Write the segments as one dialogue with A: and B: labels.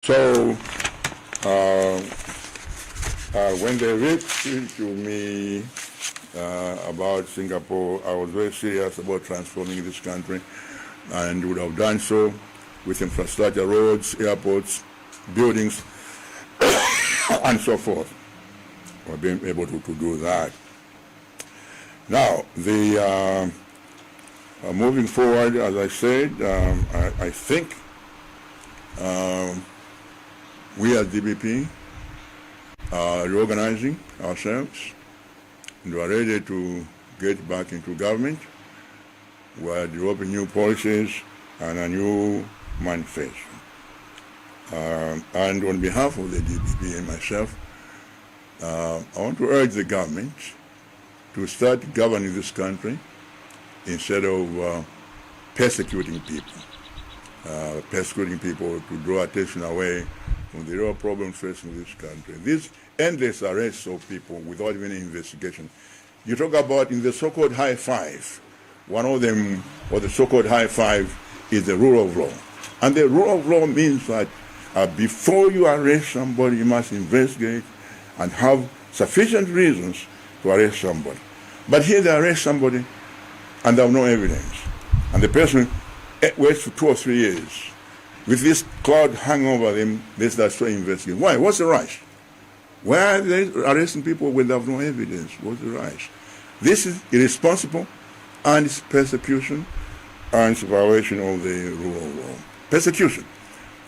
A: So when they reached to me about Singapore, I was very serious about transforming this country and would have done so with infrastructure, roads, airports, buildings, and so forth. We've been able to do that. Now, the moving forward, as I said, I think we at DPP are reorganizing ourselves and we are ready to get back into government. We are developing new policies and a new manifesto. And on behalf of the DPP and myself, I want to urge the government to start governing this country instead of persecuting people. Persecuting people to draw attention away from the real problems facing this country. These endless arrests of people without even investigation. You talk about in the so-called high five, one of them, or the so-called high five, is the rule of law. And the rule of law means that before you arrest somebody, you must investigate and have sufficient reasons to arrest somebody. But here they arrest somebody and they have no evidence. And the person waits for 2 or 3 years with this cloud hanging over them, they start to investigate. Why? What's the rush? Why are they arresting people when they have no evidence? What's the rush? This is irresponsible and it's persecution and it's a violation of the rule of law. Persecution.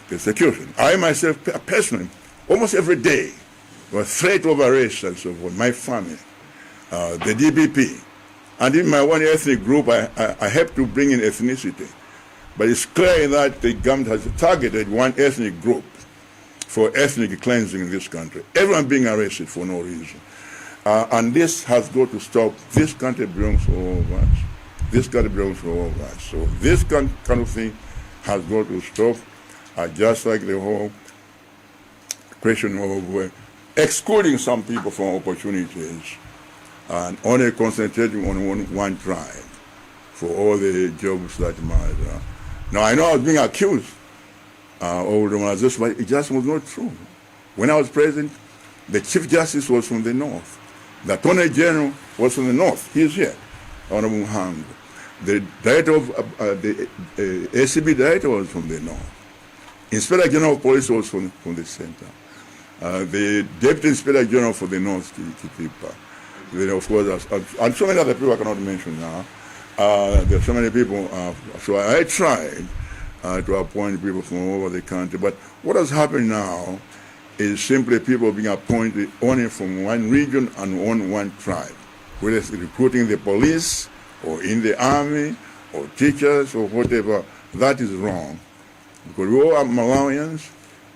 A: Persecution. I myself, personally, almost every day, was threat of arrest and so forth. My family, the DPP, and in my one ethnic group, I helped to bring in ethnicity. But it's clear that the government has targeted one ethnic group for ethnic cleansing in this country. Everyone being arrested for no reason. And this has got to stop. This country belongs to all of us. This country belongs to all of us. So this kind of thing has got to stop, just like the whole question of excluding some people from opportunities and only concentrating on one tribe for all the jobs that matter. Now, I know I was being accused of this, but it just was not true. When I was president, the Chief Justice was from the north. The Attorney General was from the north. He's here, Honorable Mhango. The director of the ACB director was from the north. Inspector General of Police was from the center. The Deputy Inspector General for the North, Kitipa. Then, of course, and so many other people I cannot mention now. There are so many people. So I tried to appoint people from all over the country. But what has happened now is simply people being appointed only from one region and on one tribe, whether it's recruiting the police or in the army or teachers or whatever. That is wrong. Because we all are Malawians.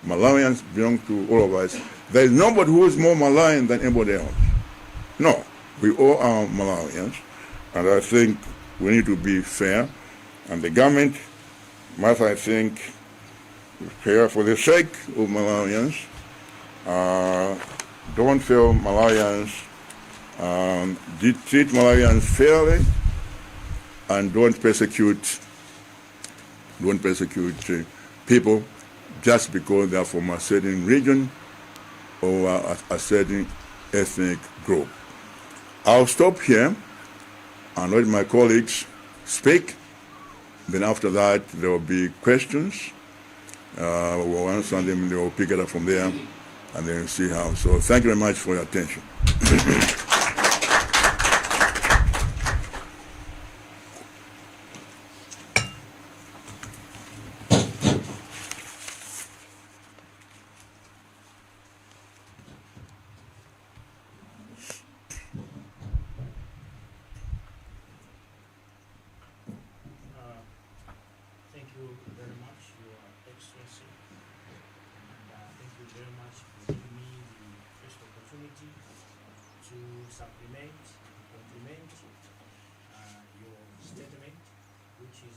A: Malawians belong to all of us. There is nobody who is more Malawian than anybody else. No, we all are Malawians. And I think we need to be fair. And the government must, I think, be fair for the sake of Malawians. Don't fail Malawians. Treat Malawians fairly and don't persecute people just because they are from a certain region or a certain ethnic group. I'll stop here and let my colleagues speak. Then after that, there will be questions. We'll answer them, they will pick it up from there, and then see how. So thank you very much for your attention.
B: Thank you very much, Your Excellency. And thank you very much for giving me the first opportunity to supplement, to complement your statement, which is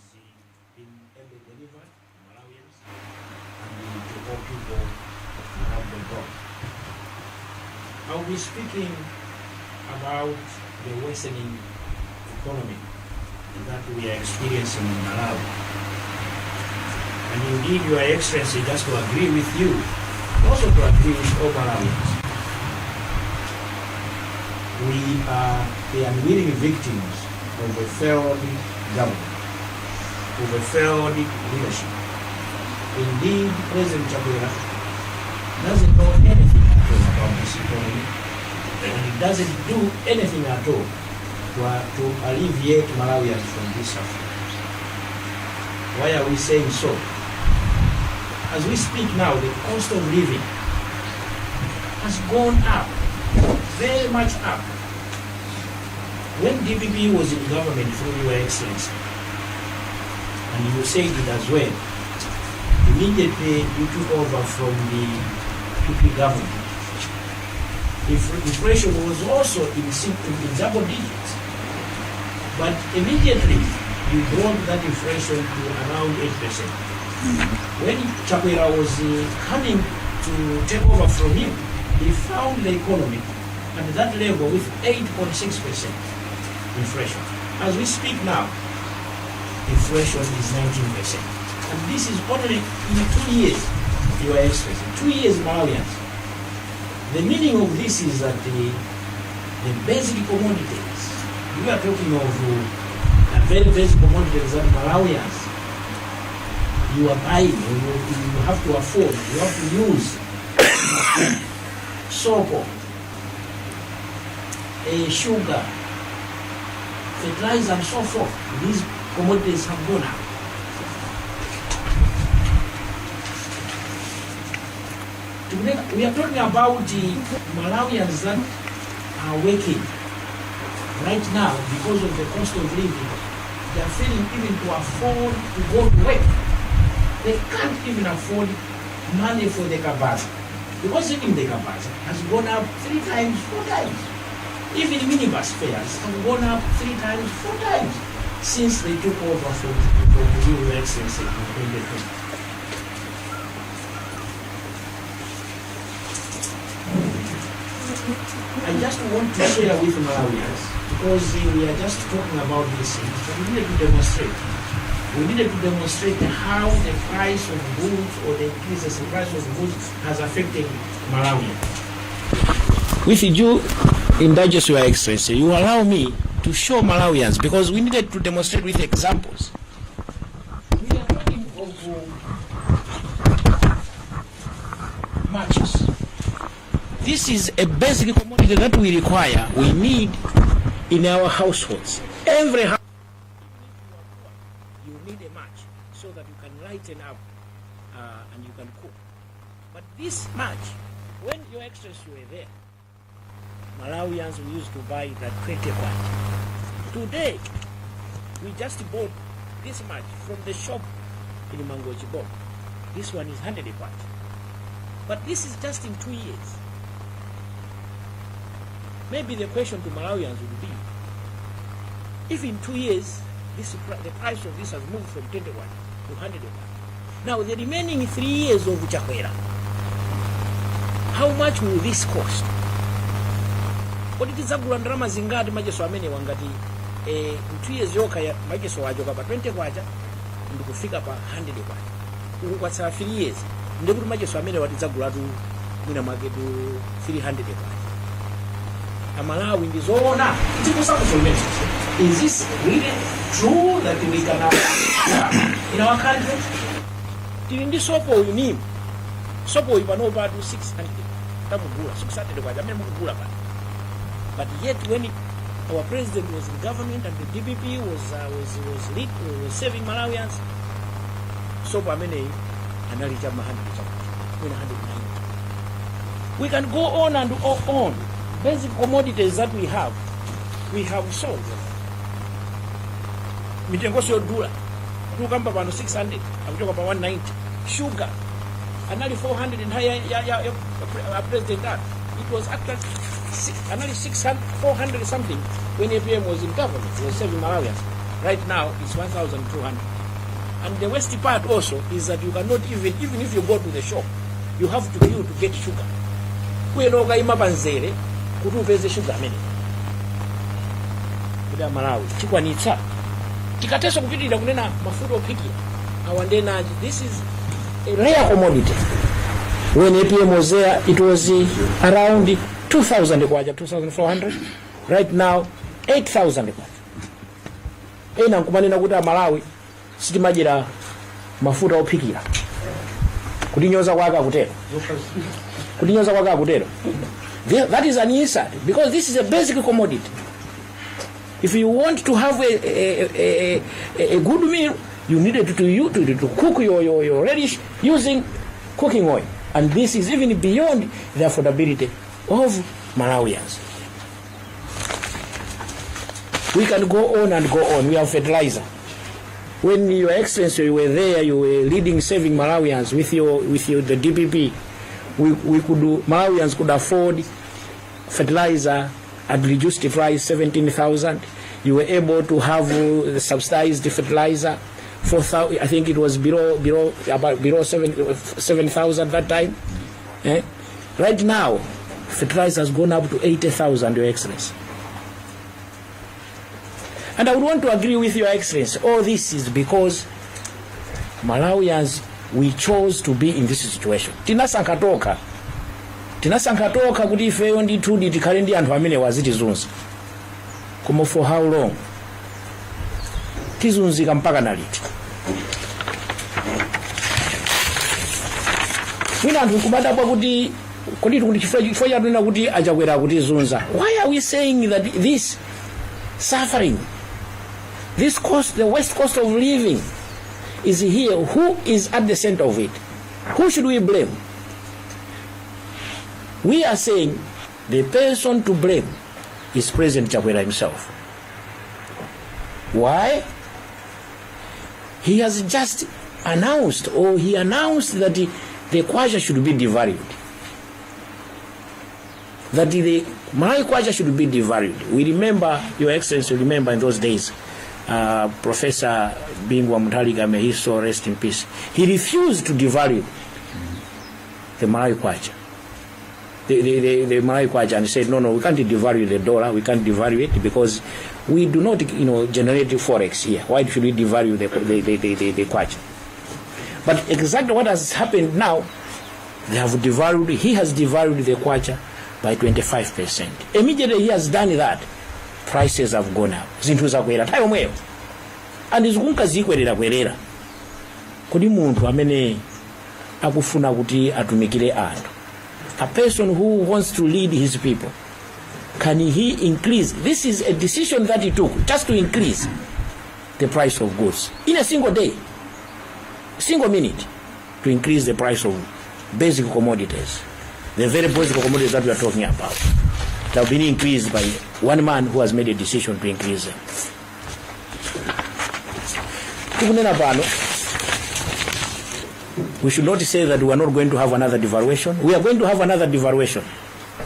B: been ably delivered to Malawians and to all people around the globe. I'll be speaking about the worsening economy that we are experiencing in Malawi. And indeed, Your Excellency, just to agree with you, also to agree with all Malawians, we are the unwilling victims of a failed government, of a failed leadership. Indeed, President Chakwera doesn't know anything at all about this economy, and he doesn't do anything at all to alleviate Malawians from this suffering. Why are we saying so? As we speak now, the cost of living has gone up, very much up. When DPP was in government through Your Excellency, and you said it as well, immediately you took over from the PP government, inflation was also in double digits. But immediately you brought that inflation to around 8%. When Chakwera was coming to take over from you, he found the economy at that level with 8.6% inflation. As we speak now, inflation is 19%. And this is only in 2 years, Your Excellency. 2 years, Malawians. The meaning of this is that the basic commodities, we are talking of very basic commodities that Malawians, you are buying, or you have to afford, you have to use. Soap, sugar, fertilizer, and so forth. These commodities have gone up. We are talking about the Malawians that are working right now because of the cost of living. They are failing even to afford to go to work. They can't even afford money for the kabaza, because even the kabaza has gone up three times, four times. Even minibus fares have gone up three times, four times since they took over from you, Your Excellency, in 2020. I just want to share with Malawians, because we are just talking about these things, but we needed to demonstrate. We needed to demonstrate how the price of goods or the increases in price of goods has affected Malawians. With due indulgence, Your Excellency, you allow me to show Malawians, because we needed to demonstrate with examples. We are talking of matches. This is a basic commodity that we require, we need in our households. Every house, you need a match so that you can lighten up and you can cook. But this match, when Your Excellency were there, Malawians, we used to buy it at 20 kwacha. Today, we just bought this much from the shop in Mangochi Boma. This one is 100 kwacha. But this is just in 2 years. Maybe the question to Malawians would be, if in 2 years the price of this has moved from 21 to 101, now the remaining 3 years of Chakwera, how much will this cost? Kodi tidzagula ndalama zingati macheso amenewa ngati in 2 years yokha macheso achoka pa 20 kwacha ndikufika pa 100 kwacha, uku kwatsala 3 years, ndikuti macheso amenewa tidzagulatu mwina mwaketu 300 kwacha? Amalawi, ndizoona tikusakusolomeza? Is this really true that we can have in our country? Tili ndi sopo uyu, nimo sopo uyu panopa tu 600 tamugula 600 kwacha amene mukugula pano. But yet when our president was in government and the DPP was serving Malawians, sopo ameneyi anali chama 100 chakuti mwina 190. We can go on and on. Basic commodities that we have, we have sold them mitengonso yodula. Tikukamba pano 600 akuchoka pa 190. Sugar anali 400 nthawi ya president athu. It was actually anali 600, 400 something when APM was in government, was serving Malawians. Right now it's 1200. And the worst part also is that you cannot even if you go to the shop, you have to queue to get sugar. Kuyena ukayima panzere kuti upeze sugar amene kuti Amalawi tikwanitsa. Tikatenso kupitirira kunena mafuta ophikira, Awa ndenanji, this is a rare commodity. When APM was there, it was around 2000 kwacha, 2400. Right now, 8000 kwacha. Ena nkumanena kuti Amalawi sitimadyera mafuta ophikira. Kutinyoza kwake akutero, kutinyoza kwake akutero. That is an insult, because this is a basic commodity. If you want to have a good meal, you needed to cook your radish using cooking oil, and this is even beyond the affordability of Malawians. We can go on and go on. We have fertilizer. When Your Excellency, you were there, you were leading Saving Malawians with your the DPP, we could do, Malawians could afford fertilizer at reduced price, 17,000. You were able to have subsidized fertilizer, 4,000, I think it was below about below 7,000 that time. Eh? Right now, fertilizer has gone up to 80,000, Your Excellency. And I would want to agree with Your Excellency. All this is because Malawians, we chose to be in this situation. Tinasankha tokha. Tinasankha tokha kuti ifeyo ndithu tikhale ndi anthu amene wazitizunza. Koma for how long? Tizunzika mpaka naliti? Mwina anthu nkumadabwa kuti kodi tikuti chifukwa chatunena kuti aChakwera akutizunza. Why are we saying that this suffering, this cost, the worst cost of living is here? Who is at the center of it? Who should we blame? We are saying the person to blame is President Chakwera himself. Why? He has just announced, or he announced that the kwacha should be devalued. That the Malawi kwacha should be devalued. We remember, Your Excellency, remember in those days, Professor Bingu wa Mutharika, may his soul rest in peace, he refused to devalue the Malawi kwacha. The Malawi kwacha, and said, No, we can't devalue the dollar, we can't devalue it because we do not generate forex here. Why should we devalue the kwacha? But exactly what has happened now, they have devalued, he has devalued the kwacha by 25%. Immediately he has done that, prices have gone up. Zinthu zakwera nthawi yomweyo. And zikunka zikwerera kwerera. Kodi munthu amene akufuna kuti atumikire anthu, a person who wants to lead his people, can he increase? This is a decision that he took just to increase the price of goods in a single day, single minute, to increase the price of basic commodities, the very basic commodities that we are talking about, that have been increased by one man who has made a decision to increase them. Tikunena pano, we should not say that we are not going to have another devaluation. We are going to have another devaluation.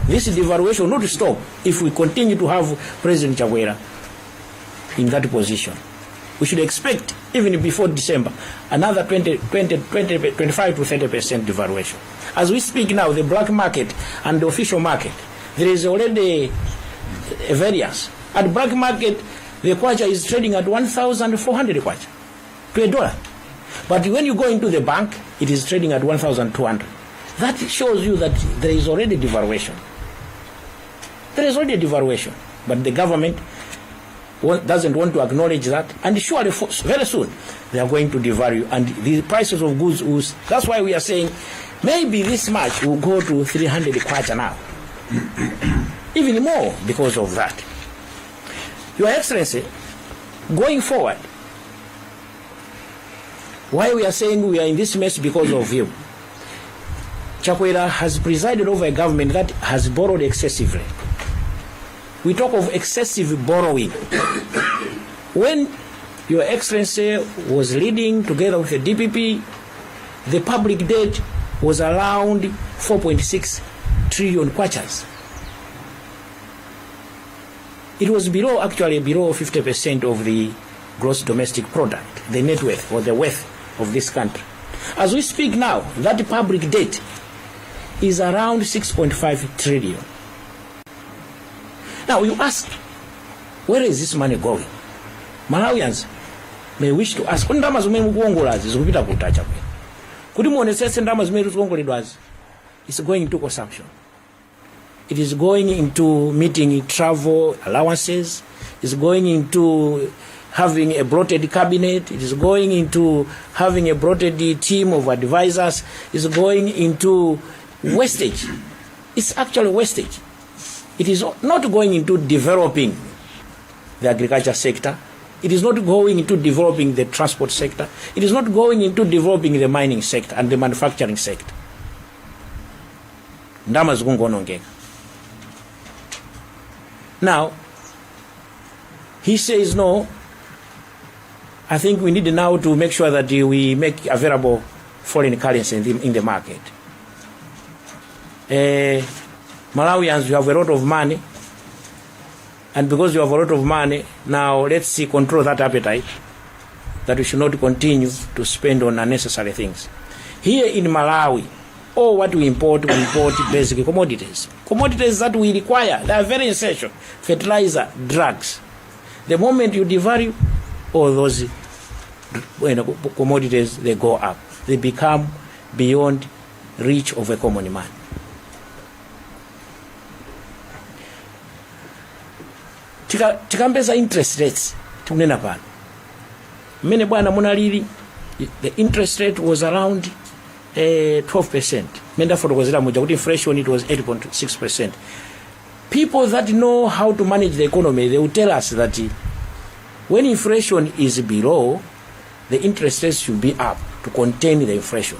B: This devaluation will not stop if we continue to have President Chakwera in that position. We should expect, even before December, another 25 to 30% devaluation. As we speak now, the black market and the official market, there is already a variance. At black market, the kwacha is trading at 1,400 kwacha to a dollar. But when you go into the bank, it is trading at 1,200. That shows you that there is already devaluation. There is already devaluation. But the government doesn't want to acknowledge that. And surely, very soon, they are going to devalue. And the prices of goods, will, that's why we are saying maybe this much will go to 300 kwacha now. Even more because of that. Your Excellency, going forward, why we are saying we are in this mess because of him? Chakwera has presided over a government that has borrowed excessively. We talk of excessive borrowing. When Your Excellency was leading together with the DPP, the public debt was around 4.6 trillion kwachas. It was below, actually below 50% of the gross domestic product, the net worth or the worth of this country. As we speak now, that public debt is around 6.5 trillion. Now you ask, where is this money going? Malawians, May wish to ask kuti ndalama zimene mukuwongolazi zikupita kuti, aChakwera? Kuti muonetsetse, ndalama zimene zikuwongoledwazi is going into consumption. It is going into meeting travel allowances. It's going into having a bloated cabinet. It is going into having a bloated team of advisors. It's going into wastage. It's actually wastage. It is not going into developing the agriculture sector. It is not going into developing the transport sector. It is not going into developing the mining sector and the manufacturing sector. Ndalama zikungonongeka. Now, he says, "No, I think we need now to make sure that we make available foreign currency in the market. Malawians, you have a lot of money, and because you have a lot of money, now let's see, control that appetite, that we should not continue to spend on unnecessary things." Here in Malawi, all what we import, we import basic commodities. Commodities that we require, they are very essential. Fertilizer, drugs. The moment you devalue, all those commodities, they go up. They become beyond reach of a common man. Tikambeza interest rates, tikunena pano mmene bwana munalili, the interest rate was around 12%. Mmene ndafotokozera muja kuti inflation, it was 8.6%. People that know how to manage the economy, they will tell us that when inflation is below, the interest rates should be up to contain the inflation.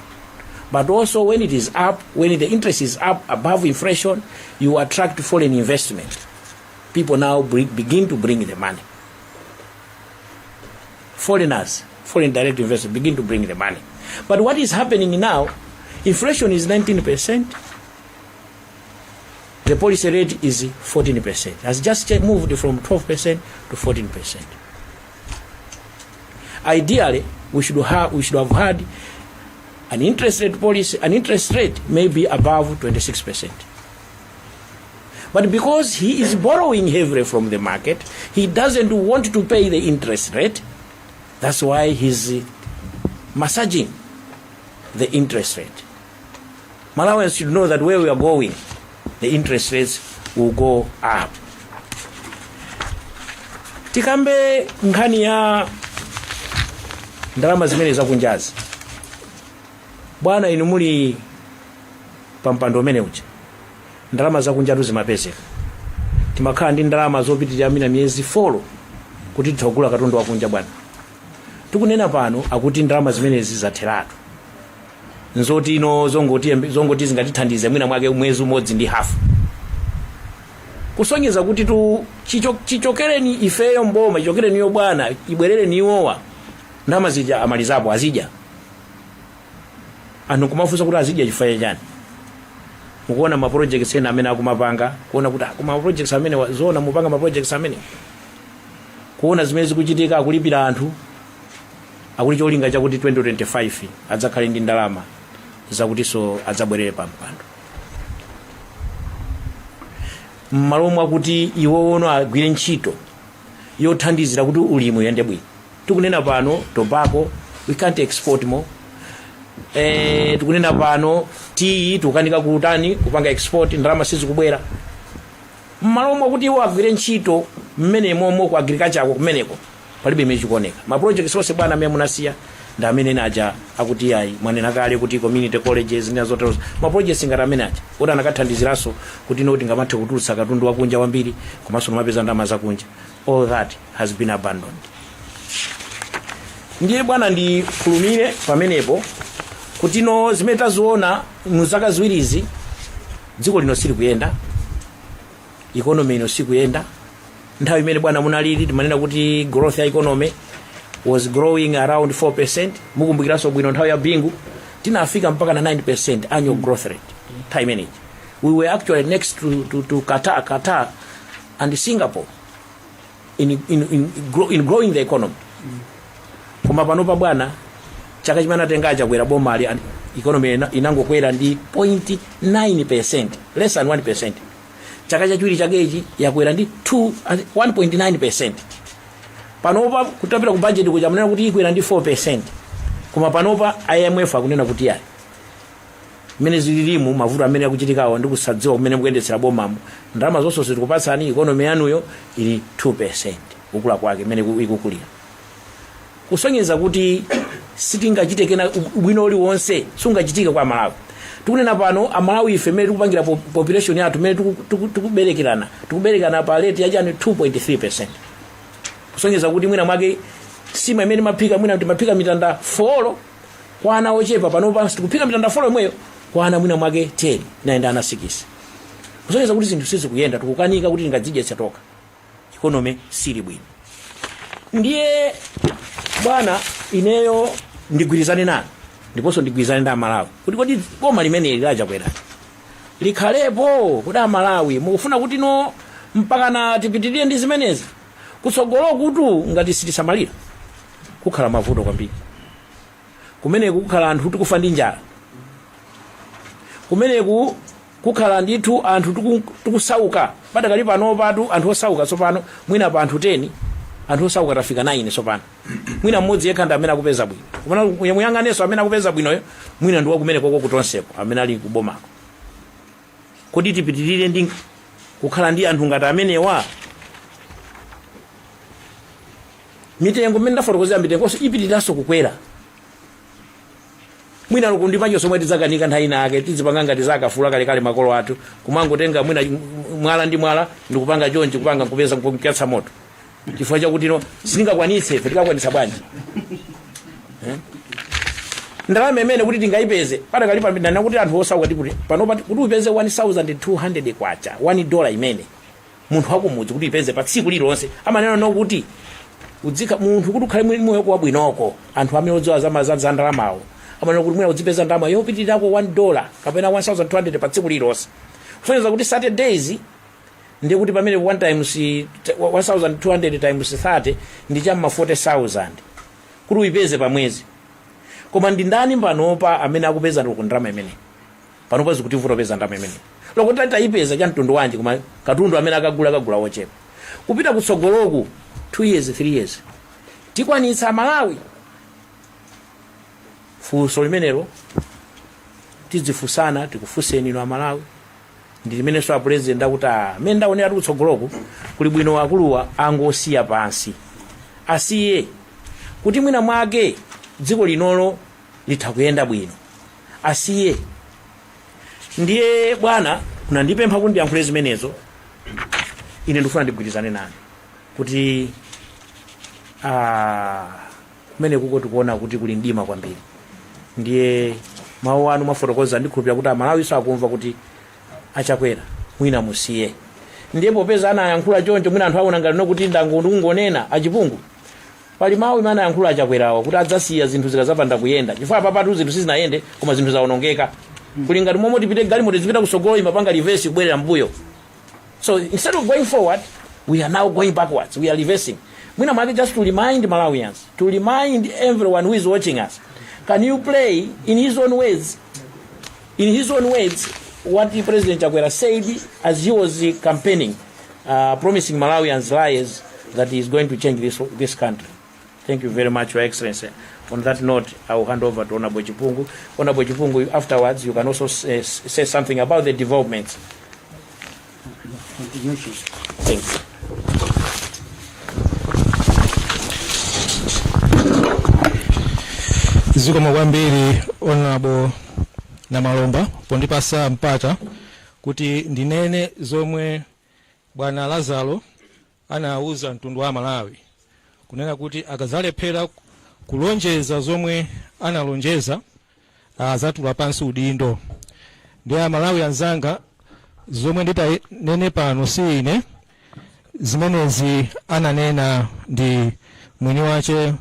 B: But also when it is up, when the interest is up above inflation, you attract foreign investment. People now begin to bring the money. Foreigners, foreign direct investment begin to bring the money. But what is happening now, inflation is 19%, the policy rate is 14%. Has just moved from 12% to 14%. Ideally, we should have had an interest rate policy, an interest rate maybe above 26%. But because he is borrowing heavily from the market, he doesn't want to pay the interest rate. That's why he's massaging the interest rate. Malawians should know that where we are going, the interest rates will go up. Tikambe nkhani ya ndalama zimene zakunjazi. Bwana, inu muli pa mpando umene uja, ndalama zakunjatu zimapezeka. Timakhala ndi ndalama zopitirira mina miyezi 4 kuti titha katundu wakunja. Bwana, tikunena pano akuti ndalama zimenezi zatheratu, nzoti ino zongoti zingatithandize mwina mwake mwezi umodzi ndi hafu, kusonyeza kuti tu chichokereni ifeyo mboma, chichokereniyo bwana, ibwerereni iwowa, ndalama zija amalizapo, azidya. Anthu kumafunsa kuti azidya chifukwa chani? Mukuona ma projects ena amene akumapanga, kuona kuti kuma projects amene zoona mupanga ma projects amene, kuona zimene zikuchitika, akulipira anthu, akuti cholinga chakuti 2025 adzakhale ndi ndalama zakutinso adzabwerere pa mpando, mmalo mwakuti iwowono agwire ntchito yothandizira kuti ulimi uyende bwino. Tikunena pano tobacco, we can't export more. Tikunena pano tiyi tikukanika kutani, kupanga export, ndalama sizikubwera. Mmalo mwakuti iwo agwire ntchito mmene momwe ku agriculture ako kumeneko, palibe imene chikuoneka. Ma projects onse, bwana, amene munasiya ndi amene naja akuti ayi, mwanena kale kuti community colleges ndi zotero, ma projects ngati amene aja kuti anakathandiziranso kuti ino tingamathe kutulutsa katundu wakunja wambiri komanso nomapeza ndalama zakunja, all that has been abandoned. Ndiye bwana, ndifulumire pamenepo kuti no zimene taziona mu zaka ziwirizi, dziko lino silikuyenda, economy ino sikuyenda. Nthawi imene bwana munalili, timanena kuti growth ya economy was growing around 4%. Mukumbukiranso bwino nthawi ya Bingu tinafika mpaka na 9% annual growth rate. Nthawi imeneyi we were actually next to Qatar and Singapore in growing the economy. Koma panopa bwana, chaka chimene atenga Chakwera bomali, economy inangokwera ndi 0.9%, less than 1%. Chaka chachiwiri chakechi yakwera ndi 2 1.9%. Panopa kutapita ku budget kuja amanena kuti ikwera ndi 4%, koma panopa IMF akunena kuti ayi, mmene zililimu, mavuto amene akuchitikawo ndi kusadziwa kumene mukuyendetsera bomamo, ndalama zonse zitikupatsani, economy yanuyo ili 2% kukula kwake mmene ikukulira, kusonyeza kuti sitingachite kena ubwino uliwonse sungachitike kwa Amalawi. Tikunena pano Amalawi ife mmene tikupangira population yathu, mmene tikuberekerana, tikuberekana pa rate yachani? 2.3%, kusonyeza kuti mwina mwake sima imene timaphika, mwina timaphika mitanda 4 kwa ana ochepa, panopa tikuphika mitanda 4 yomweyo kwa ana mwina mwake 10 nayenda ana 6, kusonyeza kuti zinthu sizikuyenda, tikukanika kuti tingadzidyetse tokha, economy sili bwino. Ndiye bwana, ineyo ndigwirizane nanu ndiponso ndigwirizane ndi Amalawi kuti kodi boma limeneli la Chakwera likhalepo? Kuti Amalawi mukufuna kuti no mpakana tipitirire ndi zimenezi kutsogolo? Kutu ngati sitisamalira kukhala mavuto kwambiri kumeneku, kukhala anthu tikufa ndi njala kumeneku, kukhala ndithu anthu tikusauka. Padakali pano patu anthu osauka tsopano mwina pa anthu 10, anthu osauka tafika 9 tsopano, mwina mmodzi yekha ndi amene akupeza bwino. Kumana muyang'anenso amene akupeza bwinoyo, mwina ndi wakumene koko kutonseko amene ali kubomako. Kodi tipitirire ndi kukhala ndi anthu ngati amenewa? Mitengo mmene ndafotokozera, mitengonso ipitiriranso kukwera. Mwina ndi panjonso omwe tidzakanika nthawi ina yake, tizipanga ngati zakafula kalekale makolo athu, kumangotenga mwina mwala ndi mwala ndikupanga chonchi, kupanga nkupeza nkuyatsa moto, chifukwa chakuti no sitingakwanitse. Ife tikakwanitsa bwanji? Eh? Ndalama imene kuti tingayipeze padakali pamene kuti anthu osauka tikuti panopa kuti upeze 1200 kwacha, 1 dollar imene munthu wakumudzi kuti ipeze pa tsiku lililonse, amanena no kuti udzika munthu kuti ukhale mwini moyo wabwinoko, anthu amene odziwa za ndalamawo amanena kuti mwina udzipeza ndalama yopitirako 1 dollar kapena 1200 pa tsiku lililonse, kusonyeza kuti 30 days ndiye kuti pamene 1 times 1200 times 30 ndi cham'ma 40,000 kuti uyipeze pa mwezi. Koma ndi ndani panopa amene akupeza ku ndalama imene panopa zikutivuta kupeza ndalama imene lokuti tayipeza cha mtundu wanji? Koma katundu amene akagula, akagula wochepa. Kupita kutsogoloku 2 years, 3 years, tikwanitsa Malawi? Funso limenelo tidzifunsana, tikufunseni inu Amalawi, ndi limenenso a president akuti amene ndaonera tikutsogoloku kuli bwino akuluwa angosiya pansi, asiye kuti mwina mwake dziko linolo litha kuyenda bwino, asiye. Ndiye bwana, kunandipempha kuti ndiyankhule zimenezo. Ine ndikufuna ndigwirizane nanu kuti kumene kuko tikuona kuti kuli mdima kwambiri. Ndiye mawu anu mwafotokoza, ndikhulupirira kuti Amalawi akumva kuti achakwera mwina musiye. Ndiye popeza anayankhula choncho, mwina anthu aona ngati nokuti ndangonena achipungu. Pali mawu imene anayankhula achakwerawo kuti adzasiya zinthu zikazapanda kuyenda, chifukwa apapatu zinthu sizinayende koma zinthu zawonongeka. Kuli ngati momwe tipite galimoto zipita kusogolo, imapanga reverse kubwerera mbuyo. So instead of going forward, we are now going backwards, we are reversing. Mwina mwake just to remind Malawians, to remind everyone who is watching us, can you play in his own words, in his own words, what the President Chakwera said as he was campaigning, promising Malawians lies that he is going to change this country? Thank you very much, Your Excellency. On that note, I will hand over to Honorable Chipungu. Honorable Chipungu, afterwards, you can also say something about the developments.
C: Continuation.
B: Thank you.
D: Zikomo kwambiri, Honorable Namalomba, pondipasa mpata kuti ndinene zomwe bwana Lazaro anawuza mtundu wa Malawi, kunena kuti akazalephera kulonjeza zomwe analonjeza azatula pansi udindo. Ndiye Amalawi anzanga, zomwe nditanene pano si ine, zimenezi ananena ndi mwini wache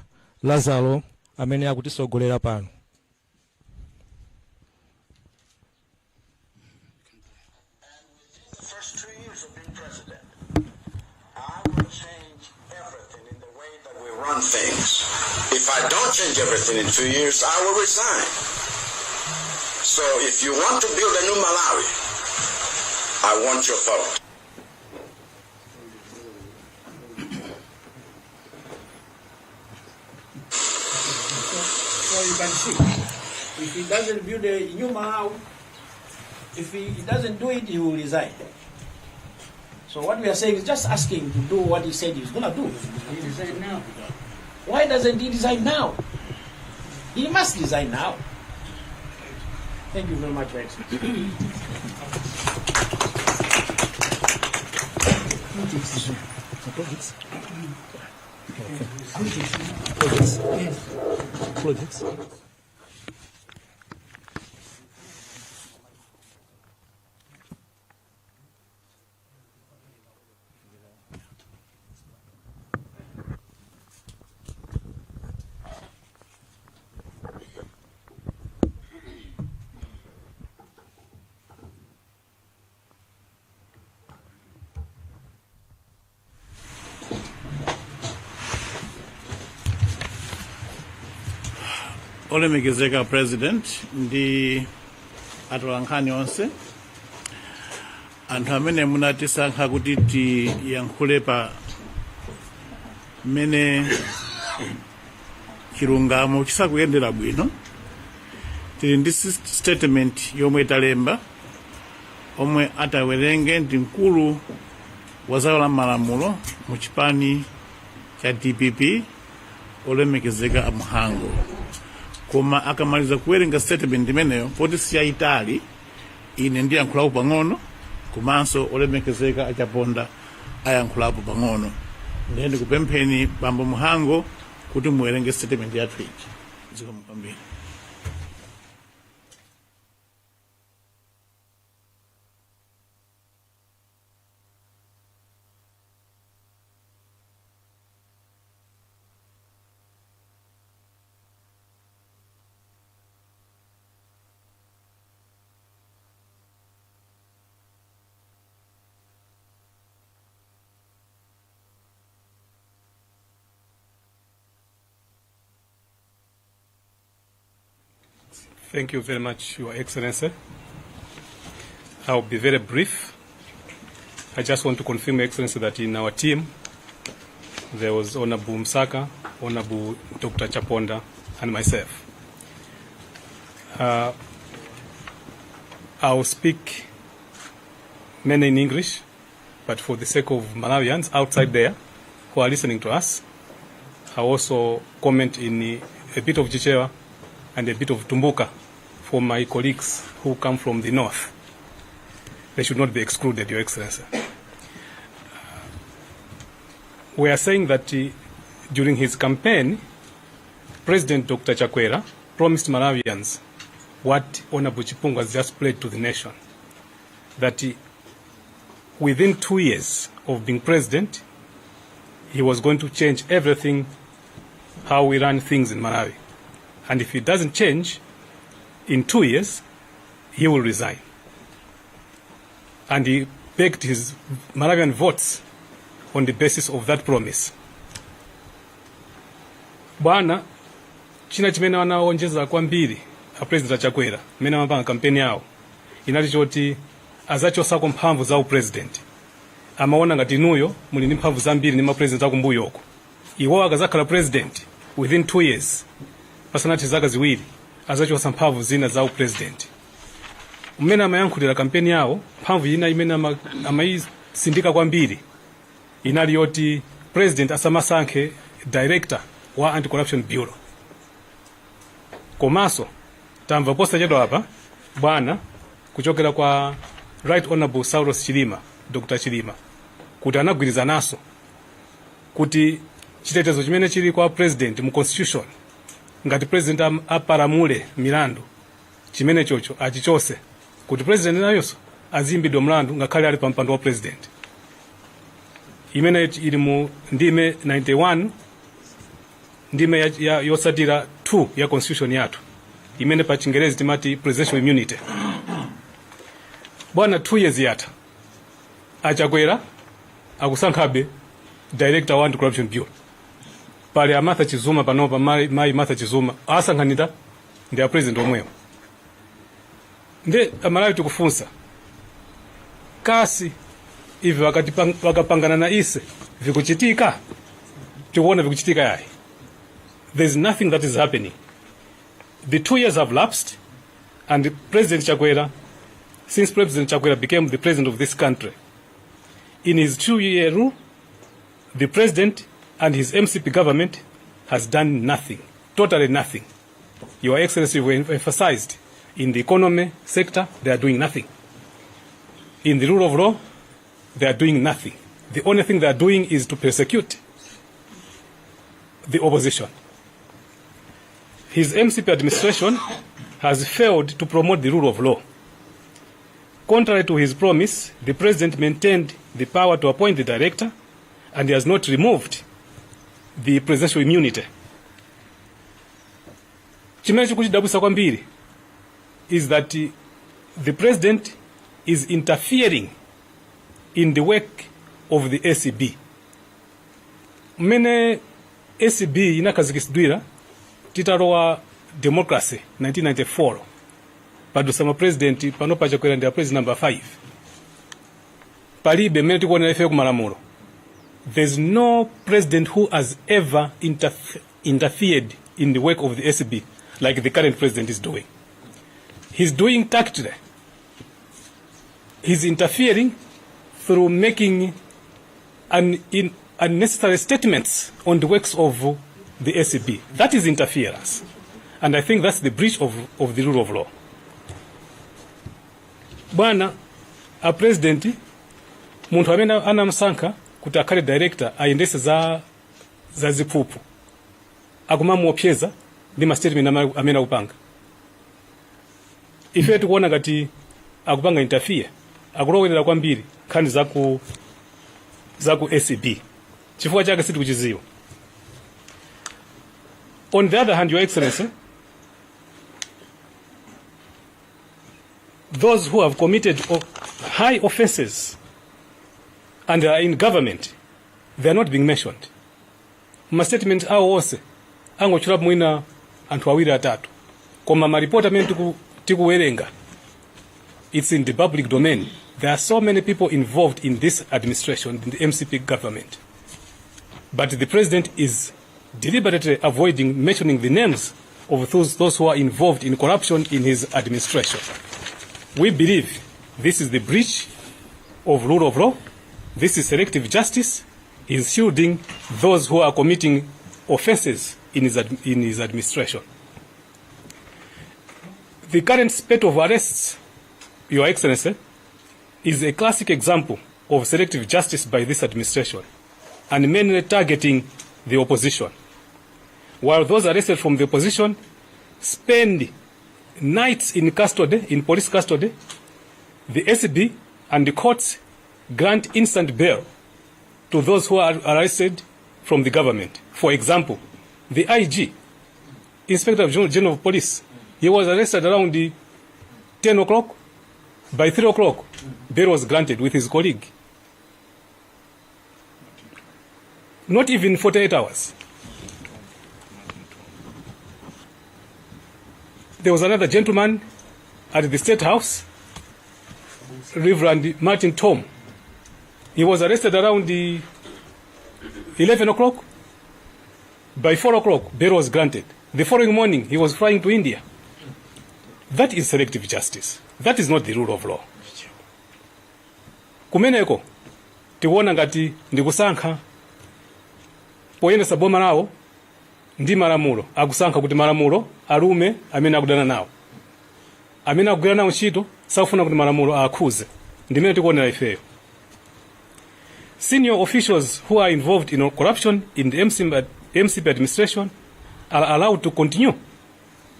D: Lazaro amene akutisogolera pano.
E: First 2 years of being president, I will change everything in the way that we run things. If I don't change everything in 2 years, I will resign. So if you want to build a new Malawi, I want your vote.
B: doesn't build a new Malawi, if he doesn't do it, he will resign. So what we are saying is just asking to do what he said he's going to do.
C: He resign now.
B: Why doesn't he resign now? He must resign now. Thank you very much, Your Excellency.
D: Projects.
F: Olemekezeka President ndi atolankhani onse, anthu amene munatisankha kuti tiyankhule pa mmene chilungamo chisakuyendera bwino, tili ndi statement yomwe talemba, omwe atawerenge ndi mkulu wa za malamulo mu chipani cha DPP, olemekezeka a Mhango. Koma akamaliza kuwerenga statement imeneyo, poti siyayitali, ine ndiyankhulapo pang'ono, komanso olemekezeka a Chaponda ayankhulapo pang'ono. Ndiye ndikupempheni, bambo Mhango, kuti muwerenge statement yathu iji. Zikomo kwambiri.
G: Thank you very much, Your Excellency. I'll be very brief. I just want to confirm, Your Excellency, that in our team there was Honorable Msaka, Honorable Dr. Chaponda, and myself. I'll speak mainly in English, but for the sake of Malawians outside there who are listening to us, I'll also comment in a bit of Chichewa and a bit of Tumbuka for my colleagues who come from the north. They should not be excluded, Your Excellency. We are saying that during his campaign, President Dr. Chakwera promised Malawians what Honorable Chipungu has just pledged to the nation, that within 2 years of being president, he was going to change everything, how we run things in Malawi. And if he doesn't change in 2 years, he will resign. And he begged his Malawian votes on the basis of that promise. Bwana, china chimene anaonjeza kwambiri a President Chakwera mmene amapanga kampeni yawo inali choti azachosako mphamvu za upresident. Amaona ngati inuyo muli ndi mphamvu zambiri ndi mapresident akumbuyoko. Iwo akazakhala president within 2 years, pasanathe zaka 2, azachosa mphamvu zina za upresident. Mmene amayankhulira kampeni yawo, mphamvu ina imene amayisindika kwambiri inali yoti president asamasankhe director wa Anti-Corruption Bureau. Komanso tamva posachedwa apa, bwana, kuchokera kwa Right Honorable Saulos Chilima, Dr Chilima, kuti anagwirizananso kuti chitetezo chimene chili kwa president mu constitution, ngati president apalamule milandu, chimene chocho achichose, kuti president nayonso aziyimbidwa mlandu ngakhale ali pa mpando wa president, imene ili mu ndime 91, ndime yotsatira 2 ya constitution yathu, imene pa Chingerezi timati presidential immunity. Bwana, 2 years yatha, Achakwera akusankhabe director wa Anti-Corruption Bureau. Pali a Martha Chizuma panopa, mayi Martha Chizuma, asankhanita ndi a president omwewo. Nde Amalawi tikufunsa, kasi ivi vakapangana na ise vikuchitika? Tikuona vikuchitika yayi. There's nothing that is happening. The 2 years have lapsed. And President Chakwera, since President Chakwera became the president of this country, in his 2-year rule, the president and his MCP government has done nothing, totally nothing. Your Excellency, you emphasized in the economy sector, they are doing nothing. In the rule of law, they are doing nothing. The only thing they are doing is to persecute the opposition. His MCP administration has failed to promote the rule of law. Contrary to his promise, the president maintained the power to appoint the director and he has not removed the presidential immunity. Chimene chikutidabwitsa kwambiri is that the president is interfering in the work of the ACB. Mmene ACB inakhazikitsidwira titalowa democracy 1994, padutsa ma president, pano Chakwera ndi a president number 5. Palibe, mmene tikuonera ife kumalamulo, there's no president who has ever interfered in the work of the ACB like the current president is doing. He's doing tactically. He's interfering through making unnecessary statements on the works of the ACB. That is interference. And I think that's the breach of the rule of law. Bwana a president, munthu amene anamusankha kuti akhale director, ayendese za ziphuphu, akumamuopseza ndi ma statement amene akupanga. Ife tikuona ngati akupanga interfere, akulowerera kwambiri nkhani zaku ACB. Chifukwa chake sitikuchidziwa. On the other hand, Your Excellency, those who have committed high offenses and are in government, they are not being mentioned. Ma statement awo onse angotchulapo mwina anthu awiri, atatu, koma maripoti amene tikuwerenga, it's in the public domain. There are so many people involved in this administration, in the MCP government, but the president is deliberately avoiding mentioning the names of those who are involved in corruption in his administration. We believe this is the breach of rule of law. This is selective justice. He is shielding those who are committing offenses in his administration. The current spate of arrests, Your Excellency, is a classic example of selective justice by this administration and mainly targeting the opposition. While those arrested from the opposition spend nights in custody, in police custody, the ACB and the courts grant instant bail to those who are arrested from the government. For example, the IG, Inspector of General of Police, he was arrested around the 10 o'clock. By 3 o'clock, bail was granted with his colleague. Not even 48 hours. There was another gentleman at the State House, Reverend Martin Tom. He was arrested around the 11 o'clock. By 4 o'clock, bail was granted. The following morning, he was flying to India. That is selective justice. That is not the rule of law. Kumeneko tikuona ngati ndikusankha poyendesa boma lawo ndi malamulo. Akusankha kuti malamulo alume amene akudana nawo, amene akugwira nawo ntchito sakufuna kuti malamulo aakhuze. Ndimene tikuonera ifeyo. Senior officials who are involved in corruption in the MCP administration are allowed to continue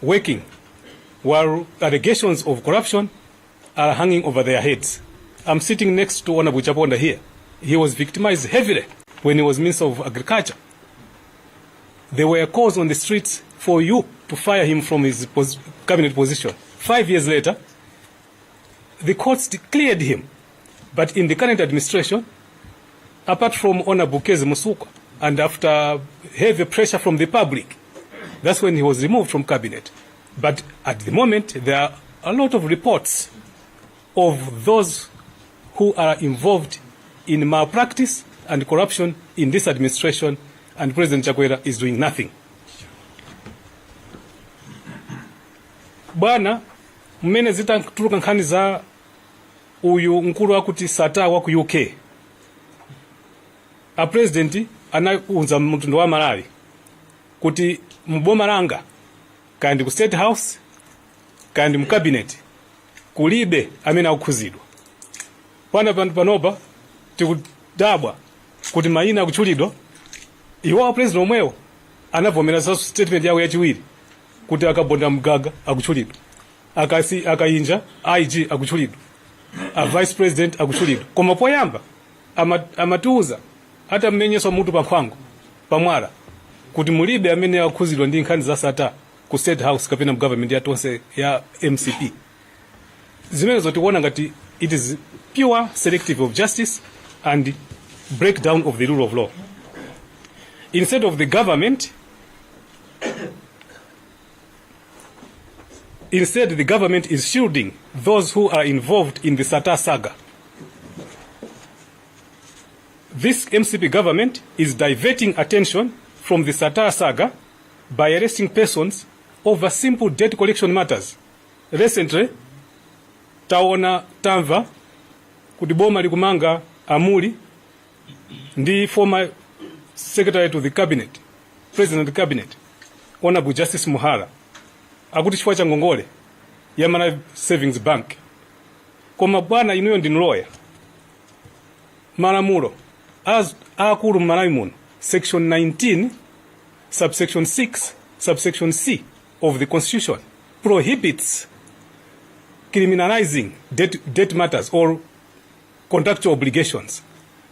G: working while allegations of corruption are hanging over their heads. I'm sitting next to Honorable Chaponda here. He was victimized heavily when he was Minister of Agriculture. There were calls on the streets for you to fire him from his cabinet position. 5 years later, the courts cleared him. But in the current administration, apart from Honorable Kezzie Msukwa, and after heavy pressure from the public, that's when he was removed from cabinet. But at the moment, there are a lot of reports of those who are involved in malpractice and corruption in this administration, and President Chakwera is doing nothing. Bwana, Mmene zitatuluka nkhani za uyu mkulu wakuti Sattar wa ku UK, a president anauza mtundu wa Malawi kuti mboma langa, kaya ndi ku State House, kaya ndi mu cabinet, kulibe amene akukhuzidwa. Pano panopa tikudabwa kuti mayina akutchulidwa. Iwo president omwewo anavomera za statement yawo yachiwiri kuti akabonda mgaga akutchulidwa, akasi akayinja IG akutchulidwa, a vice president akutchulidwa, koma poyamba amatiuza atammenyeswa mutu pankhwango pamwala kuti mulibe amene akukhuzidwa ndi nkhani za Sattar ku State House kapena mu government ya Tonse ya MCP. Zimenezo tikuona ngati it is pure selective of justice and breakdown of the rule of law. Instead, the government is shielding those who are involved in the Sattar saga. This MCP government is diverting attention from the Sattar saga by arresting persons over simple debt collection matters. Recently, taona, tamva kuti boma likumanga Amuli ndi former secretary to the cabinet, president of the cabinet, Honorable Justice Muhara, akuti chifukwa cha ngongole ya Malawi Savings Bank. Koma bwana, inuyo ndinu lawyer. Malamulo akulu m'Malawi muno, section 19 subsection 6 subsection C of the Constitution prohibits criminalizing debt matters or contractual obligations.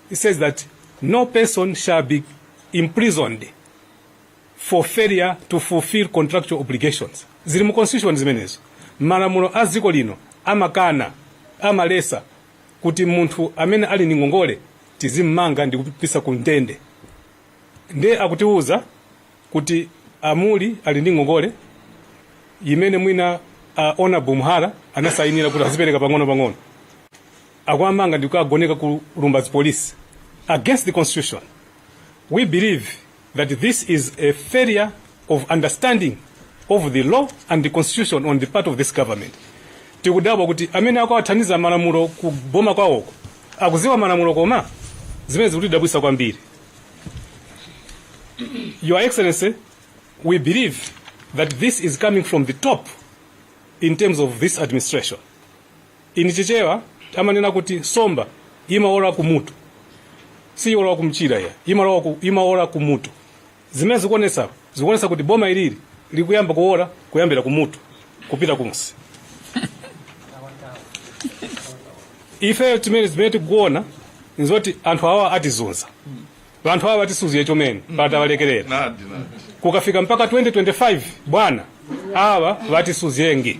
G: It says that no person shall be imprisoned for failure to fulfill contractual obligations. Zili mu Constitution zimenezo. Malamulo a dziko lino amakana, amalesa kuti munthu amene ali ndi ngongole tizimmanga ndi kupisa ku ndende. Ndiye akutiuza kuti Amuli ali ndi ngongole imene mwina Honorable Muhara anasayinira kuti azipereka pang'ono pang'ono, akuamanga ndi kukagoneka ku Lumbadzi Police against the Constitution. We believe that this is a failure of understanding of the law and the Constitution on the part of this government. Tikudabwa kuti amene akawathandiza malamulo ku boma kwawoko akuziwa malamulo, koma zimene zikutidabwisa kwambiri. Your Excellency, we believe that this is coming from the top in terms of this administration. In Chichewa amanena kuti somba imaola kumutu, siyola kumchira ya imaola kumutu. Zimene zikuonesa kuti boma ilili likuyamba kuola kuyambira kumutu kupita kunsi. Ife zimene tikuona nzoti anthu awa atizunza, anthu awa atisuziye chomene patawalekerera
C: Nadi, nadi.
G: Kukafika mpaka 2025, bwana, awa vatisuziyengi.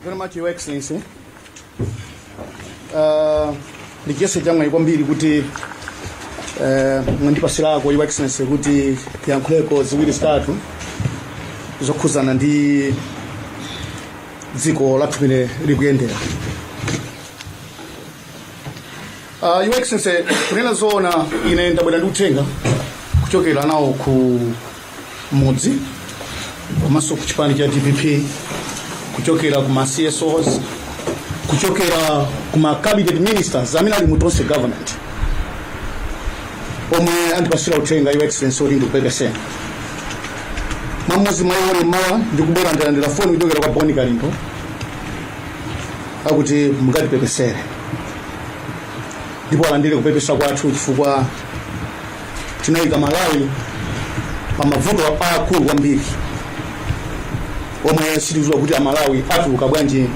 C: Very much, Your Excellency. Ndi chiyese chamwayi kwambiri kuti mwandipasirako, Your Excellency, kuti tiyankhuleko ziwiri zitatu zokhuzana ndi dziko lathu limene likuyendera. Your Excellency, kunena zoona, ine ndabwera ndi uthenga kuchokera nawo ku mudzi komanso ku chipani cha DPP, kuchokera ku ma CSOs, kuchokera ku ma cabinet ministers amene ali mu Tonse government, omwe andipasira uthenga, Your Excellency, kuti ndikupepeseni. Mmodzi mwa iwo, mawa ndikubwera ndalandira foni kuchokera kwa Boni Kalindo akuti mungatipepesere ndipo alandire kupepesa kwathu chifukwa tinayika Malawi pa mavuto aakulu kwambiri omwe sitikudziwa kuti Amalawi atuluka bwanji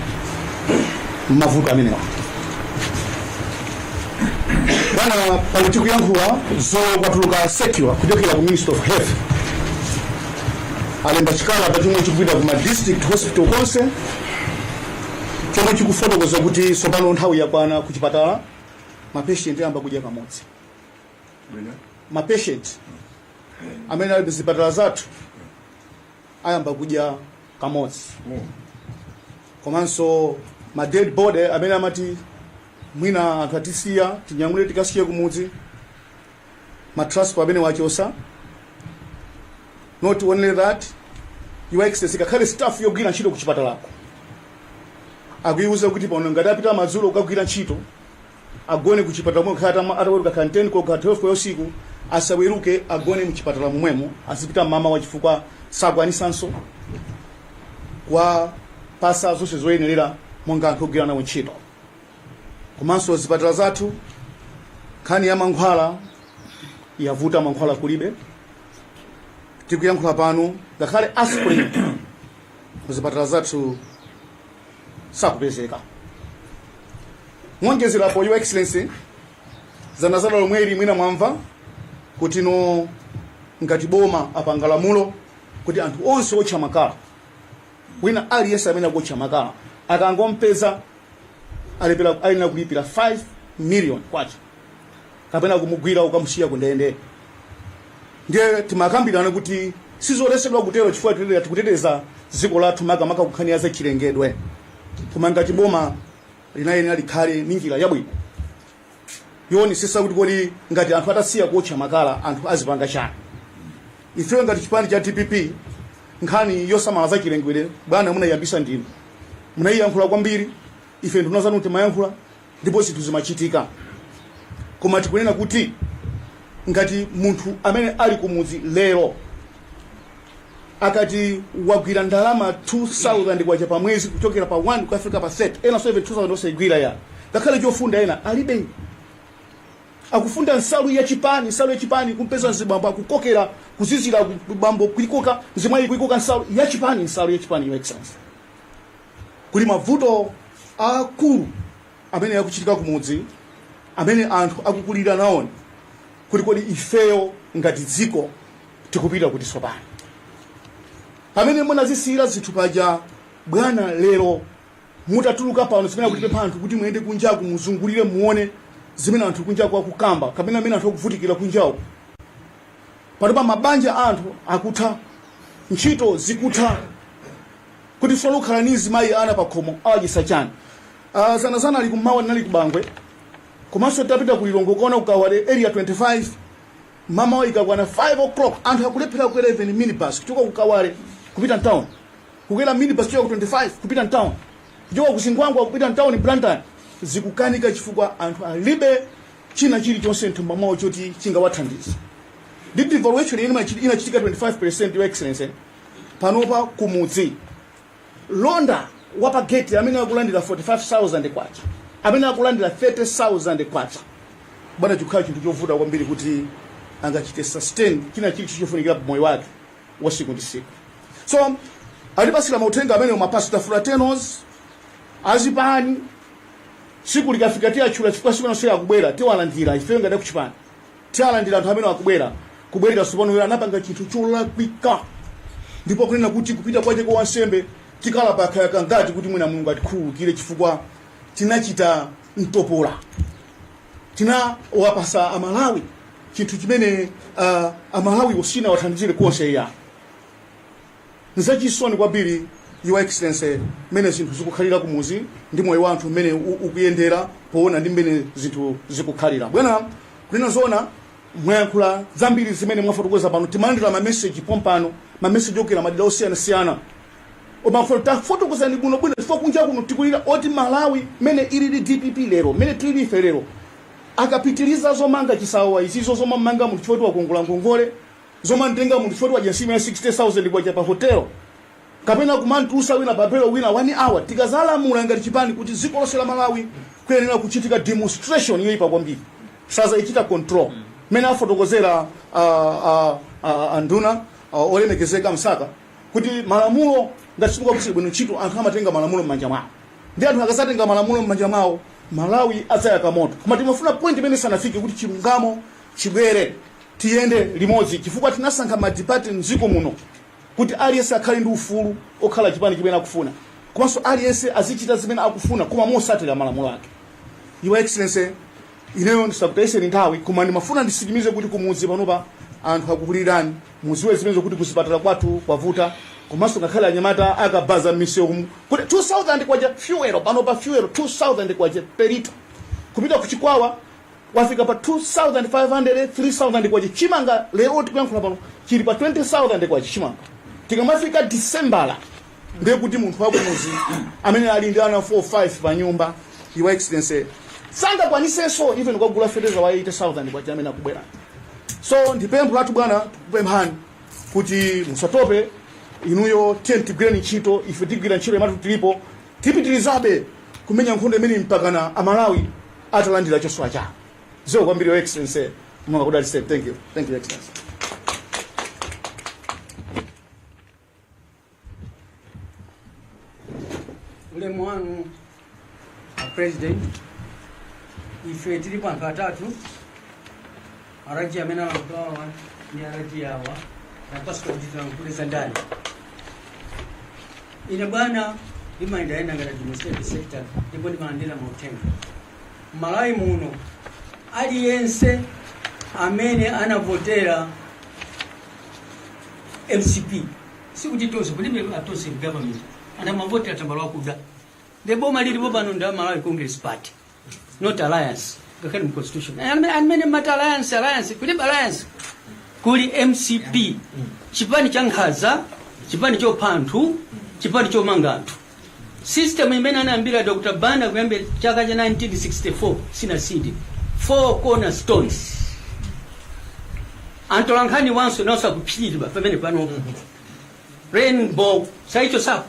C: mmavuto amenewa. Bwana, pano tikuyankhula kwatuluka circular kuchokera ku Ministry of Health. Alemba chikalata chomwe chikupita ku ma district hospital konse, chomwe chikufotokoza kuti tsopano nthawi yakwana, ku chipatala mapatient ayamba kudya kamodzi. Mapatient amene ali mzipatala zathu ayamba kudya kamodzi, komanso ma dead body amene amati mwina anthu atisiya tinyamule tikasiye kumudzi, ma transport amene wachosa. Not only that, Your Excellency, kakhale staff yogwira ntchito ku chipatalako akuiuza kuti pano ngati apita madzulo kukagwira ntchito, agone ku chipatala momwe, khala ataweruka khala 10 koloko, 12 koloko usiku, asaweruke, agone muchipatala momwemo, azipita mamawa chifukwa sakwanisanso kuwapasa zonse zoyenerera monga anthu ogwira nawo ntchito. Komanso zipatala zathu, nkhani ya mankhwala yavuta, mankhwala kulibe. Tikuyankhula pano ngakhale aspirin muzipatala zathu sakupezeka. Mwonjezerapo, Your Excellency, zanazana lomweli mwina mwamva kuti no, ngati boma apanga lamulo kuti anthu onse otcha makala, wina aliyense amene akutcha makala akangompeza alipira, ayenera kulipira 5 million kwacha kapena kumugwira ukamusiya kundende. Ndiye timakambirana kuti sizoletsedwa kutero chifukwa tikuteteza dziko lathu, makamaka kunkhani ya zachilengedwe, koma ngati boma linayenera likhale ndi njira yabwino yoonetsetsa kuti kodi ngati anthu atasiya kuotcha makala anthu azipanga chani. Ifeyo ngati chipani cha DPP, nkhani yosamala zachilengedwe, bwana, munayiyambisa ndinu, munayiyankhula kwambiri. Ife nduna zanu timayankhula ndipo zinthu zimachitika. Koma tikunena kuti ngati munthu amene ali kumudzi lero akati wagwira ndalama 2000 kwacha pa mwezi, kuchokera pa 1 kukafika pa 30, ena so even 2000 osayigwira ya ngakhale chofunda, ena alibe, akufunda nsalu yachipani, nsalu yachipani, kumpeza mzibambo akukokera kuzizira, bambo kuikoka, mzimayi kuikoka nsalu yachipani, nsalu yachipani. Your Excellency, kuli mavuto akulu amene akuchitika kumudzi amene anthu akukulira nawoni kuti kodi ifeyo ngati dziko tikupita kuti tsopano, pamene munazisiyira zinthu paja, bwana? Lero mutatuluka pano, zimene akutipempha anthu kuti muyende kunjaku, muzungulire, muone zimene anthu kunjaku akukamba kapena amene anthu akuvutikira kunjaku. Panopa mabanja anthu akutha, ntchito zikutha, kuti solo kukhala ni zimayi ana pakhomo awadyesa chani? Zanazana ali kummawa ndinali kubangwe, komanso tapita ku Lilongwe kuona ku Kawale, Area 25, mamawa ikakwana 5 o'clock anthu akulephera kukwera even minibus kuchoka ku Kawale kupita mtown, kukwera minibus kuchoka ku 25 kupita mtown, kuchoka ku Zingwangwa kupita mtown Blantyre, zikukanika chifukwa anthu alibe china chilichonse mthumba mwawo choti chingawathandize. Ndi devaluation imene inachitika 25%, Your Excellency, panopa kumudzi londa wapageti amene akulandira 45,000 kwacha, amene akulandira 30,000 kwacha, bwana, chikukhala chinthu chovuta kwambiri kuti angachite sustain china chilichonse chofunikira pamoyo wake wa siku ndi siku. So atipasira mauthenga amene mapastor, fraternals, azipani, siku likafika tiyatchula chifukwa siku nonse akubwera tiwalandira. Ifeyo ngati kuchipani tiwalandira anthu amene akubwera kubwerera. Tsopano anapanga chinthu cholakwika ndipo kunena kuti kupita kwache kwa wansembe Tikalapa kaya ngati kuti mwina Mulungu atikhululukire chifukwa tinachita mtopola, tinawapasa Amalawi chinthu chimene Amalawi usina wathandizire konse iya. Nzachisoni kwambiri, Your Excellency, mmene zinthu zikukhalira kumuzi ndi moyo wa anthu mmene ukuyendera poona ndi mmene zinthu zikukhalira. Bwana, kunena zoona, mwayankhula zambiri zimene mwafotokoza pano. Timalandira mameseji pompano, mameseji okera madera osiyanasiyana omafoto. Tafotokozani bwinobwino chifukwa kunja kuno tikulira oti Malawi mmene ilili DPP lero, mmene tilili ife lero, akapitiriza zomanga chisawawa izizo, zomamanga munthu chifukwa wakongola ngongole, zomantenga munthu chifukwa wadya nsima ya 60,000 kwacha pa hotel, kapena kumantulusa wina papelo wina 1 hour, tikazalamula ngati chipani kuti dziko lonse la Malawi kuyenera kuchitika demonstration yoyipa kwambiri, sazaichita control. Mmene afotokozera anduna olemekezeka Msaka kuti malamulo ngati simukagwiritsa bwino ntchito, anthu amatenga malamulo m'manja mwawo, ndi anthu akazatenga malamulo m'manja mwawo, Malawi adzayaka moto. Koma timafuna point imene sanafike kuti chilungamo chibwere, tiyende limodzi, chifukwa tinasankha madipati mdziko muno kuti aliyense akhale ndi ufulu okhala chipani chimene akufuna, komanso aliyense azichita zimene akufuna, koma mosatira malamulo ake. Your Excellency, ineyo ndisakutayiseni nthawi, koma ndimafuna ndisitimize kuti kumudzi panopa anthu akukulirani. Muziwe zimenezo kuti kuzipatala kwathu kwavuta, komanso ngakhale anyamata akabaza m'misewu kuti 2000 kwacha fuel. Panopa fuel 2000 kwacha per litre, kupita kuchikwawa wafika pa 2500, 3000 kwacha. Chimanga lero tikuyankhula pano chili pa 20,000 kwacha chimanga. Tikamafika December, ndiye kuti munthu wakumuzi amene ali ndi ana 4, 5 pa nyumba, Your Excellency, sangakwanisenso even kukagula fetereza wa 80,000 kwacha amene akubwera. So ndi pempho lathu, bwana, tikupemphani kuti musatope inuyo. Tiye tigwireni ntchito, ife tigwira ntchito imatu tilipo, tipitirizabe kumenya nkhondo imene mpakana Amalawi atalandira chosowa chawo. Zikomo kwambiri, Your Excellency. Mulungu akudalitseni. Thank you, thank you, Excellency.
H: Ulemu wanu, a President. Ife tilipo anthu atatu, araji amene alankhulawa ndi araji awa napasika kuti tilankhule za ndani. Ine, bwana, ndimayendayenda ngati administrative secretary ndipo ndimalandira mauthenga Malawi muno. Aliyense amene anavotera MCP, sikuti tonse, kulibe atonse government, anamavotera tambala wakuda. The boma lilipo pano ndi Malawi Congress Party, not alliance, ngakhale mu constitution. Amene mati alliance, alliance, kulibe alliance, kuli MCP, chipani cha nkhaza, chipani chopha anthu, chipani chomanga anthu. System imene anayambira Dr Banda kuyambira chaka cha 1964 sinasinthe. Four cornerstones. Antolankhani wanso nawonso akuphiridwa pamene pano. Rainbow saicho sapo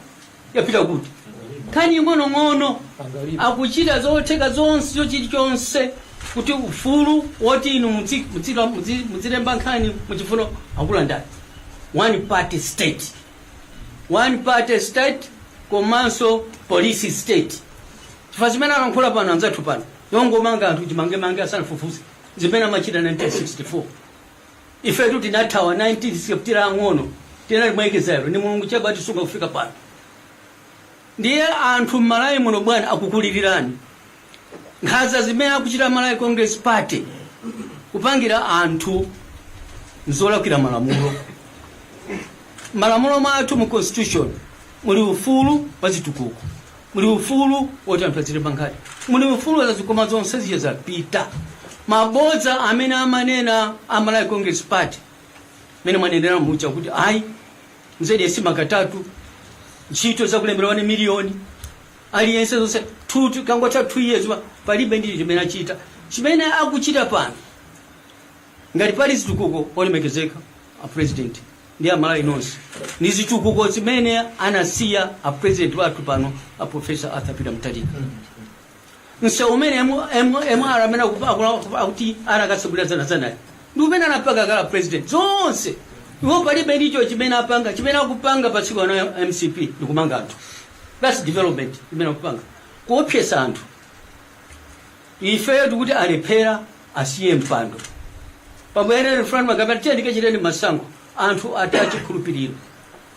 H: yapita kuti nkhani ing'onong'ono akuchita zotheka zonse, chilichonse kuti ufulu woti inu muzilemba nkhani muchifuno akulandani. One party state, one party state komanso police state. Chifukwa zimene alankhula pano anzathu pano, yongomanga anthu chimangemange asanafufuze, zimene amachita 1964, ifetu tinathawa 1964 ang'ono, tinali mwayikizero ni Mulungu chabe atisunga kufika pano. Ndiye anthu m'Malawi muno, bwana, akukulilirani. Nkhanza zimene akuchita Malawi Congress Party kupangira anthu nzolakwira malamulo. Malamulo mwathu mu constitution muli ufulu wa zitukuko, muli ufulu woti anthu azilemba nkhani, muli ufulu wa zikoma, zonse zija zapita. Mabodza amene amanena a Malawi Congress Party, mene mwanenera muja kuti ayi mZS makatatu ntchito zakulembera 1 miliyoni aliyense, zonse kangotha 2 years palibe ndi chimene achita. Chimene akuchita pano, ngati pali zitukuko, olemekezeka a President ndi Amalawi nonse, ndi zitukuko zimene anasiya a President wathu pano, a Professor Arthur Peter Mutharika. Msewu umene MR amene akuti anakatsegulira zanazanayi ndi umene anapanga kala President. Zonse iwo palibe ndicho chimene apanga. Chimene akupanga pa tsiku ano MCP ndikumanga anthu. That's development imene akupanga, kuopsesa anthu. Ifeyo tikuti alephera, asiye mpando. Pabwere referendum kapena tiye ndikachiteni masankho, anthu ataye chikhulupiriro.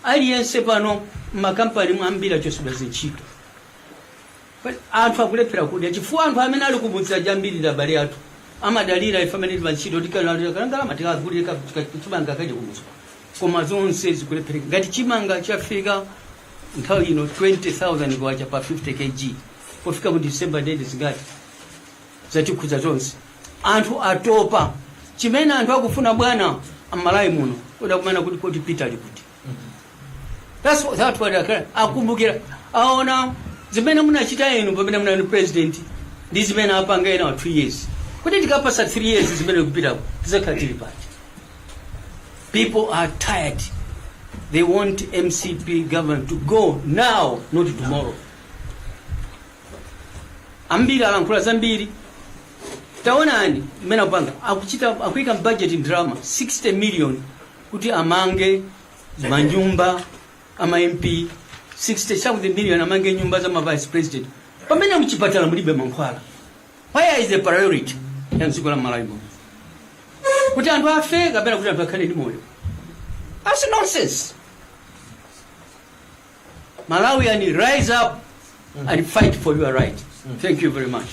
H: Aliyense pano mmakampani ambiri achosedwa zintchito. Anthu akulephera kudya chifukwa anthu amene ali kumudzi aja ambiri ndi abale athu, amadalira ife amene tili pantchito tikalama tikagulire chimanga akadye kumudzi. Koma zonse zikulephereka. Ngati chimanga chafika nthawi ino 20,000 kwacha pa 50 kg, pofika mu December ndende zingati? Zatikhudza zonse, anthu atopa. Chimene anthu akufuna, bwana, amalawi muno oda kumana kuti kodi Peter ali kuti? That's what akumbukira, aona zimene munachita inu pamene munali president ndi zimene apanga ena 2 years, kuti tikapasa 3 years zimene kupitako tizakhala tili pati? People are tired. They want MCP government to go now, not tomorrow. Ambiri alankhula zambiri. Taonani mmene akupanga, akuchita akuyika budget ndalama 60 million kuti amange manyumba ama MP, 60 something million amange nyumba za ma vice president, pamene mchipatala mulibe mankhwala. Where is the priority ya mdziko la Malawi muno? Kuti anthu afe kapena kuti anthu akhale ndi moyo? That's nonsense. Malawian, rise up and fight for your right. Thank you very much.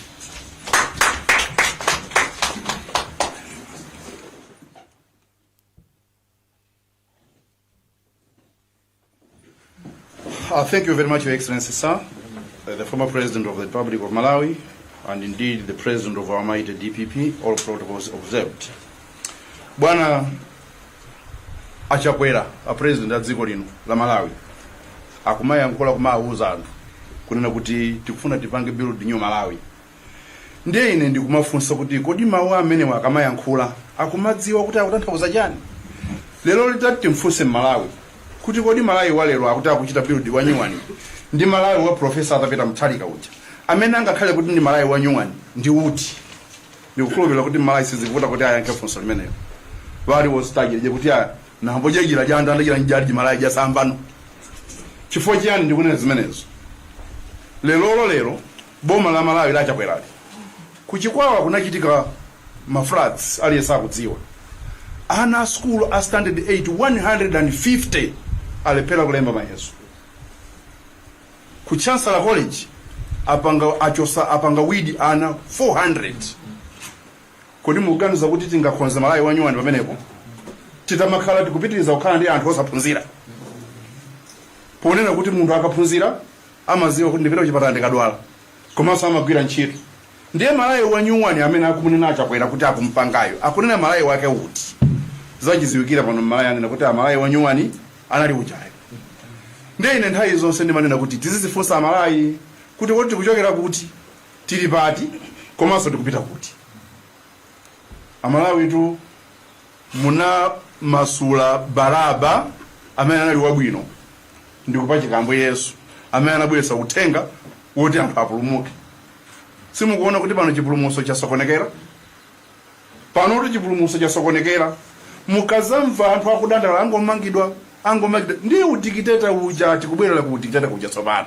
C: Thank you very much, Your Excellency, sir, the former President of the Republic of Malawi, and indeed the President of our mighty DPP, all protocols observed. Bwana Achakwera, a President a dziko lino la Malawi, akumayankhula kumawuza anthu kunena kuti tikufuna tipange build new Malawi. Ndiye ine ndikumafunsa kuti kodi mawu amenewa akamayankhula akumadziwa kuti akutanthauza chani? Lero litati timfunse Mmalawi kuti kodi Malawi wa lero akuti akuchita build wa nyuwani ndi Malawi wa Professor Arthur Peter Mutharika uja amene angakhale kuti ndi Malawi wa nyuwani ndi uti? Ndikukhulupirira kuti Mmalawi sizivuta kuti ayankhe funso limenelo. Wali wositagirije kuti aya nambo jejira janda ndajira njali Malawi jasambano. Chifukwa chiyani ndikunena zimenezo? Lelolo lero boma la Malawi lachakwerali, kuchikwawa kunachitika ma floods, aliyense akudziwa. Ana a skulu a standard 8 150 alephera kulemba mayeso. Ku Chancellor College apanga achosa apanga weed ana 400. Kodi mukuganiza kuti tingakonze Malawi wanyuwani pamenepo titamakhala tikupitiriza kukhala ndi anthu osaphunzira, ponena kuti munthu akaphunzira amaziwa kuti ndipita kuchipatala ndikadwala, komanso amagwira ntchito? Ndiye Malawi wanyuwani amene akumunena Achakwera kuti akumpangayo, akunena Malawi wake uti? Zachiziwikira pano Mmalawi anena kuti amalawi wanyuwani anali ujayo. Ndiye ine nthawi zonse ndimanena kuti tizizifunsa Amalawi kuti kodi tikuchokera kuti, tili pati, komanso tikupita kuti? Amalawi tu munamasula Baraba amene anali wabwino ndikupachika Ambuye Yesu amene anabweretsa uthenga woti anthu apulumuke. Simukuona kuti pano chipulumutso chasokonekera? Panotu chipulumutso chasokonekera. Mukazamva anthu akudandaula, angomangidwa, angomangidwa, ndiye udikiteta uja, tikubwerera ku udikiteta kuja tsopano.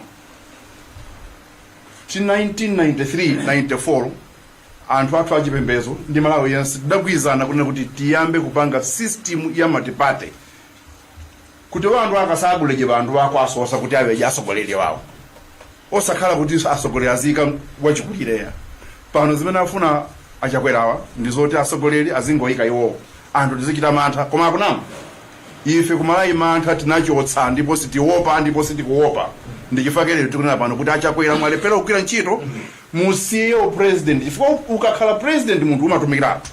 C: Ti 1993 94 anthu athu achipembedzo ndi Malawi yense tidagwirizana kunena kuti tiyambe kupanga system ya multiparty kuti wanthu akasaguleje banthu bakwasosa kuti aweje asogoleri wawo, osakhala kuti asogoleri azika wachikulireya. Pano zimene afuna Achakwerawa ndi zoti asogoleri azingoyika iwowo, anthu tizichita mantha. Koma akunama. Ife kumalawi mantha tinachotsa ndipo sitiopa ndipo sitikuopa. Ndichifukwa lero tikunena pano kuti Achakwera, mwalephera kugwira ntchito, musiye upresident, chifukwa ukakhala president munthu umatumikira anthu,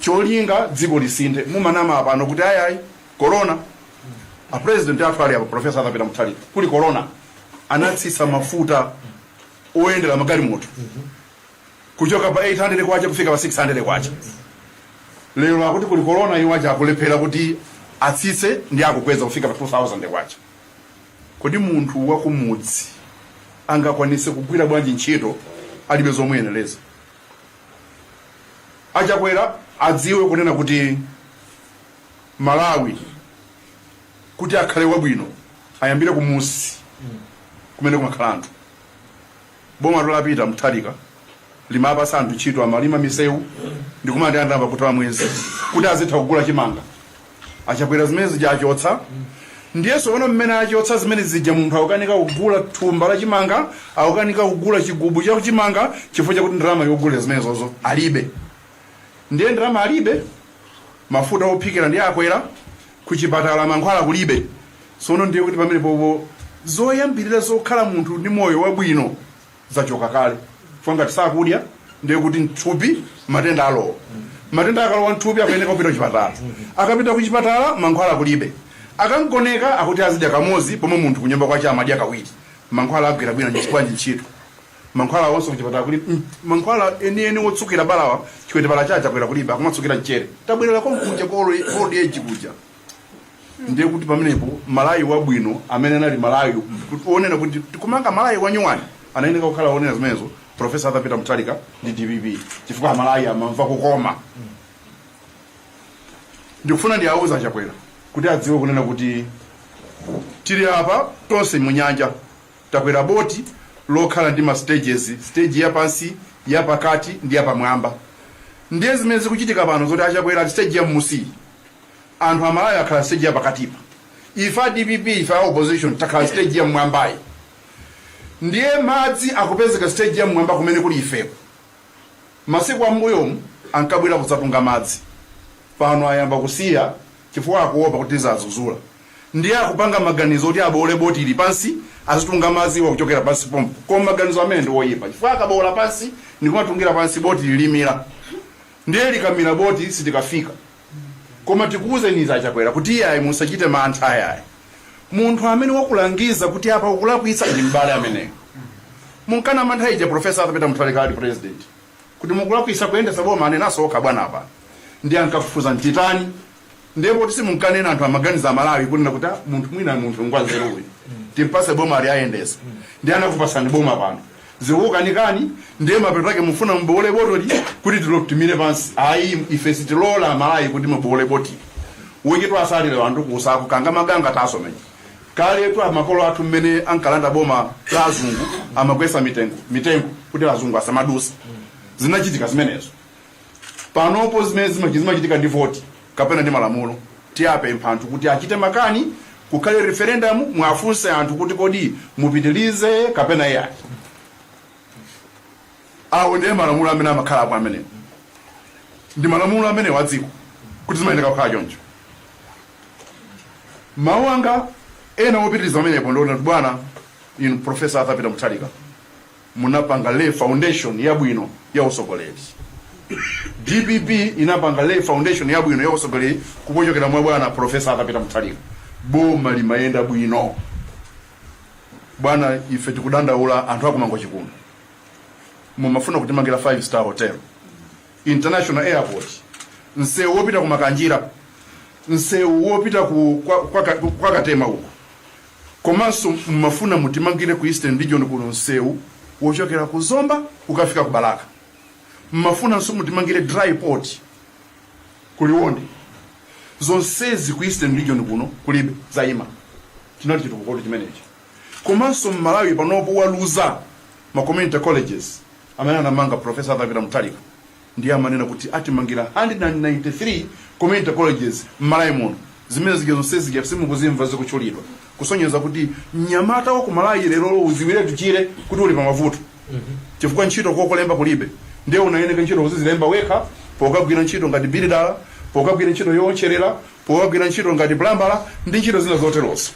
C: cholinga dziko lisinthe. Mumanama pano kuti ayayi, corona. A president athu ali apa, Professor Arthur Peter Mutharika, kuli corona anatsitsa mafuta oyendera magalimoto kuchoka pa 800 kwacha kufika pa 600 kwacha. Lero akuti kuli corona, iwo aja akulephera kuti atsitse ndi akukweza kufika pa 2000 kwacha. Kodi munthu wakumudzi angakwanise kugwira bwanji ntchito alibe zomuyenereza? Achakwera adziwe kunena kuti Malawi kuti akhale wabwino ayambire kumusi kumene kumakhala anthu. Boma lolapita Mutharika limapasa anthu ntchito, amalima misewu ndikumati andamba kutola mwezi kuti azitha kugula chimanga. Achakwera zimene zijachotsa. Ndiyenso pano mmene achotsa zimene zija, munthu akukanika kugula thumba la chimanga, akukanika kugula chigubu cha chimanga, chifukwa chakuti ndalama yogulira zimenezozo alibe. Ndiye ndalama alibe, mafuta ophikira ndi akwera, kuchipatala mankhwala kulibe. Sono ndiye kuti pamene popo zoyambirira zokhala munthu ndi moyo wabwino zachoka kale. Chifukwa ngati sakudya, ndiye kuti mthupi matenda alowa. Matenda akalowa mthupi, akuyeneka kupita kuchipatala. Akapita kuchipatala, mankhwala kulibe. Akangoneka akuti azidya kamodzi, pomwe munthu kunyumba kwache amadya kawiri. Mankhwala agwira bwino bwanji ntchito? Mankhwala onse kuchipatala kulibe. Mankhwala enieni wotsukira balawa, chikwete bala chacha kwera kulibe, akumatsukira mchere. Tabwerera konkuja ku old age kuja. Ndiye kuti pamenepo Malawi wabwino amene anali Malawi onena kuti tikumanga Malawi wanyuwani, anayeneka kukhala onena zimenezo Professor Arthur Peter Mutharika ndi DPP, chifukwa Amalawi amamva kukoma. Ndikufuna ndiawuza Chakwera kuti adziwe kunena kuti tili apa tonse munyanja, takwera boti lokhala ndi ma stages, stage yapansi, yapakati ndi yapamwamba. Ndiye zimene zikuchitika pano zoti aChakwera ati stage ya mmusi, anthu Amalawi akhala stage yapakatipa, ife a DPP, ife a opposition takhala stage ya mmwambayi. Ndiye madzi akupezeka stage ya mmwamba kumene kuli ifeko. Masiku ambuyomu ankabwera kudzatunga madzi, pano ayamba kusiya chifukwa akuopa kuti tizazuzula. Ndiye akupanga maganizo kuti abole boti ili pansi, azitunga madzi wakuchokera pansi pompo. Koma maganizo amene ndi oyipa, chifukwa akabola pansi ndikumatungira pansi, boti lilimira. Ndiye likamira boti, sitikafika. Koma tikuwuzeni Achakwera kuti iyayi, musachite mantha ayayi. Munthu amene wakulangiza kuti apa ukulakwitsa ndi m'bale ameneyo. Munkana mantha ija Professor Arthur Peter Mutharika ali president kuti mukulakwitsa kuyendetsa boma, anenaso okha bwana apa, ndi ankakufuza mtitani. Ndipo kuti simunkanena, anthu amaganiza Amalawi kunena kuti, "Ah, munthu mwina munthu ngwanzeru uyu, timpase boma ali ayendesa." Ndi anakupasani boma, pano zikukanikani. Ndiye mapeto ake mufuna mubole botoli kuti tilotimire pansi. Ayi, ife sitilola Amalawi kuti mubole boti. Wiki asalire anthu kusako kanga maganga tasomenya kale tu. Amakolo athu mmene ankalanda boma la azungu, amagwesa mitengo mitengo kuti azungu asamadusa. Zinachitika zimenezo. Panopo zimene zimachitika ndi voti kapena ndi malamulo. Tiyapempha anthu kuti achite makani, kukhale referendum, mwafunse anthu kuti kodi mupitilize kapena iyayi. Awo ndiye malamulo amene amakhalapo amenewo, ndi malamulo amenewo a dziko kuti zimayeneka kukhala choncho. Mawu anga ena wopitiliza pamenepo ndiona kuti bwana inu Professor Arthur Peter Mutharika munapanga lay foundation yabwino ya usogoleri. DPP inapanga lay foundation yabwino ya usogoleri kupochokera mwa bwana Professor Arthur Peter Mutharika. Boma limayenda bwino. Bwana, ife tikudandaula anthu akuMangochi kuno. Mumafuna kutimangira 5 star hotel, international airport, msewu wopita ku Makanjira, msewu wopita ku kwa Katema uko, komanso mumafuna mutimangire ku Eastern Region kuno msewu wochokera ku Zomba kukafika ku Balaka. Mmafunanso mutimangire dry port ku Liwonde. Zonsezi ku Eastern Region kuno kulibe, zayima. Chinali chitukuko chimenechi. Komanso Mmalawi panopo waluza ma community colleges amene anamanga Professor Arthur Peter Mutharika. Ndiye amanena kuti atimangira 193 community colleges m'Malawi muno. Zimene zija zonse zija simukuzimva zikutchulidwa, kusonyeza kuti mnyamata wa ku Malawi lero uziwiretu chire kuti uli pamavuto, chifukwa ntchito kokolemba kulibe. Ndiye unayeneka ntchito kuzizilemba wekha, pokagwira ntchito ngati builder, pokagwira ntchito yowotcherera, pokagwira ntchito ngati plumber ndi ntchito zina zoterozo.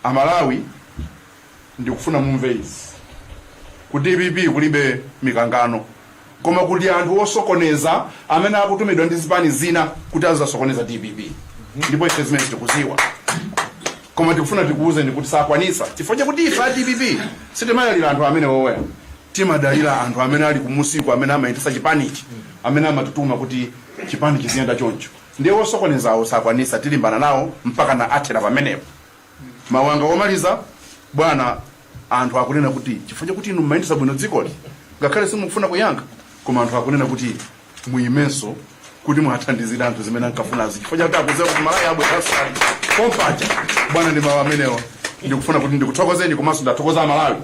C: Amalawi, ndikufuna mumve izi: ku DPP kulibe mikangano, koma kuli anthu osokoneza amene akutumidwa ndi zipani zina kuti azizasokoneza DPP, ndipo ife zimene tikuziwa. Koma tikufuna tikuwuzeni kuti sakwanisa, chifukwa chakuti ife a DPP sitimadalira anthu amene woweya. Timadalira anthu amene ali kumusiku, amene amayendetsa chipanichi, amene amatituma kuti chipani chiziyenda choncho. Ndiye wosokonezawo sakwanisa, tilimbana nawo mpaka na athera pamenepo. Mawu anga omaliza, bwana, anthu akunena kuti chifukwa chakuti inu mmayendetsa bwino dzikoli, ngakhale simukufuna kuyankha, koma anthu akunena kuti muyimenso kuti mwathandizire anthu zimene ankafunazi, chifukwa chakuti akudziwa kuti Malawi abweranso ali pompaja. Bwana, ndi mawu amenewa ndikufuna kuti ndikuthokozeni, komanso ndathokoza Amalawi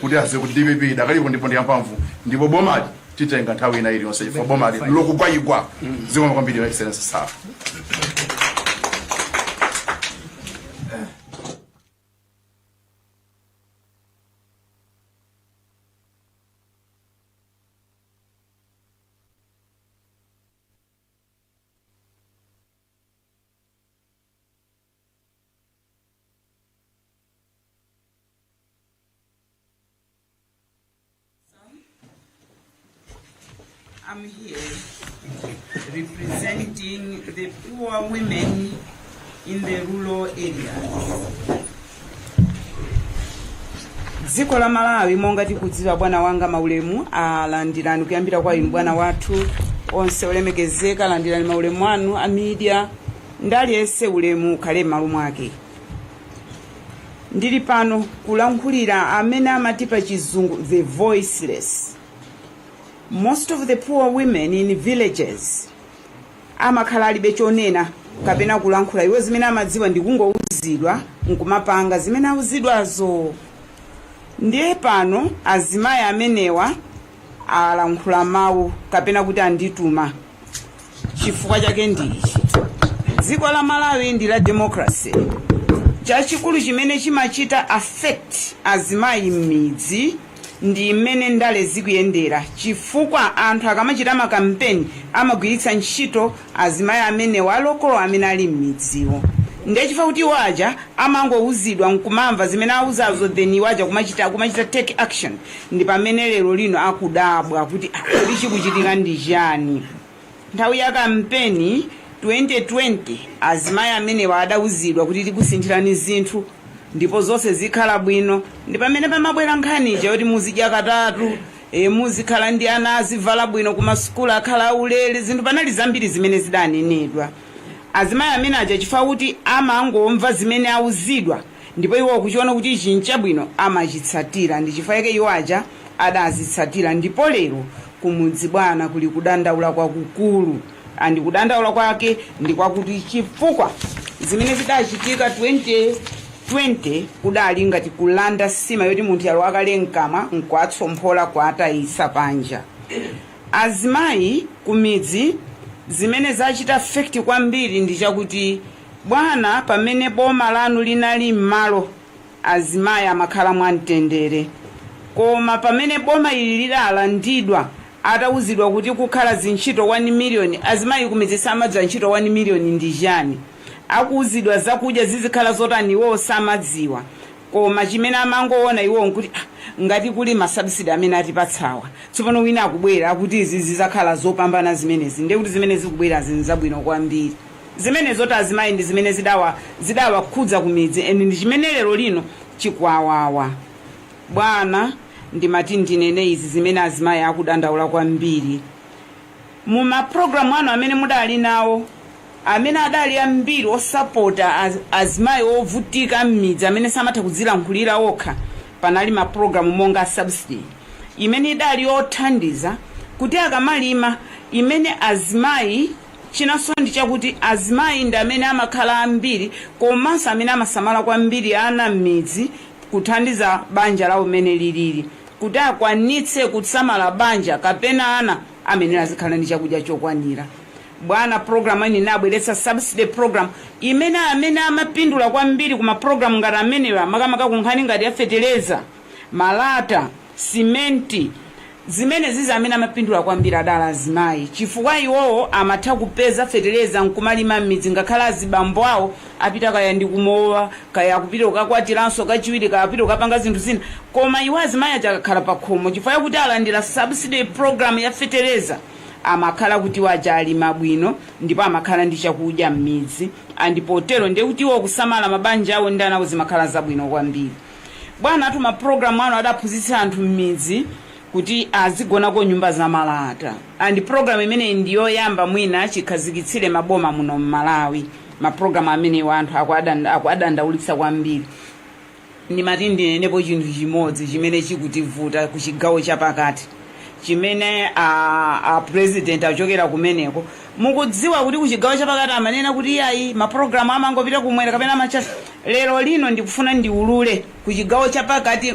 C: kuti aziwe kuti DPP idakalipo ndipo ndi yamphamvu, ndipo bomali titenga nthawi ina iliyonse, chifukwa bomali lokugwayigwa. Zikomo kwambiri, Your Excellency sir.
I: I'm here representing the poor women in the rural areas. Dziko la Malawi, monga tikudziwa, bwana wanga, maulemu alandirani kuyambira kwa inu bwana wathu onse olemekezeka, alandirani maulemu anu a media ndi aliyense, ulemu ukhale m'malo mwake. Ndili pano kulankhulira amene amati pa Chizungu "the voiceless". Most of the poor women in villages amakhala alibe chonena kapena kulankhula. Iwo zimene amadziwa ndi kungouzidwa nkumapanga zimene auzidwazo. Ndiye pano azimayi amenewa alankhula mawu kapena kuti andituma. Chifukwa chake ndichi: dziko la Malawi ndi la democracy. Chachikulu chimene chimachita affect azimayi m'midzi ndi mmene ndale zikuyendera, chifukwa anthu akamachita makampeni amagwiritsa ntchito azimayi amenewa alokolo amene ali m'midziwo. Ndiye chifukwa kuti iwo aja amangouzidwa nkumamva zimene auzazo, then iwo aja kumachita take action. Ndi pamene lero lino akudabwa kuti, "Ah, kodi chikuchitika ndi chani?" Nthawi ya kampeni 2020, azimayi amenewa adauzidwa kuti tikusinthirani zinthu ndipo zonse zikhala bwino. Ndi pamene pamabwera nkhani yoti muzidya katatu, muzikhala ndi ana azivala bwino, kumasukulu akhala aulere, zinthu panali zambiri zimene zidanenedwa. Azimayi amene aja, chifukwa kuti amangomva zimene auzidwa ndipo iwo kuchiona kuti ichi nchabwino, amachitsatira. Ndi chifukwa chake iwo aja adazitsatira. Ndipo lero kumudzi, bwana, kuli kudandaula kwakukulu. And kudandaula kwake ndi kwakuti chifukwa zimene zidachitika 2020 kudali ngati kulanda sima yoti munthu yalo akale mkamwa nkuatsomphola kuatayisa panja. Azimayi kumidzi, zimene zachita affect kwambiri ndi chakuti, bwana, pamene boma lanu linali m'malo, azimayi amakhala mwamtendere. Koma pamene boma ili lidalandidwa, atawuzidwa kuti kukhala zintchito 1 million, azimayi kumidzi samadziwa ntchito 1 million ndi chani. Akuwuzidwa zakudya zizikhala zotani, iwowo samadziwa. Koma chimene amangoona iwowo nkuti, ah, ngati kuli ma subsidy amene atipatsawa, tsopano wina akubwera akuti izi zizakhala zopambana zimenezi, ndiye kuti zimene zikubwera zinthu zabwino kwambiri. Zimene zoti azimayi ndi zimene zidawakhudza kumidzi, and ndi chimene lero lino chikwawawa. Bwana, ndimati ndinene izi zimene azimayi akudandaula kwambiri. Mumapulogalamu anu amene mudali nawo, amene adali ambiri osapota azimayi ovutika m'midzi amene samatha kudzilankhulira okha, panali mapulogalamu monga subsidy imene idali yothandiza kuti akamalima, imene azimayi, chinanso ndi chakuti azimayi ndi amene amakhala ambiri komanso amene amasamala kwambiri ana m'midzi, kuthandiza banja lawo mmene lilili. Kuti akwanitse kusamala banja kapena ana, amene azikhala ndi chakudya chokwanira. Bwana, program ine inabweretsa subsidy program imene amene amapindula kwambiri kuma program ngati amenewa, makamaka kunkhani ngati ya feteleza, malata, simenti, zimene zizi, amene amapindula kwambiri adala azimayi, chifukwa iwowo amatha kupeza feteleza nkumalima m'midzi, ngakhale azibambo awo apita kaya ndi kumowa, kaya akupita kukakwatiranso kachiwiri, kaya apita kukapanga zinthu zina. Koma iwo azimayi aja akakhala pa khomo, chifukwa chakuti alandira subsidy program ya feteleza, amakhala kuti waja alima bwino ndipo amakhala ndi chakudya m'midzi. And potero ndiye kuti iwo kusamala mabanja awo ndi anawo zimakhala zabwino kwambiri. Bwana, atu mapulogalamu ano adaphunzitsa anthu m'midzi kuti azigonako nyumba zamalata, and program imeneyi ndiyoyamba mwina chikhazikitsire maboma muno mMalawi. Mapulogalamu amenewa anthu akuadandaulitsa kwambiri. Ndimati ndinenepo chinthu chimodzi chimene chikutivuta ku chigawo chapakati, chimene a president achokera kumeneko. Mukudziwa kuti ku chigawo chapakati amanena kuti iyayi, mapulogalamu amangopita kumwera kapena amacha. Lero lino ndikufuna ndiulule, ku chigawo chapakati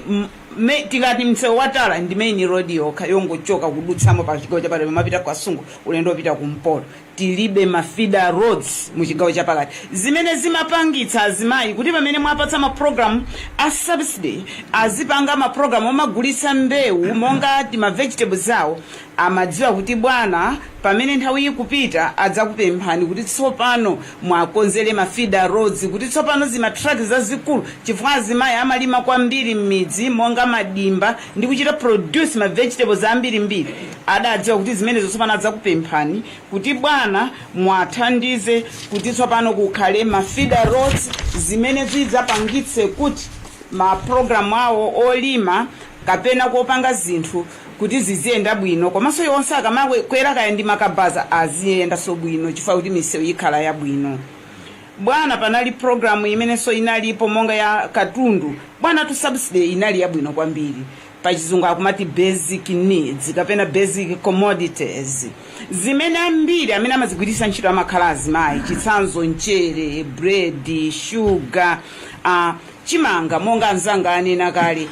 I: tikati msewu watala ndi main road yokha yongochoka kudutsamo pa chigawo chapakati, mapita Kasungu ulendo wopita kumpoto. Tilibe ma feeder roads mu chigawo chapakati, zimene zimapangitsa azimayi kuti pamene mwapatsa mapulogalamu a subsidy azipanga mapulogalamu omagulitsa mbewu monga ti ma vegetables awo, amadziwa kuti bwana Pamene nthawi ikupita, adzakupemphani kuti tsopano mwakonzere ma feeder roads, kuti tsopano zima truck zazikulu, chifukwa azimayi amalima kwambiri m'midzi monga madimba ndi kuchita produce ma vegetables ambirimbiri. Adadziwa kuti zimenezo tsopano adzakupemphani kuti, bwana, mwathandize kuti tsopano kukhale ma feeder roads, zimene zidzapangitse kuti mapulogalamu awo olima kapena kopanga zinthu kuti ziziyenda bwino, komanso yonse akamakwera kaya ndi makabaza aziyendanso bwino, chifukwa kuti misewu ikhala yabwino. Bwana, panali programu imenenso inalipo monga ya katundu. Bwana, tu subsidy inali yabwino kwambiri. Pachizungu akumati basic needs kapena basic commodities, zimene ambiri amene amazigwiritsa ntchito amakhala azimayi. Chitsanzo, mchere, bread, sugar, chimanga. Monga anzanga anena kale,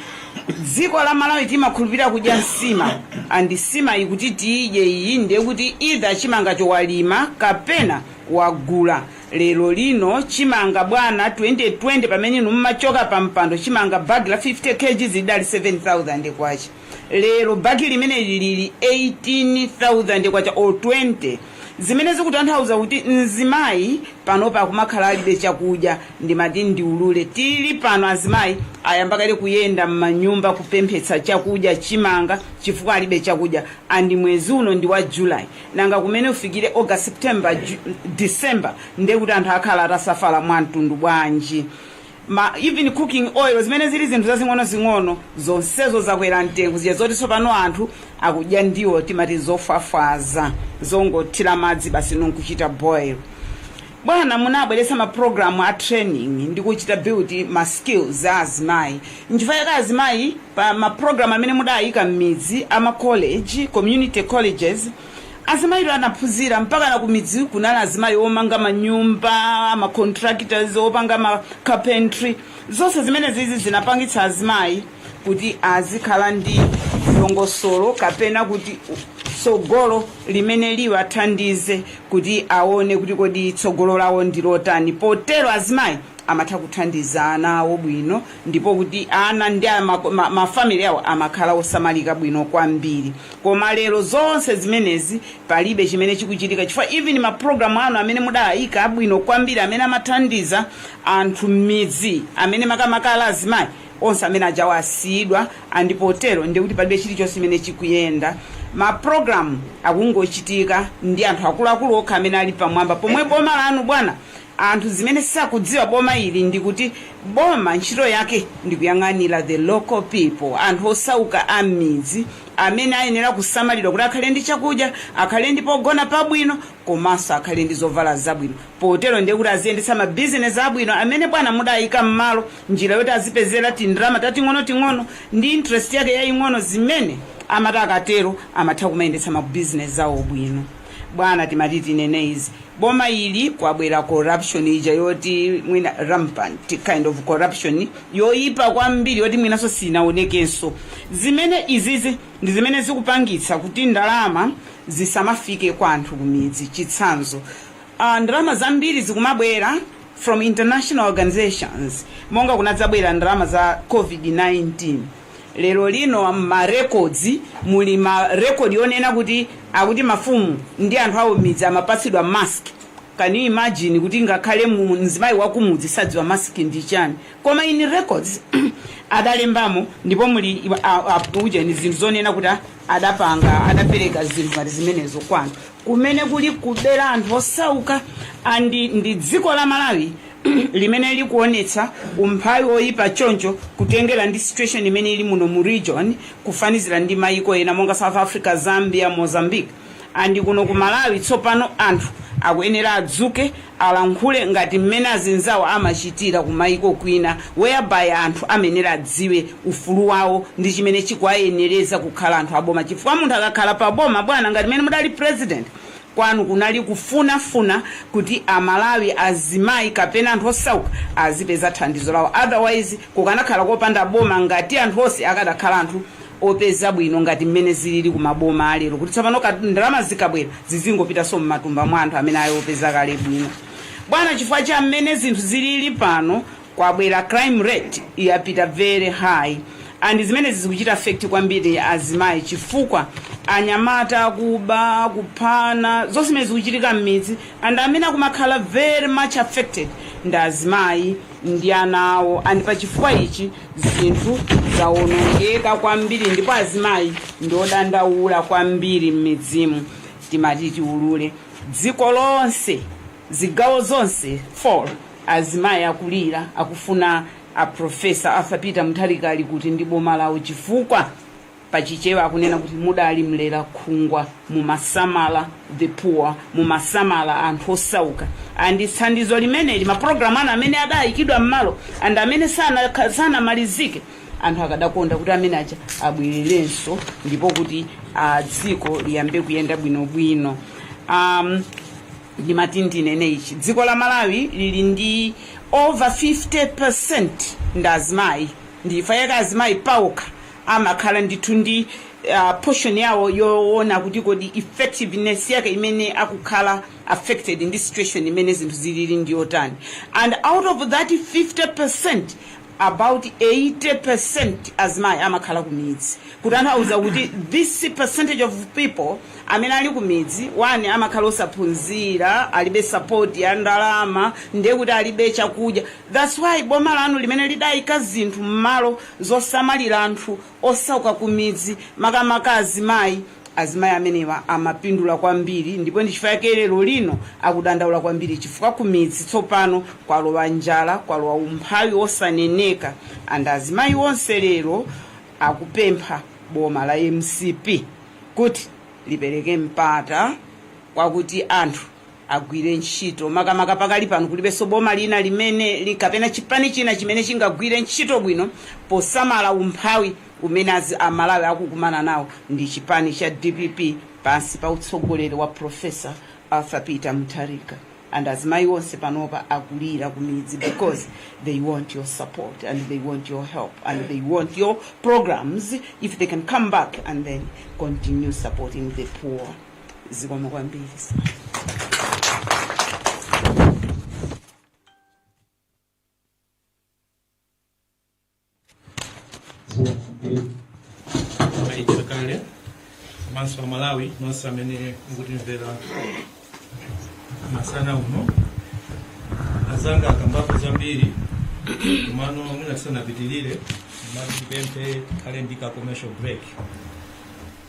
I: dziko la Malawi timakhulupirira kudya nsima, and nsima ikuti tiyidye iyi, ndiye kuti either chimanga chowalima kapena wagula. Lero lino chimanga, bwana, 2020 pamene inu mmachoka pa mpando, chimanga bagi la 50 kg lidali 7000 kwacha. Lero bagi limene lili 18,000 kwacha or 20, zimene zikutanthauza kuti mzimayi panopa akumakhala alibe chakudya. Ndimati ndiulule, tili pano azimayi ayamba kale kuyenda m'manyumba kupemphetsa chakudya, chimanga, chifukwa alibe chakudya. And mwezi uno ndi wa July, nanga kumene ufikire August, September, December, ndiye kuti anthu akhala atasafala mwamtundu bwanji? Ma even cooking oil, zimene zili zinthu zazing'ono-zing'ono, zonsezo zakwera mtengo, zija zoti tsopano anthu akudya ndiwo timati zofafwaza, zongothira madzi basi nkuchita boil. Bwana, munabweretsa mapulogalamu a training ndi kuchita build ma skills a azimayi. Nchifukwa chake azimayi pa mapulogalamu amene mudayika m'midzi ama college, community colleges, azimayiwo anaphunzira mpaka na kumidzi kunali azimayi omanga manyumba, ma contractors, opanga ma carpentry. Zonse zimene zizi zinapangitsa azimayi kuti azikhala ndi dongosolo kapena kuti tsogolo limene liwathandize kuti aone kuti kodi tsogolo lawo ndi lotani. Potero azimayi amatha kuthandiza ana awo bwino, ndipo kuti ana ndi mafamily awo amakhala osamalika bwino kwambiri. Koma lero zonse zimenezi palibe chimene chikuchitika, chifukwa even mapulogalamu anu amene mudayika abwino kwambiri, amene amathandiza anthu m'midzi, amene makamakala azimayi, onse amene ajawo asiyidwa. Andipotero ndikuti palibe chilichonse chimene chikuyenda. Mapulogalamu akungochitika ndi anthu akuluakulu okha amene ali pamwamba pomwe. Boma lanu, bwana, anthu zimene sakudziwa boma ili ndikuti boma ntchito yake ndikuyang'anira the local people, anthu osauka a m'midzi amene ayenera kusamalidwa kuti akhale ndi chakudya, akhale ndi pogona pabwino, komanso akhale ndi zovala zabwino. Potero ndiye kuti aziyendetsa mabizinesi abwino amene, bwana, mudayika m'malo njira yoti azipezera tindalama tating'onoting'ono ndi interest yake yaying'ono, zimene amati akatero amatha kumayendetsa mabizinesi awo bwino. Bwana, timati tinene izi: boma ili kwabwera corruption ija yoti mwina rampant kind of corruption yoyipa kwambiri, yoti mwinanso sinaonekenso. Zimene izizi ndi zimene zikupangitsa kuti ndalama zisamafike kwa anthu kumidzi. Chitsanzo, ndalama zambiri zikumabwera from international organizations, monga kunadzabwera ndalama za COVID-19. Lero lino ma records, muli ma record yonena kuti akuti mafumu ndi anthu awo midzi amapatsidwa mask. Can you imagine kuti ngakhale mzimayi wakumudzi sadziwa mask ndi chani? Koma in records adalembamo, ndipo muli ujeni zinthu zonena kuti adapanga, adapereka zinthu ngati zimenezo kwa anthu, kumene kuli kubera anthu osauka. And ndi dziko la Malawi limene likuonetsa umphawi oyipa choncho, kutengera ndi situation imene ili muno mu region, kufanizira ndi mayiko ena monga South Africa, Zambia, Mozambique. And kuno ku Malawi tsopano anthu akuyenera adzuke, alankhule ngati mmene azinzawo amachitira ku mayiko kwina, whereby anthu amenera adziwe ufulu wawo ndi chimene chikuwayenereza kukhala anthu aboma. Chifukwa munthu akakhala pa boma, bwana, ngati mmene mudali president, kwanu kunali kufunafuna kuti Amalawi, azimayi kapena anthu osauka azipeza thandizo lawo. Otherwise kukanakhala kopanda boma ngati anthu onse akadakhala anthu opeza bwino ngati mmene zilili kumaboma alero, kuti tsopano ndalama zikabwera zizingopitanso mmatumba mwa anthu amene ali opeza kale bwino. Bwana, chifukwa cha mmene zinthu zilili pano, kwabwera crime rate yapita very high. And zimene zikuchita affect kwambiri azimayi, chifukwa anyamata akuba, kuphana, zonse zimene zikuchitika m'midzi, and amene akumakhala very much affected ndi azimayi ndi ana awo. And pachifukwa ichi zinthu zawonongeka kwambiri, ndipo azimayi ndi odandaula kwambiri m'midzimu. Timati tiulule, dziko lonse, zigawo zonse 4, azimayi akulira, akufuna a Professor Arthur Peter Mutharika ali kuti ndi boma lawo, chifukwa pachichewa akunena kuti mudali mlera khungwa, mumasamala the poor, mumasamala anthu osauka. And thandizo limeneli, mapulogalamu anu amene adayikidwa m'malo and amene sanamalizike, anthu akadakonda kuti amene aja abwererenso, ndipo kuti dziko liyambe kuyenda bwinobwino. Ndimati ndinene ichi: dziko la Malawi lili ndi over 50% ndi azimayi. Ndifa yake azimayi paokha amakhala ndithu ndi portion yawo yoona kuti kodi effectiveness yake imene akukhala affected ndi situation imene zinthu zilili ndiyotani. And out of that 50%, about 80% azimayi amakhala kumidzi. Kutanthauza kuti this percentage of people amene ali kumidzi, one, amakhala osaphunzira, alibe support ya ndalama, ndiye kuti alibe chakudya. That's why boma lanu limene lidayika zinthu m'malo zosamalira anthu osauka kumidzi, makamaka azimayi, azimayi amenewa amapindula kwambiri. Ndipo ndi chifukwa chake lero lino akudandaula kwambiri, chifukwa kumidzi tsopano kwalowa njala, kwalowa umphawi wosaneneka. And azimayi onse lero akupempha boma la MCP kuti lipereke mpata kwakuti anthu agwire ntchito. Makamaka pakali pano kulibenso boma lina limene kapena chipani china chimene chingagwire ntchito bwino posamala umphawi umene Amalawi akukumana nawo, ndi chipani cha DPP pansi pa utsogoleri wa Professor Arthur Peter Mutharika. And azimayi onse panopa akulira kumidzi because they want your support and they want your help and they want your programs, if they can come back and then continue supporting the poor. Zikomo kwambiri.
D: Kale komanso Amalawi nonse amene mukutimvera masana uno, azanga akambapo zambiri, komano mwina tisanapitirire mati tipemphe tikhale ndi ka commercial break,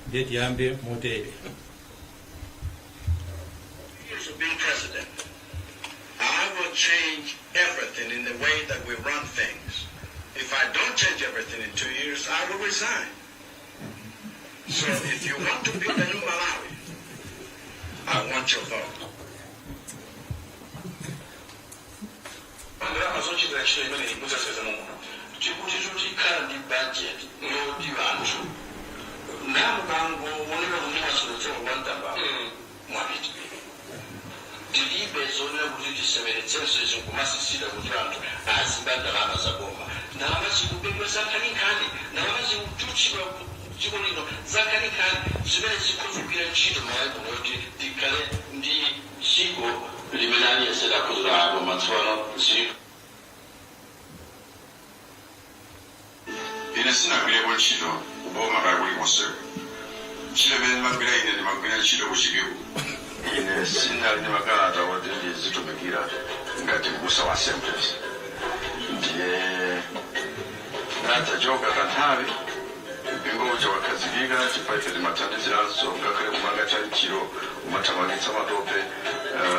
D: ndiye tiyambe motere.
E: Years of being president, I will change everything in the way that we run things. If I don't change everything in 2 years, I will resign. So if you want to build a new Malawi, I want your vote.
J: Ndalama zochitira ntchito imene mudzaseza muno, tikuti tikhala ndi budget yoti anthu namukangooneka kuti mwasolotsewa kwa mtamba mwapita. Tilibe zonena kuti tiseweretsenso izi nkumasisita kuti anthu aziba ndalama za boma. Ndalama zikubedwa zankhaninkhani, ndalama zikuchutchidwa dziko lino zankhaninkhani zimene zikhozogwira ntchito Malawi muno, yoti tikhale ndi dziko limene aliyense akhoza koma tsopano zili.
E: Ine sinagwirepo ntchito kuboma kaya kulikonseko. Ntchito imene ndimagwira ine, ndimagwira ntchito ku Chipiku. Ine sindinali ndi makalata oti ndizitumikira ngati mbusa wa Assemblies, ndiye ndadzachoka kanthawi mpingo uja wakhazikika, chifukwa ife timathandiziranso ngakhale kumanga tchalitchilo, kumathamangitsa matope.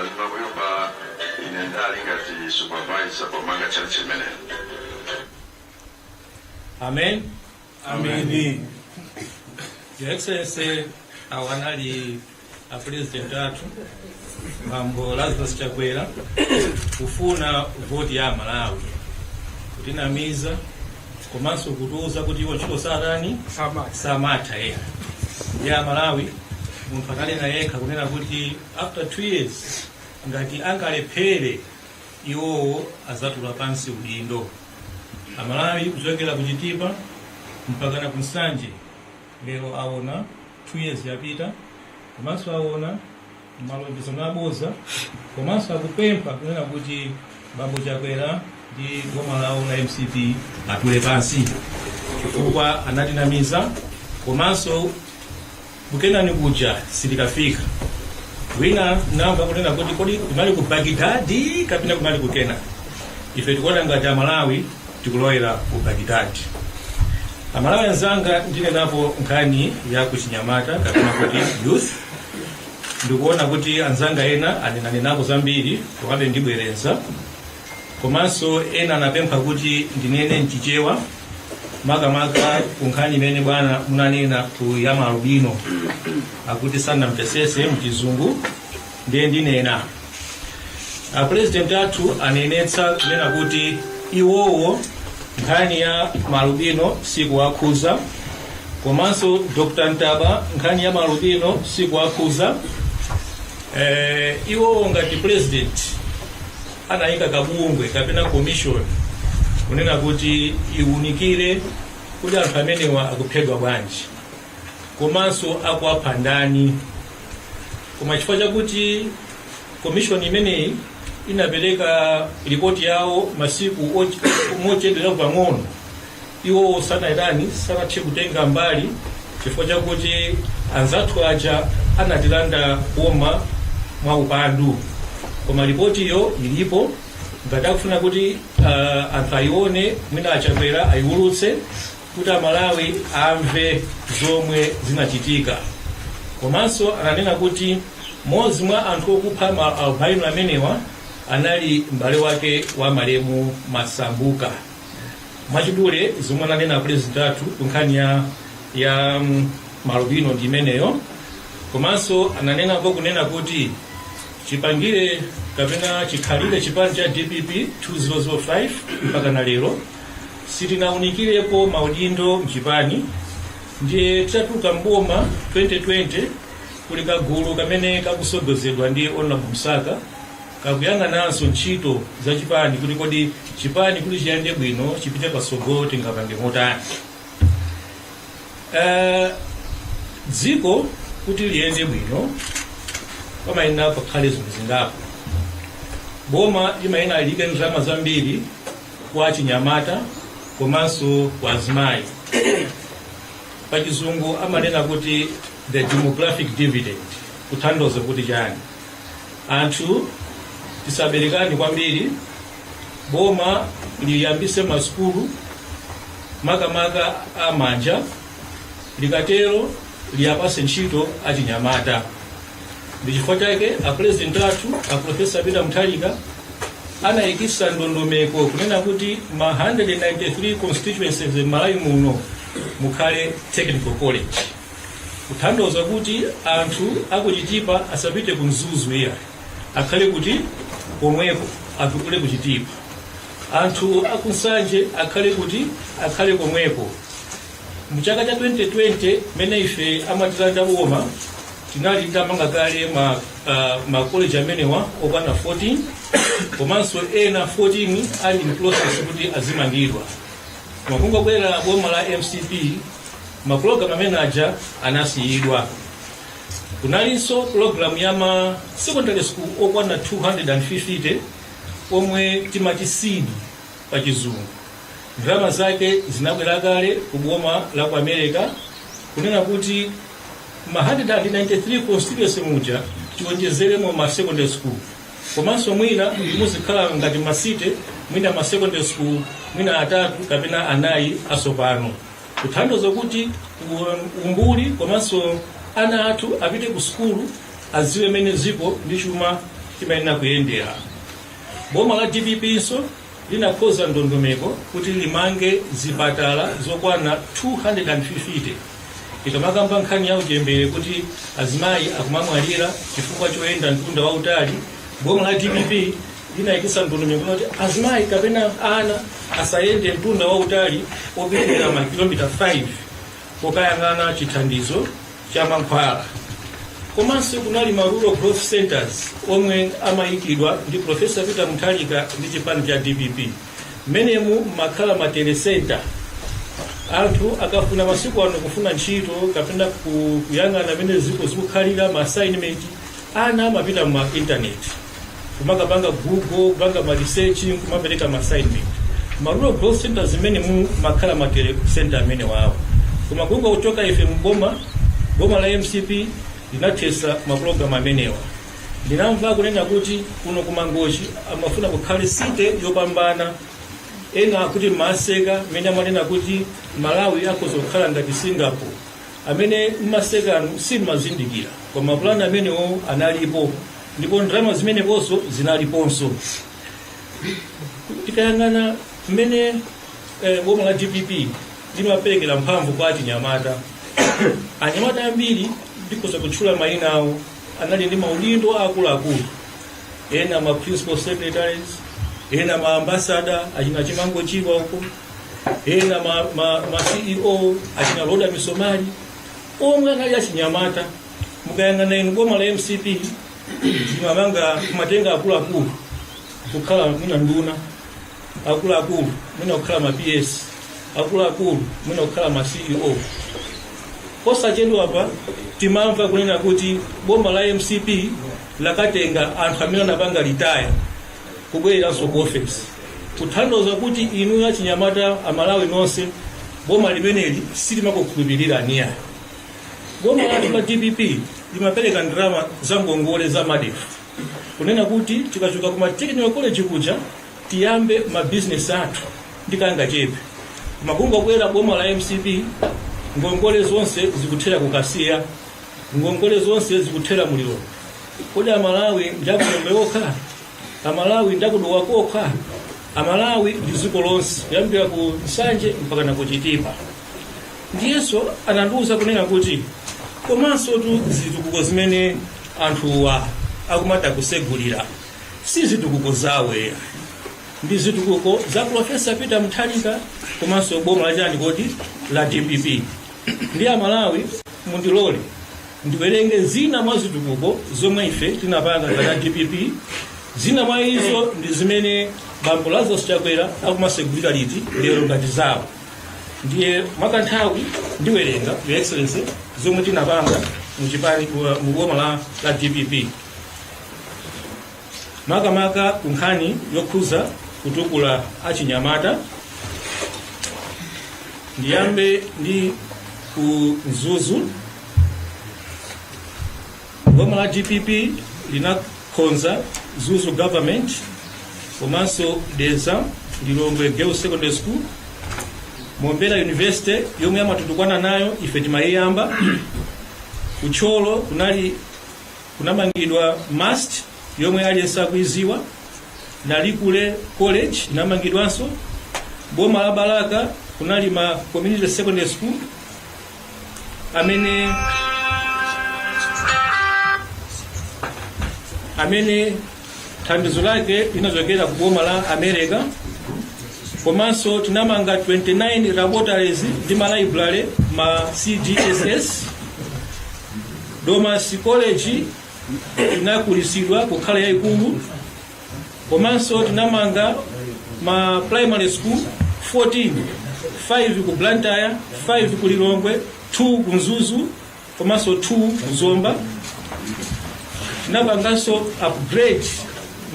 E: Ndimakuyomba ine ndali ngati supervisor pomanga tchalitchi limenelo.
D: Amen. Amen. Your Excellency, awo anali a president athu Bambo Lazarus Chakwera kufuna voti ya Malawi, kutinamiza komanso kutiuza kuti iwo ntchito satani samatha yekha ya Malawi. Munthu ananena yekha kunena kuti after 2 years ngati angalephere, iwowo azatula pansi udindo. Amalawi kuchokera ku Chitipa mpakana ku Nsanje lero aona 2 years yapita, komanso aona malonjezano aboza, komanso akupempha kunena kuti Bambo Chakwera ndi boma lawo la MCP atule pansi. Chifukwa anatinamiza, komanso kukenani kuja sitikafika. Wina namva kunena kuti kodi kunali ku Bagidadi kapena kunali ku Kenani? Ife tikuona ngati Amalawi tikulowera ku Bagidadi. Amalawi anzanga, ndinenapo nkhani ya kuchinyamata kapena kuti youth. Ndikuona kuti anzanga ena anenanenapo zambiri, komabe ndibwereza. Komanso ena anapempha kuti ndinene mchichewa, makamaka ku nkhani imene bwana munanena ku ya maalubino, akuti sanamvesese mchizungu, ndiye ndinena. Apresident athu anenetsa kunena kuti iwowo nkhani ya maalubino sikuwakhuza, komanso Dr Ntaba nkhani ya maalubino sikuwakhuza. Iwowo ngati president anayika kabungwe kapena commission kunena kuti iwunikire kuti anthu amenewa akuphedwa bwanji komanso akuwapha ndani. Koma chifukwa chakuti commission imeneyi inapereka ripoti yawo masiku mochedwera pang'ono, iwowo sanayitani, sanathe kutenga mbali, chifukwa chakuti anzathu aja anatilanda boma mwa upandu. Koma ripotiyo ilipo, ngati akufuna kuti anthu ayione, mwina achakwera ayiwulutse kuti Amalawi amve zomwe zinachitika. Komanso ananena kuti mmodzi mwa anthu okupha ma albino amenewa anali m'bale wake wa malemu Masambuka. Mwachidule, zomwe ananena president athu ku nkhani ya maalubino ndi imeneyo. Komanso ananenapo kunena kuti chipangire kapena chikhalire chipani cha DPP 2005 mpaka na lero sitinawunikirepo maudindo mchipani. Ndiye titatuluka mboma 2020, kuli kagulu kamene kakusogozedwa ndi Honorable Msaka, kakuyang'ananso ntchito za chipani, kuti kodi chipani kuti chiyende bwino, chipite patsogolo, tingapange motani? Dziko kuti liyende bwino pamayenera pakhale zinthu zingapo. Boma limayenera liyike ndalama zambiri kwa chinyamata komanso kwa azimayi. Pachizungu amanena kuti the demographic dividend. Kutanthauza kuti chani? Anthu tisaberekani kwambiri. Boma liyambise masukulu, makamaka amanja. Likatero liyapase ntchito achinyamata. Ndi chifukwa chake apresident athu, aprofesa Peter Mutharika, anayikisa ndondomeko kunena kuti ma 193 constituencies m'Malawi muno mukhale technical college, kutanthauza kuti anthu akuchitipa asapite ku Mzuzu iya, akhale kuti komweko atukule kuchitipa. Anthu akunsanje akhale kuti akhale komweko. Mchaka cha 2020 mene ife amatilanda boma, tinali titamanga kale ma college amenewa okwana 14, komanso ena 14 ali in process kuti azimangidwa. Koma kungobwera boma la MCP, mapulogalamu amene aja anasiyidwa. Kunalinso pulogalamu ya ma secondary school okwana 250, omwe timati SEED pa chizungu. Ndalama zake zinabwera kale ku boma la ku America, kunena kuti ma 193 constituency muja tionjezeremo ma secondary school, komanso mwina muzikhala ngati ma city, mwina ma secondary school mwina atatu kapena anayi asopano, kutanthauza kuti umbuli komanso ana athu apite ku sukulu, adziwe mene dziko ndi chuma chimayenera kuyendera. Boma la DPP nso linakhoza ndondomeko kuti limange zipatala zokwana 250. Tikamakamba nkhani ya uchembere, kuti azimayi akumamwalira chifukwa choyenda mtunda wautali, boma la DPP linayikisa ndondomeko kuti azimayi kapena ana asayende mtunda wautali opitirira makilomita 5 pokayang'ana chithandizo cha mankhwala. Komanso kunali ma rural growth centers omwe amayikidwa ndi Profesa Peter Mutharika ndi chipani cha DPP. Mmenemu makhala ma telecenter. Anthu akafuna masiku ano kufuna ntchito kapena kuyang'ana mene ziko zikukhalira, ma assignment, ana amapita ma internet kumakapanga Google, kupanga ma research, kumapereka ma assignment. Ma rural growth centers zimene mumakhala ma telecenter amene wawo, koma kungo kuchoka ife mboma, boma la MCP linathesa mapulogalamu amenewa. Ndinamva kunena kuti kuno kumangochi amafuna kukhale city yopambana. Ena akuti mmaseka mmene amanena kuti Malawi akhoza kukhala ngati Singapore. Amene mmasekanu simmazindikira, koma mapulani amenewo analipo ndipo ndalama zimeneponso zinaliponso. Tikayang'ana mmene boma la DPP limaperekera mphamvu kwa achinyamata, anyamata ambiri ndikhoza kutchula mayina awo, anali ndi maudindo akuluakulu, ena ma principal secretaries, ena ma ambassador achina Chimango Chirwa uko, ena ma CEO achina Roda Misomali, omwe anali achinyamata. Mukayang'ana inu, boma la MCP limamanga kumatenga akuluakulu kukhala mwina nduna, akuluakulu mwina kukhala ma PS, akuluakulu mwina kukhala ma CEO. Posachedwa apa timamva kunena kuti boma la MCP lakatenga anthu amene anapanga retire kubwereranso ku office, kutanthauza kuti inu achinyamata Amalawi nonse, boma limeneli silimakukhulupirirani ayi. Boma lathu la DPP limapereka ndalama za ngongole za MARDEF, kunena kuti tikachoka kuma technical college kuja tiyambe mabizinesi athu ndikangachepe. Koma kungobwera boma la MCP, ngongole zonse zikuthera kukasiya, ngongole zonse zikuthera muliro. Kodi Amalawi ndakulombe okha? Amalawi ndakudowa kokha? Amalawi ndi dziko lonse, kuyambira ku Nsanje mpaka na ku Chitipa. Ndiyenso anandiwuza kunena kuti komanso tu zitukuko zimene anthuwa akumata kusegulira si zitukuko zawe, ndi zitukuko za Profesa Peter Mutharika komanso boma lachani kodi la DPP. Ndi Amalawi, mundilole ndiwerenge zina mwa zitukuko zomwe ife tinapanga ngati DPP. Zina mwa izo ndi zimene bambo Lazarus Chakwera akumasegulira liti lero ngati zawo. Ndiye mwakanthawi ndiwerenga, Your Excellency, zomwe tinapanga muchipani, mu boma la DPP, makamaka ku nkhani yokhuza kutukula achinyamata. Ndiyambe ndi ku Mzuzu. Boma la DPP linakonza Mzuzu Government komanso Dedza, Lilongwe Girls Secondary School, Mombera University yomwe amatutukwana nayo, ife timayiyamba. Kuthyolo kunali kunamangidwa MUST yomwe aliyense akuiziwa. Nalikule College inamangidwanso. Boma la Balaka kunali ma community secondary school amene thandizo lake linachokera ku boma la America. Komanso tinamanga 29 laboratories ndi ma library, ma CDSS. Domasi College inakulisidwa kukhala yayikulu. Komanso tinamanga ma primary school 14, 5 ku Blantyre, 5 ku Lilongwe, 2 ku Mzuzu komanso 2 ku Zomba. Tinapanganso upgrade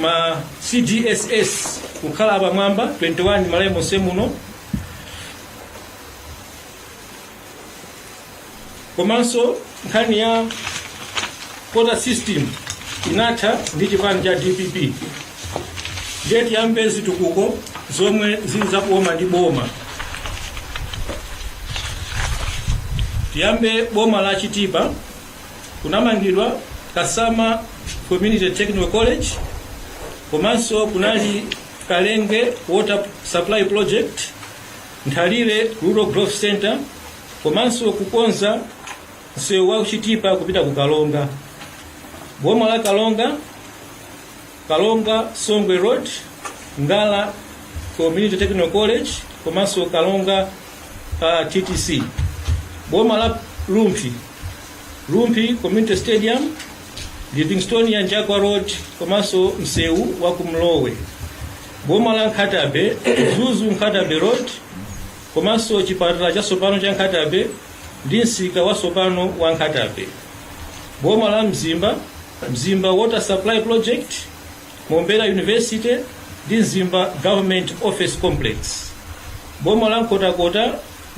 D: ma CDSS kukhala pamwamba 21 Malawi monse muno. Komanso nkhani ya quota system inatha ndi chipani cha DPP. Ndiye tiyambe zitukuko zomwe zili za boma ndi boma. Tiyambe boma la Chitipa. Kunamangidwa Kasama Community Technical College, komanso kunali Kalenge Water Supply Project, Nthalire Rural Growth Center, komanso kukonza msewu wa Chitipa kupita ku Kalonga. Boma la Kalonga, Kalonga Songwe Road, Ngala Community Technical College komanso Kalonga TTC. Boma la Rumphi, Rumphi Community Stadium, Livingstonia Njakwa Road komanso msewu wa kumlowe. Boma la Nkhata Bay, Mzuzu Nkhata Bay Road komanso chipatala chatsopano cha Nkhata Bay ndi msika watsopano wa Nkhata Bay. Boma la Mzimba, Mzimba Water Supply Project, Mombera University, Ndi Mzimba Government Office Complex. Boma la Nkhotakota,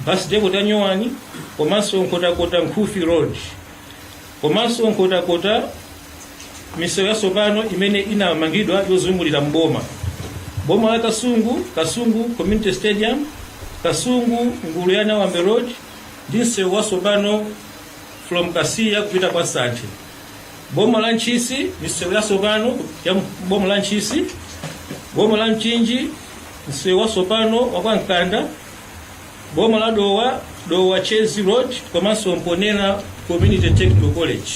D: bus depot ya nyowani, komanso Nkhotakota Nkhufi Road, komanso Nkhotakota misewu yatsopano imene inamangidwa yozungulira mboma. Boma la Kasungu, Kasungu Community Stadium, Kasungu Ngulu ya Nawambe Road ndi msewu watsopano from Kasiya kupita kwa Santhe. Boma la Ntchisi, misewu yatsopano ya boma la Ntchisi. Boma la Mchinji, msewu watsopano wa kwa Mkanda. Boma la Dowa, Dowa Chezi Road komanso Mponela Community Technical College.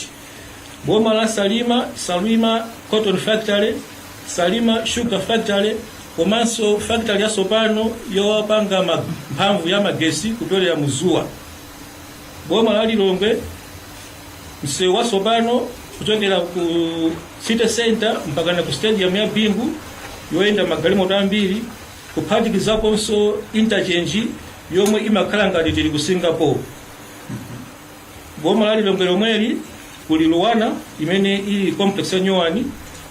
D: Boma la Salima, Salima Cotton Factory, Salima Sugar Factory komanso factory yatsopano yopanga mphamvu ya magesi kupyolera muzuwa. Boma la Lilongwe, msewu watsopano kuchokera ku city center mpakana ku stadium ya Bingu yoyenda magalimoto ambiri, kuphatikizaponso interchange yomwe imakhala ngati tili ku Singapore. Boma la Lilongwe lomweli kuli Luwana imene ili complex ya nyowani,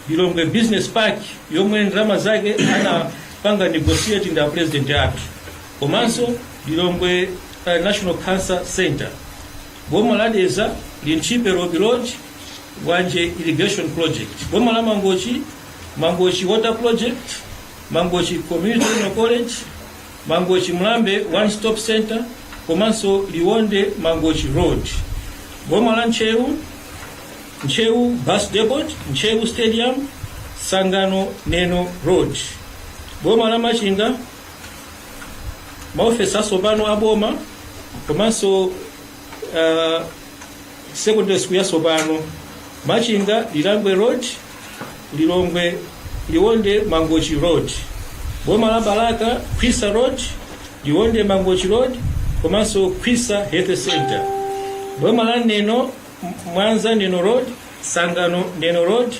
D: Lilongwe Business Park yomwe ndalama zake anapanga negotiate ndi president athu, komanso Lilongwe National Cancer Center. Boma la Dedza, Linthipe Road Road, Wanje Irrigation Project. Boma la Mangochi, Mangochi Water Project, Mangochi Community Regional College, Mangochi Mlambe One Stop Center komanso Liwonde Mangochi Road. Boma la Ntcheu, Ntcheu Bus Depot, Ntcheu Stadium, Sangano Neno Road. Boma la Machinga, maofesi atsopano a boma komanso secondary school yatsopano, Machinga Lilangwe Road, Lilongwe Liwonde Mangochi Road. Boma la Balaka, Kwisa Road, Liwonde Mangochi Road komanso Kwisa Health Center. Boma la Neno, Mwanza Neno Road, Sangano Neno Road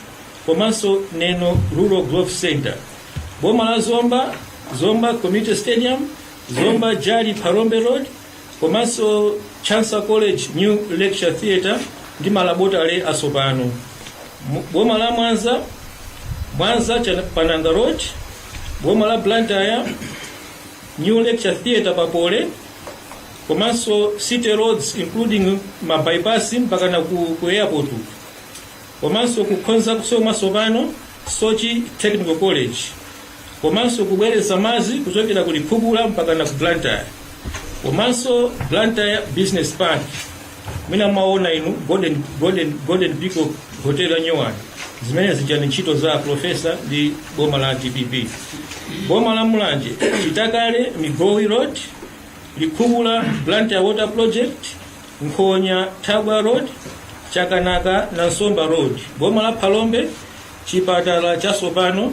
D: komanso Neno Rural Growth Center. Boma la Zomba, Zomba Community Stadium, Zomba Jali Phalombe Road komanso Chancellor College New Lecture Theatre ndi ma laboratory atsopano. Boma la Mwanza, Mwanza Pananga Road. Boma la Blantyre, New Lecture Theatre Papole komanso city roads including ma bypass mpakana ku airport, komanso kukonza mwatsopano Soche Technical College, komanso kubwereza madzi kuchokera ku Likhubula mpakana ku Blantyre, komanso Blantyre Business Park. Mwina mwaona inu Golden Peacock Hotel ya nyowani, zimene zija ni ntchito za profesa ndi boma la DPP. Boma la Mulanje, Chitakale Migowi Road, Likhubula Blantyre Water Project, Nkhonya Thabwa Road, Chakanaka na Nsomba Road. Boma la Phalombe, chipatala chatsopano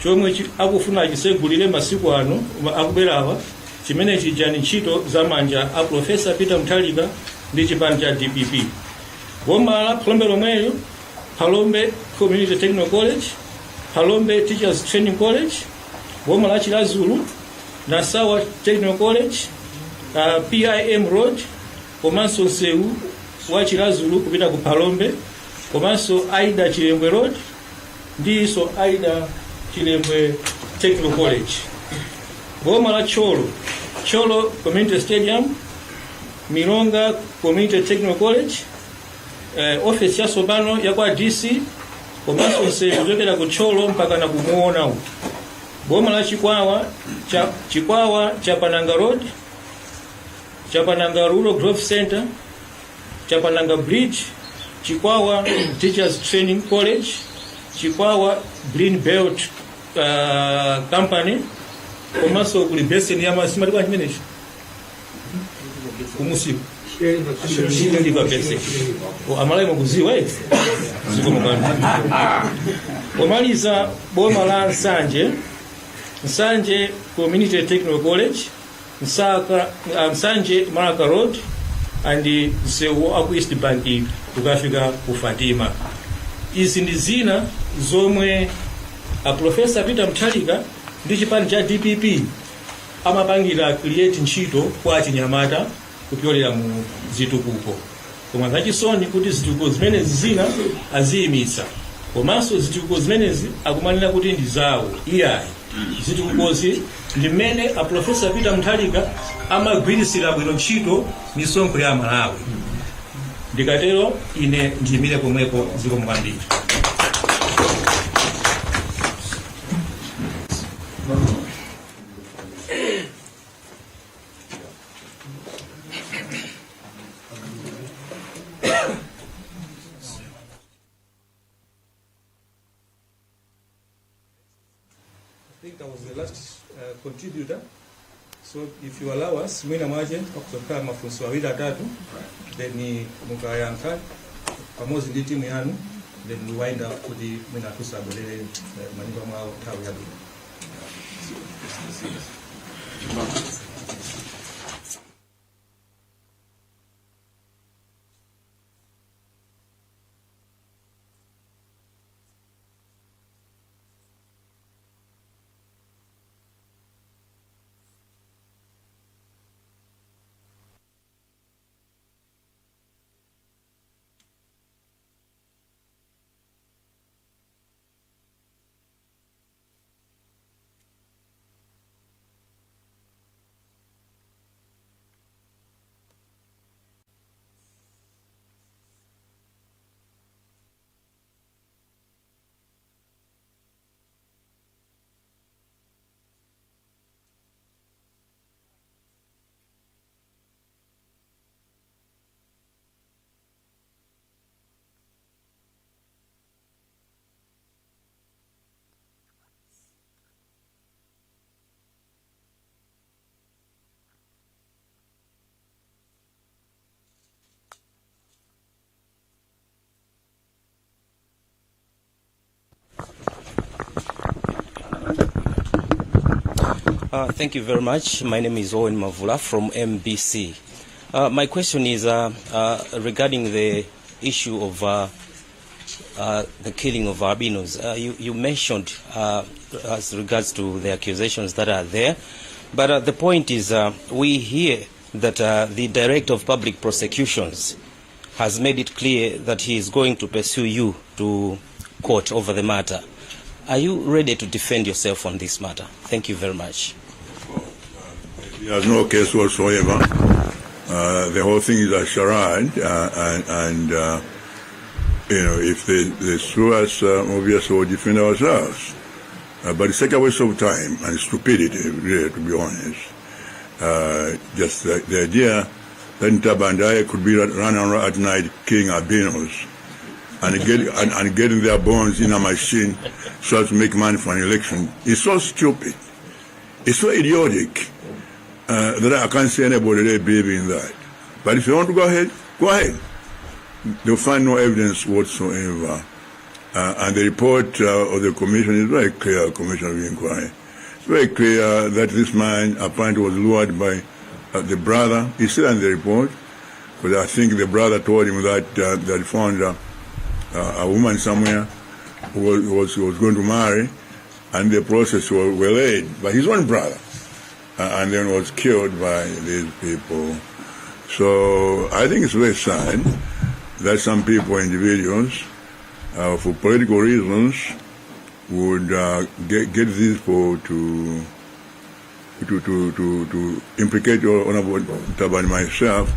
D: chomwe akufuna chisegulire masiku ano akubwerawa, chimene chija ni ntchito za manja a Profesa Peter Mutharika ndi chipani cha DPP. Boma la Phalombe lomweyo, Phalombe Community Technical College, Phalombe Teachers Training College. Boma la Chiradzulu, Nasawa Technical College, PIM Road komanso msewu wa Chiradzulu kupita ku Phalombe, komanso Aida Chilembwe Road ndiso Aida Chilembwe Technical College. Boma la Thyolo, Thyolo Community Stadium, Milonga Community Technical College, office yatsopano ya kwa DC komanso msewu kuchokera ku Thyolo mpaka na kumuona uku. Boma la Chikwawa, Chikwawa Chapananga Road, Chapananga Rural Growth Center, Chapananga Bridge, Chikwawa Teachers Training College, Chikwawa Green Belt Company, komanso kuli basin ya madzi mati chimenechi kumusiku Shire River Basin. Amalawi mukuziwa eh? Zikomo kwambiri. Pomaliza, boma la Nsanje, Nsanje Community Technical College, Nsaka, Nsanje Marka Road and msewu aku East Bank kukafika ku Fatima. Izi ndi zina zomwe a Professor Peter Mutharika ndi chipani cha DPP amapangira create ntchito kwa achinyamata kupyolera mu zitukuko. Koma zachisoni kuti zitukuko zimenezi zina aziyimitsa, komanso zitukuko zimenezi akumanena kuti ndi zawo. Iyayi. Zitukukozi ndi mmene a Professor Peter Mutharika amagwirisira bwino ntchito misonkho ya Malawi. Ndikatero ine ndiyimire pomwepo. Zikomo kwambiri. I think I was the last contributor. So if you allow us, mwina mwache pakuzokhala mafunso awiri atatu, then mukayankha pamodzi ndi timu yanu, then we wind up kuti mwina afunso abwerere manyumba mwawo nthawi yabwino.
K: Thank you very much. My name is Owen Mavula from MBC. My question is regarding the issue of the killing of albinos. You mentioned as regards to the accusations that are there, but the point is we hear that the Director of Public Prosecutions has made it clear that he is going to pursue you to court over the matter. Are you ready to defend yourself on this matter? Thank you very much.
A: He has no case whatsoever. The whole thing is a charade, and if they sue us, obviously we'll defend ourselves. But it's such a waste of time and stupidity, really, to be honest. Just the idea that Ntaba and I could be running around at night killing albinos and getting their bones in a machine so as to make money for an election is so stupid. It's so idiotic that I can't see anybody really believing that. But if you want to go ahead, go ahead. They'll find no evidence whatsoever. And the report of the commission is very clear, Commission of Inquiry. It's very clear that this man apparently was lured by the brother. He's still in the report, because I think the brother told him that he found a woman somewhere who was going to marry, and the process were laid by his own brother, and then was killed by these people. So I think it's very sad that some people, individuals, for political reasons, would get these people to implicate Honorable Ntaba and myself.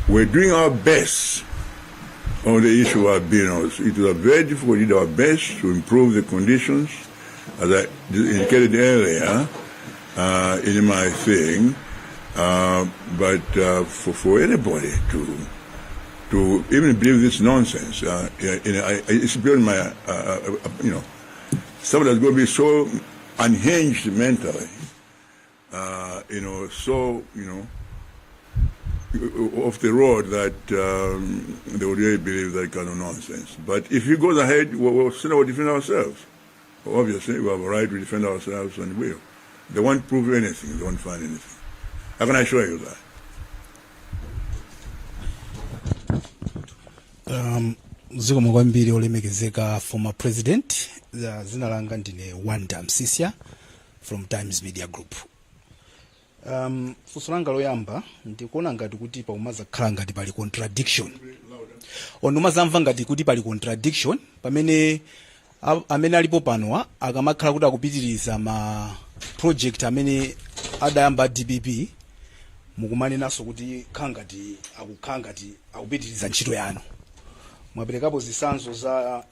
A: We're doing our best on the issue of albinos. It was a very difficult, we did our best to improve the conditions, as I indicated earlier in my thing, but for anybody to even believe this nonsense, it's beyond my, somebody that's going to be so unhinged mentally, so, off the road that they would really believe that kind of nonsense. But if he goes ahead, we'll still defend ourselves. Obviously, we have a right to defend ourselves, and we will. They won't prove anything, they won't find anything. How can I show you that?
L: Zikomo kwambiri, olemekezeka former president. Zina langa ndine Wanda Msisya from Times Media Group. Funso langa loyamba, ndikuona ngati kuti paumazakhala ngati pali contradiction, ondimazamva ngati kuti pali contradiction pamene Amene alipo panowa akamakhala kuti akupitiriza ma project amene adayamba DPP, mukumanenanso kuti khangati akukhala ngati akupitiriza ntchito yanu. Mwaperekapo zitsanzo za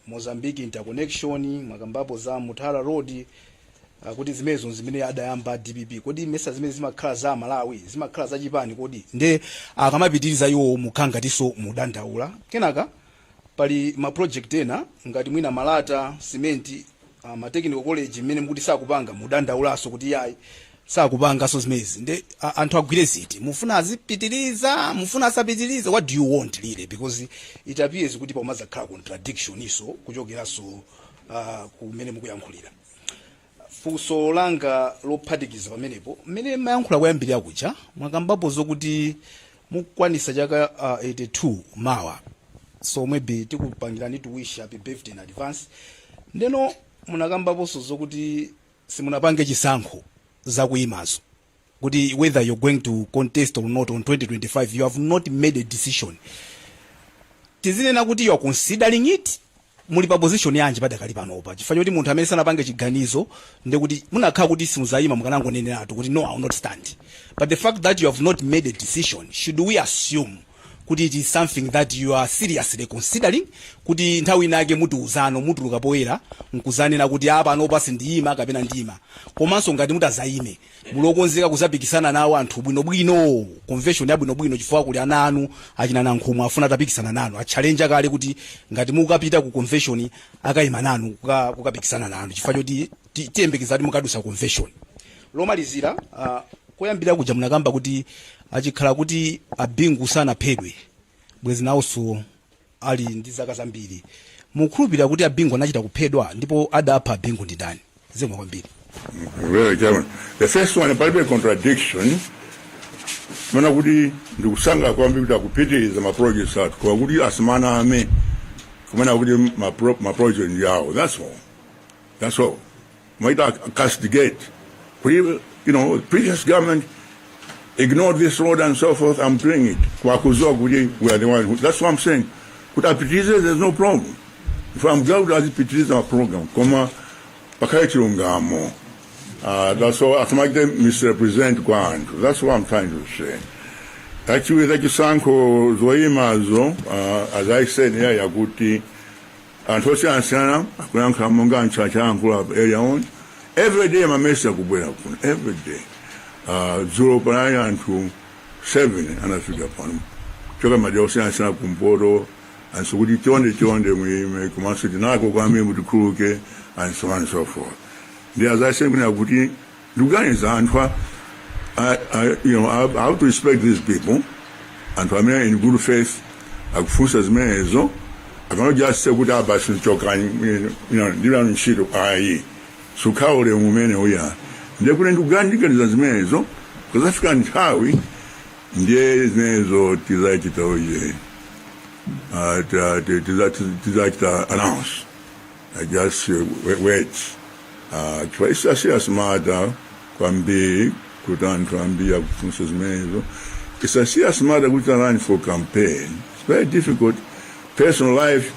L: Mozambique interconnection, mwakambapo za Mutara Road, kuti zimenezo zimene adayamba DPP. Kodi mesa zimene zimakhala za Malawi zimakhala za chipani kodi? Nde akamapitiriza iwo mukhala ngatinso mudandaula. Kenaka pali ma project ena ngati mwina malata, cement, ma technical college mmene mukuti sakupanga, mudandaulaso kuti yayi, sakupanganso zimenezi. Nde anthu agwire ziti? Mufuna azipitiriza, mufuna asapitirize? What do you want really? Because it appears kuti pamazakhala contradiction iso kuchokeranso kumene mukuyankhulira. Funso langa lophatikiza pamenepo, mmene mayankhula kuyambirira kuja mwakambapo zokuti mukukwanisa chaka 82 mawa, so maybe tikupangirani to wish happy birthday in advance. Ndeno munakambaponso zokuti simunapange chisankho zakuyimazo, kuti whether you're going to contest or not on 2025, you have not made a decision. Tizinena kuti you are considering it? Muli pa position yanji padakali panopa? Chifukwa choti munthu amene sanapange chiganizo, ndekuti munakhala kuti simuzayima mukanangoneneratu kuti, "No, I will not stand." But the fact that you have not made a decision, should we assume kuti it is something that you are seriously considering, kuti nthawi inake mutiuzano, mutuluka poyera nkuzanena kuti apa panopa sindiyima kapena ndiyima? Komanso ngati mutazayime, mulokonzeka kuzapikisana nawo anthu bwinobwino, convention yabwinobwino? Chifukwa kuli ana anu achina Nankhumwa afuna atapikisana nanu, atchalenja kale kuti ngati mukapita ku convention akayima nanu kukapikisana nanu, chifukwa choti tiyembekeza kuti mukadusa convention. Lomalizira, koyambira kuja munakamba kuti achikhala kuti abingu sanaphedwe bwezi nawonso ali ndi zaka zambiri. Mukhulupirira kuti abingu anachita kuphedwa, ndipo adapha abingu ndi ndani? Zikomo kwambiri.
A: Very, Chairman. The first one, palibe contradiction. Mana kuti ndikusanga kwambiri kuti akupitiriza ma projects athu, kwa kuti asimana ame kumana kuti ma project yawo. That's all. That's all. Maita castigate. Kuti, previous government ignored this road and so forth. I'm doing it. Kwa kuzua kuti we are the one who, that's what I'm saying. Kuti apitirize, there's no problem. If I'm glad azipitiriza ma program, koma pakhale chilungamo. That's all. Asamachite misrepresent kwa anthu. That's what I'm trying to say. Kachiwiri, zachisankho zoyimazo, as I said here, yakuti anthu osiyanasiyana akuyankhula monga anthu achayankhula earlier on. Every day ma message akubwera kuno, every day. Dzulo panali anthu 7 anafika pano choka madera osiyanasiyana kumpoto, and so kuti chonde chonde muime, komanso tinako kwambiri, mutikhuluke, and so on and so forth. Ndi as I said kunena kuti ndikuganiza anthu I have to respect these people, anthu amene in good faith akufunsa zimenezo. I cannot just say kuti abasi nchokani, ndilanu ntchito, ayi, sukhala ulemu umene uya. Ndiye kuti ndikuganiza zimenezo kuzafika nthawi, ndiye zimenezo tizachita uje tizachita announce. I just wait. Chifukwa it's a serious matter kwambiri kuti anthu ambiri akufunsa zimenezo. It's a serious matter kuti run for campaign. It's very difficult. Personal life,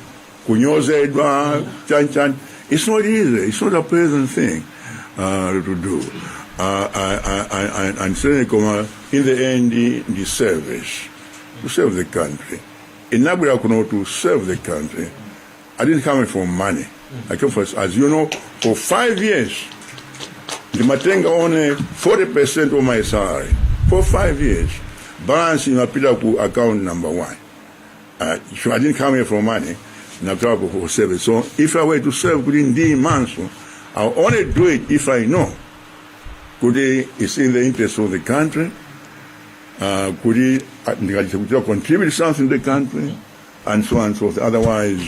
A: kunyozedwa, chan chan. It's not easy. It's not a pleasant thing to do. And certainly, koma, in the end, the service, to serve the country. Inabwera kuno to serve the country. I didn't come for money. I came for, as you know, for 5 years, ndimatenga only 40% of my salary. For 5 years. Balance imapita ku account number one. So I didn't come here for money. Nataka for service. So if I were to serve kuti ndiimanso, I'll only do it if I know kuti it's in the interest of the country, kuti ndikachita contribute something to the country, and so on and so forth. Otherwise,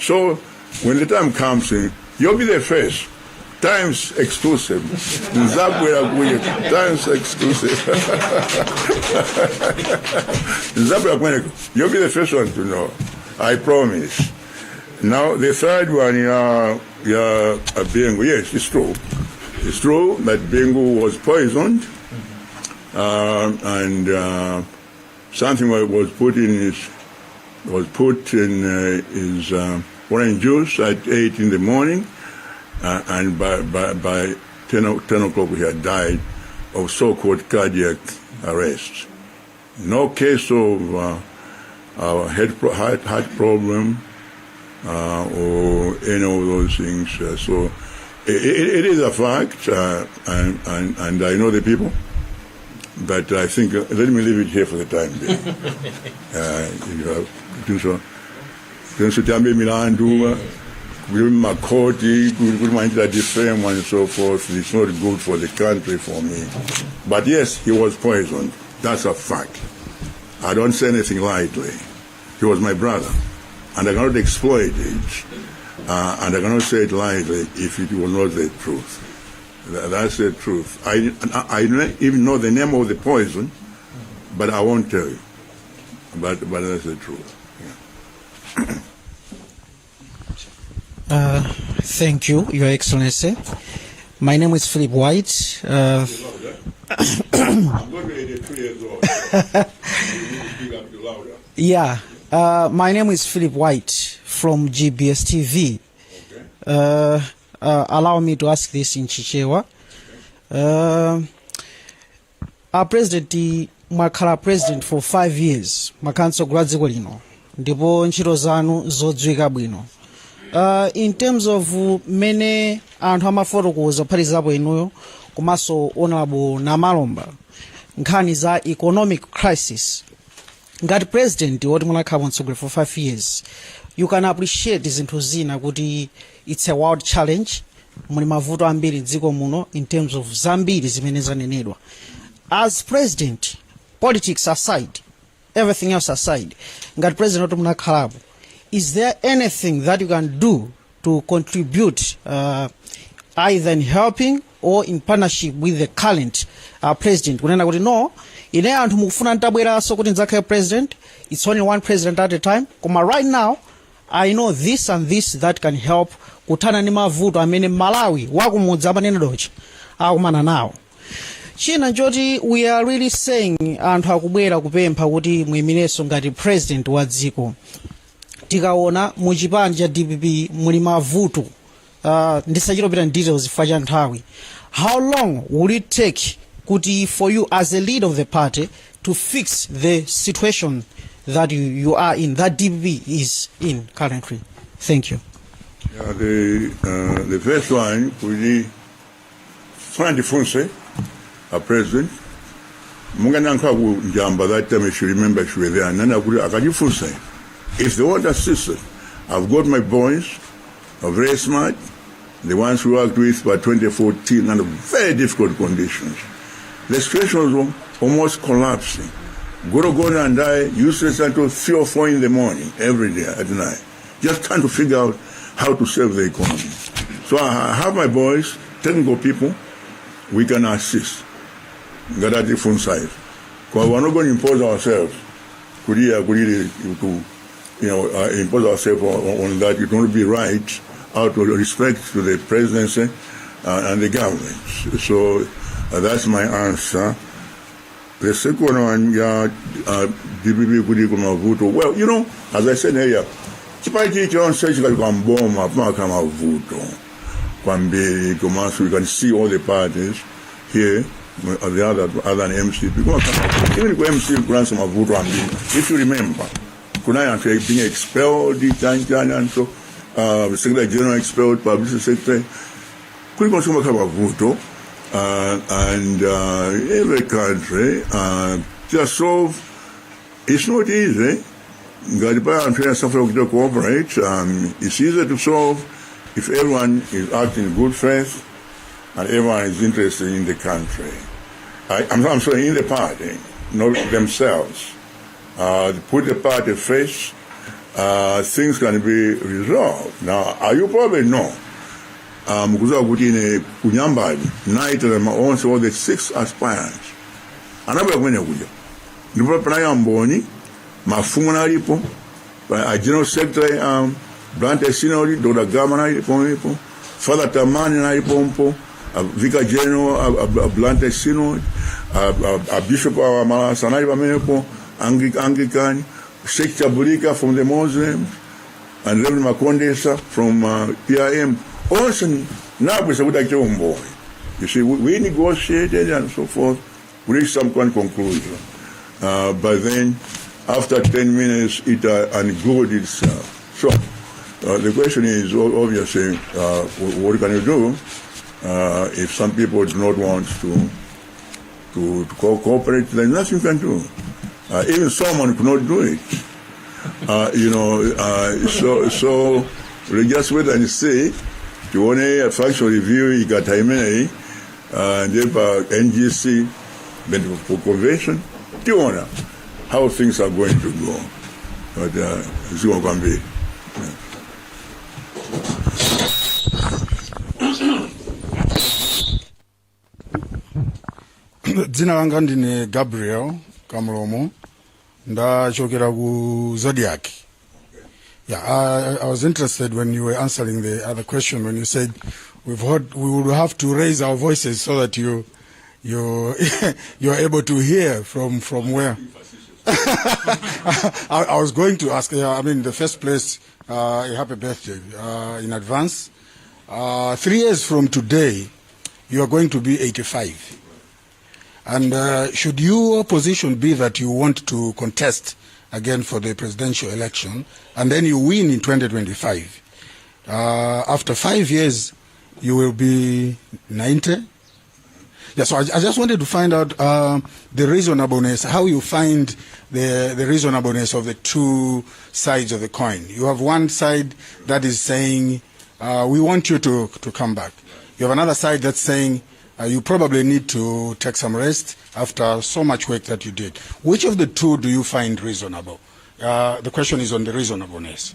A: so when the time comes, you'll be the first. Times exclusive. Nzabwera kuye. Times exclusive. Nzabwera kumeneko. You'll be the first one to know. I promise. Now, the third one, yeah, Bingu. Yes, it's true. It's true that Bingu was poisoned, and something was put in his orange juice at 8 in the morning, and by 10 o'clock he had died of so-called cardiac arrest. No case of heart problem or any of those things. So it is a fact, and I know the people, but I think let me leave it here for the time being. You have do so. So tiyambe milandu kuti makhoti kuti machita defame and so forth. It's not good for the country, for me. But yes, he was poisoned. That's a fact. I don't say anything lightly. He was my brother, and I cannot exploit it, and I cannot say it lightly if it was not the truth. That's the truth. I don't even know the name of the poison, but I won't tell you. But that's the truth. Yeah.
M: Thank you, Your Excellency. My name is Philip White.
A: I'm going to be 83 years old. You need to speak up louder.
M: Yeah, my name is Philip White from GBS TV.
A: Okay.
M: Allow me to ask this in Chichewa. Our president, mwakhala president for 5 years, mwakhala mtsogoleri wa dziko lino, ndipo ntchito zanu zodziwika bwino. In terms of mmene anthu amafotokoza, kuphatikizapo inuyo komanso Honorable Namalomba, nkhani za economic crisis, ngati president woti munakhala mtsogoleri for 5 years, you can appreciate zinthu zina kuti it's a world challenge, muli mavuto ambiri mdziko muno in terms of zambiri zimene zanenedwa. As president, politics aside, everything else aside, ngati president woti munakhalapo, is there anything that you can do to contribute, either in helping or in partnership with the current president, kunena kuti, "No, ine anthu mukufuna ntabweranso kuti ndidzakhale president, it's only one president at a time, koma right now I know this and this that can help kuthana ndi mavuto amene Malawi wakumudzi amanena docha akumana nawo"? China nchoti we are really saying anthu akubwera kupempha kuti muyimirenso ngati president wa dziko. Tikaona mu chipani cha DPP muli mavuto, ndisachitopita in details chifukwa cha nthawi. How long will it take kuti for you as a leader of the party to fix the situation that you are in, that DPP is in currently? Thank you.
A: Yeah, the first one, kuti ndifunse a president munganyankha ku Njamba that time, if you remember, if you were there, nana kuti akachifunse if they want assistance, I've got my boys are very smart, the ones we worked with by 2014 under very difficult conditions. The situation was almost collapsing. Gorogona and I used to stay until 3 or 4 in the morning every day at night, just trying to figure out how to save the economy. So I have my boys, technical people, we can assist. Ngati atifunsa ife. Because we're not going to impose ourselves. Kuti to impose ourselves on that. It won't be right out of respect to the presidency and the government. So that's my answer. The second one, yeah, DPP kuti kumavuto. Well, as I said earlier, chipani chilichonse chikali mboma pamakhala mavuto kwambiri, komanso you can see all the parties here, the other than MCP. Kumakhala, even ku MCP kunanso mavuto ambiri. If you remember, kunali anthu being expelled, chani chani, and so secretary general expelled, publicity secretary. Kulikonse kumakhala mavuto, and every country just solve. It's not easy. Ngati pa anthu ena safuna kuchita cooperate, it's easier to solve if everyone is acting in good faith and everyone is interested in the country. I'm sorry, in the party, not themselves. Put the party first, things can be resolved. Now, are you probably know? Kuziwa kuti ine kunyambani naitana onse, all the six aspirants anabwera kumene kuja, ndipo panali amboni, mafumu analipo, a general secretary Blantyre Synod Dr. Gama analipo, Father Tamani analipo, vicar general Blantyre Synod, Bishop wa Malasa anali pamenepo, Anglican, Sheikh Chabulika from the Muslims. And Reverend Makondesa from PIM also nabwesa kuti achite umboni. You see, we negotiated and so forth. We reached some kind of conclusion. But then, after 10 minutes, it unglued itself. So, the question is, obviously, what can you do if some people do not want to cooperate? There's nothing you can do. Even someone could not do it. So we just wait and see. Tione factual review ikatha imeneyi, ndiye pa NGC, then for convention tiona how things are going to go. But zikomo kwambiri.
N: Dzina langa ndine Gabriel Kamlomo, ndachokera ku Zodiak. Yeah, I was interested when you were answering the other question when you said we would have to raise our voices so that you're able to hear from where. I was going to ask, I mean, in the first place, a happy birthday in advance. 3 years from today, you are going to be 85. And should your position be that you want to contest again for the presidential election, and then you win in 2025, after 5 years, you will be 90? Yeah, so I just wanted to find out the reasonableness, how you find the reasonableness of the two sides of the coin. You have one side that is saying, we want you to come back. You have another side that's saying, you probably need to take some rest after so much work that you did. Which of the two do you find reasonable? The question is on the reasonableness,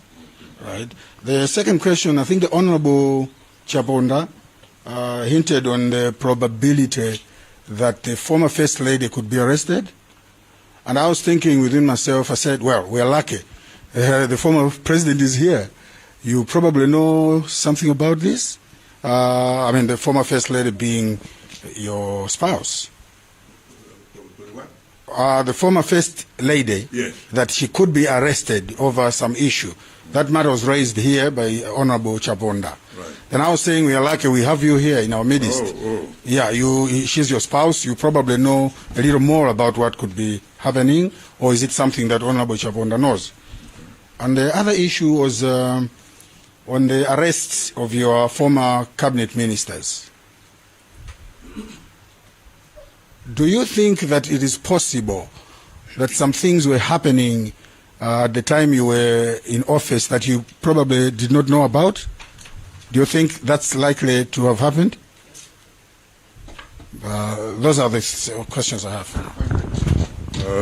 N: right? The second question, I think the Honorable Chaponda hinted on the probability that the former First Lady could be arrested. And I was thinking within myself, I said, well, we are lucky. The former president is here. You probably know something about this. I mean, the former First Lady being your spouse. The former First Lady, that she could be arrested over some issue. That matter was raised here by Honorable Chaponda. Then I was saying we are lucky we have you here in our midst.
A: Oh.
N: Yeah, she's your spouse. You probably know a little more about what could be happening, or is it something that Honorable Chaponda knows? And the other issue was on the arrests of your former cabinet ministers. Do you think that it is possible that some things were happening at the time you were in office that you probably did not know about? Do you think that's likely to have happened? Those are the questions I have.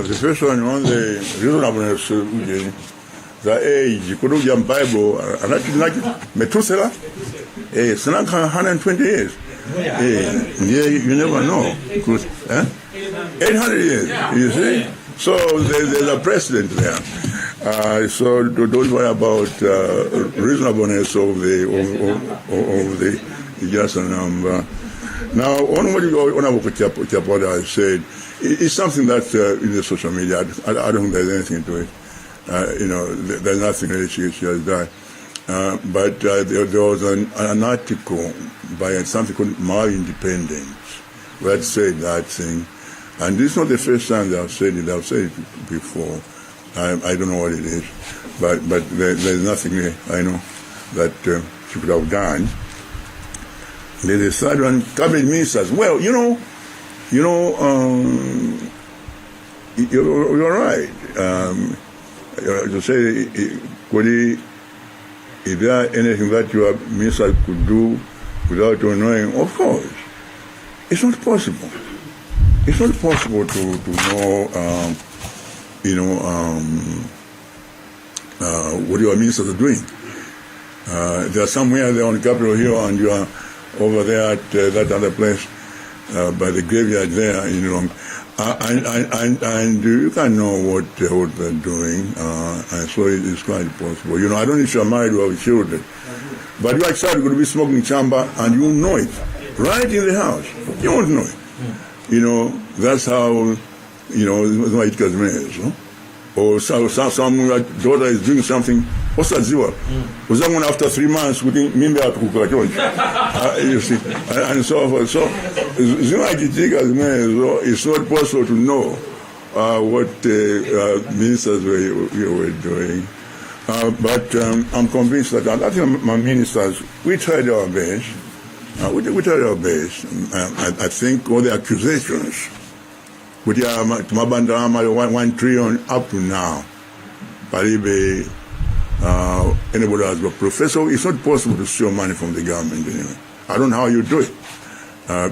A: The first one on the reasonableness, the age, could you Bible, anati Methuselah, sinaka 120 years. Yeah, you never know. 'Cause, eh? 800 years, you see? So there's a precedent there. So don't worry about reasonableness of the just a number. Now, on what you Honorable Chaponda has said, it's something that in the social media, I don't think there's anything to it. There's nothing really she has done. But there was an article by something called Malawi Independent that said that thing. And this is not the first time they have said it, they have said it before. I don't know what it is, but there's nothing there I know that she could have done. Then the third one, cabinet ministers. Well, you're right. To say, could he, is there anything that your minister could do without your knowing? Of course. It's not possible. It's not possible to know, what your ministers are doing. They are somewhere there on Capitol Hill and you are over there at that other place by the graveyard there. And you can know what they're doing, and so it is quite possible. I don't know if you're married or have children, but your child could be smoking chamba and you know it, right in the house. You won't know it. That's how, zimachitika zimenezo. Or some daughter is doing something osadziwa, uzangoona after 3 months kuti mimba yatuluka choncho. You see, and so forth. So zimachitika zimenezo. It's not possible to know what ministers were doing. But I'm convinced that I think my ministers, we tried our best. We tried our best. I think all the accusations kuti timaba ndalama 1 trillion, up to now palibe anybody has got proof. So it's not possible to steal money from the government anyway. I don't know how you do it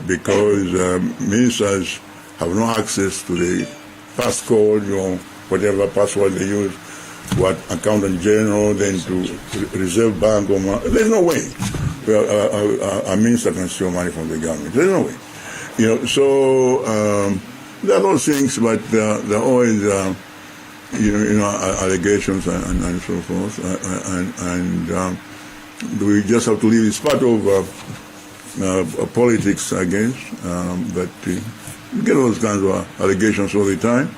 A: because ministers have no access to the passcode or whatever password they use, what Accountant General, then to Reserve Bank. Or, there's no way a minister can steal money from the government. There's no way. So there are those things, but there are always allegations and so forth, and we just have to leave. It's part of politics, I guess, that you get those kinds of allegations all the time,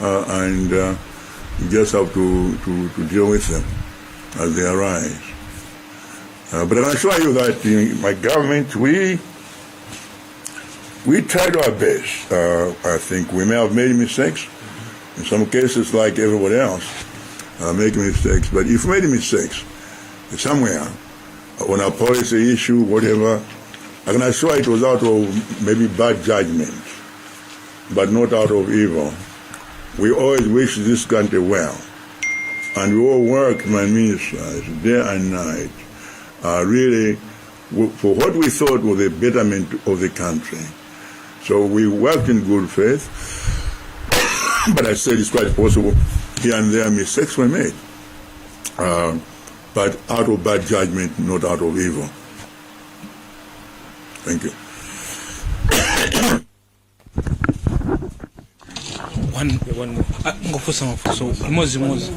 A: and you just have to deal with them as they arise. But I can assure you that in my government, we tried our best. I think we may have made mistakes. In some cases, like everybody else, make mistakes. But if we made mistakes somewhere on a policy issue, whatever, I can assure it was out of maybe bad judgment, but not out of evil. We always wish this country well. And we all worked, my ministers, day and night, really for what we thought was the betterment of the country. So we worked in good faith, but I said it's quite possible here and there mistakes were made. But out of bad judgment, not out of evil. Thank you.
O: One more. Ah, ngofunsa mafunso limodzi limodzi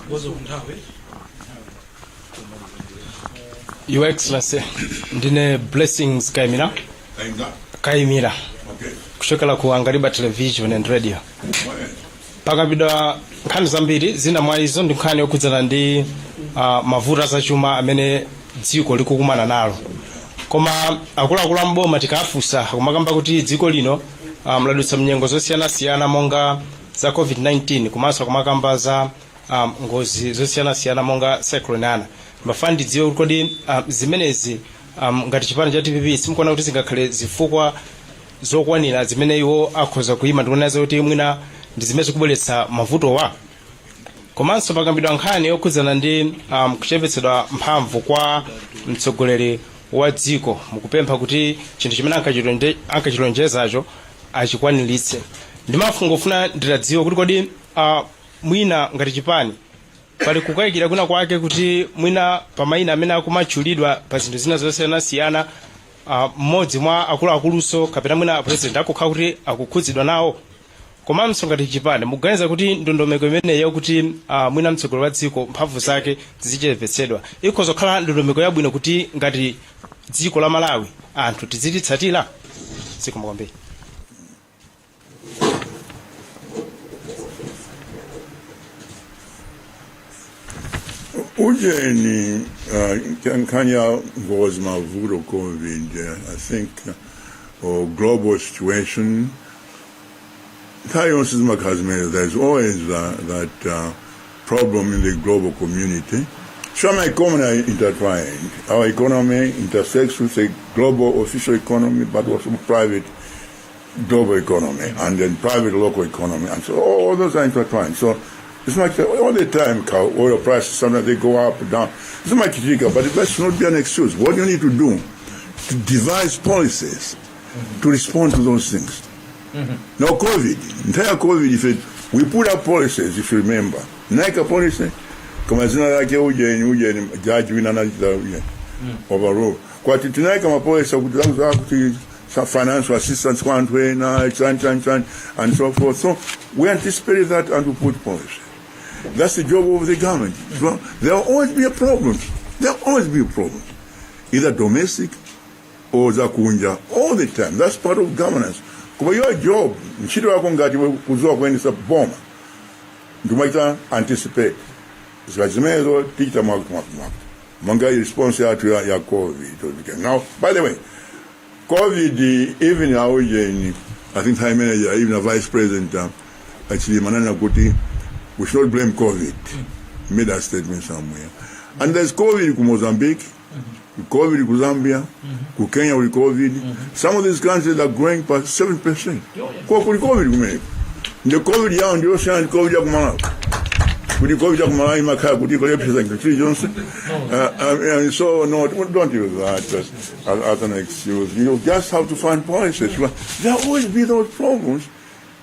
O: Ngozo kunthawi.
P: Your Excellency, ndine Blessings Kaimira. Kaimira.
A: Okay.
P: Kuchokera ku Angaliba Television and Radio. Pakambidwa nkhani zambiri, zina mwa izo ndi nkhani yokhudzana ndi mavuto azachuma amene dziko likukumana nalo, koma akuluakulu amboma tikafunsa akumakamba kuti dziko lino ladutsa mnyengo zosiyanasiyana monga za COVID-19, komanso akumakamba za ngozi zosiyanasiyana monga Cyclone Ana. Ndimafuna ndidziwe kuti kodi zimenezi ngati chipani cha DPP simukuona kuti zingakhale zifukwa zokwanira zimene iwo akhoza kuyima ndikuona kuti mwina ndi zimene zikubweretsa mavutowa? Komanso pakambidwa nkhani yokhudzana ndi kuchepetsedwa mphamvu kwa mtsogoleri wa dziko, mukupempha kuti chinthu chimene ankachilonjezacho achikwaniritse. Ndimafungofuna nditadziwa kuti kodi mwina ngati chipani pali kukayikira kwina kwake kuti mwina pamayina amene akumatchulidwa pa zinthu zina zosiyanasiyana, mmodzi mwa akuluakuluso kapena mwina president akukhala kuti akukhudzidwa nawo? Komanso ngati chipani mukuganiza kuti ndondomeko imeneyo kuti mwina mtsogoleri wa dziko mphamvu zake zizichepetsedwa ikhoza kukhala ndondomeko yabwino kuti ngati dziko la Malawi anthu tizilitsatira? Zikomo kwambiri.
A: Ujeni, nkhani ya ngozi, mavuto, COVID, I think, or global situation, nthawi yonse zimakhala zimene there's always that problem in the global community. So our economy are intertwined. Our economy intersects with the global official economy, but also private global economy, and then private local economy, and so all those are intertwined. So it's like all the time, oil prices, sometimes they go up and down. It's not critical, but that should not be an excuse. What you need to do, to devise policies to respond to those things. Now, COVID, entire COVID, if it, we put up policies, if you remember. Tinaika policy, koma zina lake ujeni, judge wina anachita ujeni, overrule. Kwati tinaika mapolicy kuti kuti some financial assistance kwa anthu ena, chan, chan, chan, and so forth. So we anticipated that and we put policy. That's the job of the government. So there will always be a problem. There will always be a problem. Either domestic or zakunja, all the time. That's part of governance. Koma your job, ntchito yako ngati kudziwa kuyendetsa boma, ndimachita anticipate zika zimenezo, tichita mwakuti mwakuti mwakuti, monga response yathu ya COVID. Now, by the way, COVID, even aujeni, I think time manager, even a vice president actually manana kuti we should not blame COVID. Made that statement somewhere. And there's COVID ku Mozambique, COVID ku Zambia, ku Kenya with COVID. Some of these countries are growing by 7%. Kwa kuli COVID kumeneko. The COVID yawo ndiyosiyana ndi COVID ya kumalawi. Kuti COVID ya kumalawi imakhala kuti ikolepsesa chilichonse. And so no, don't use that as an excuse. You just have to find policies. There will always be those problems.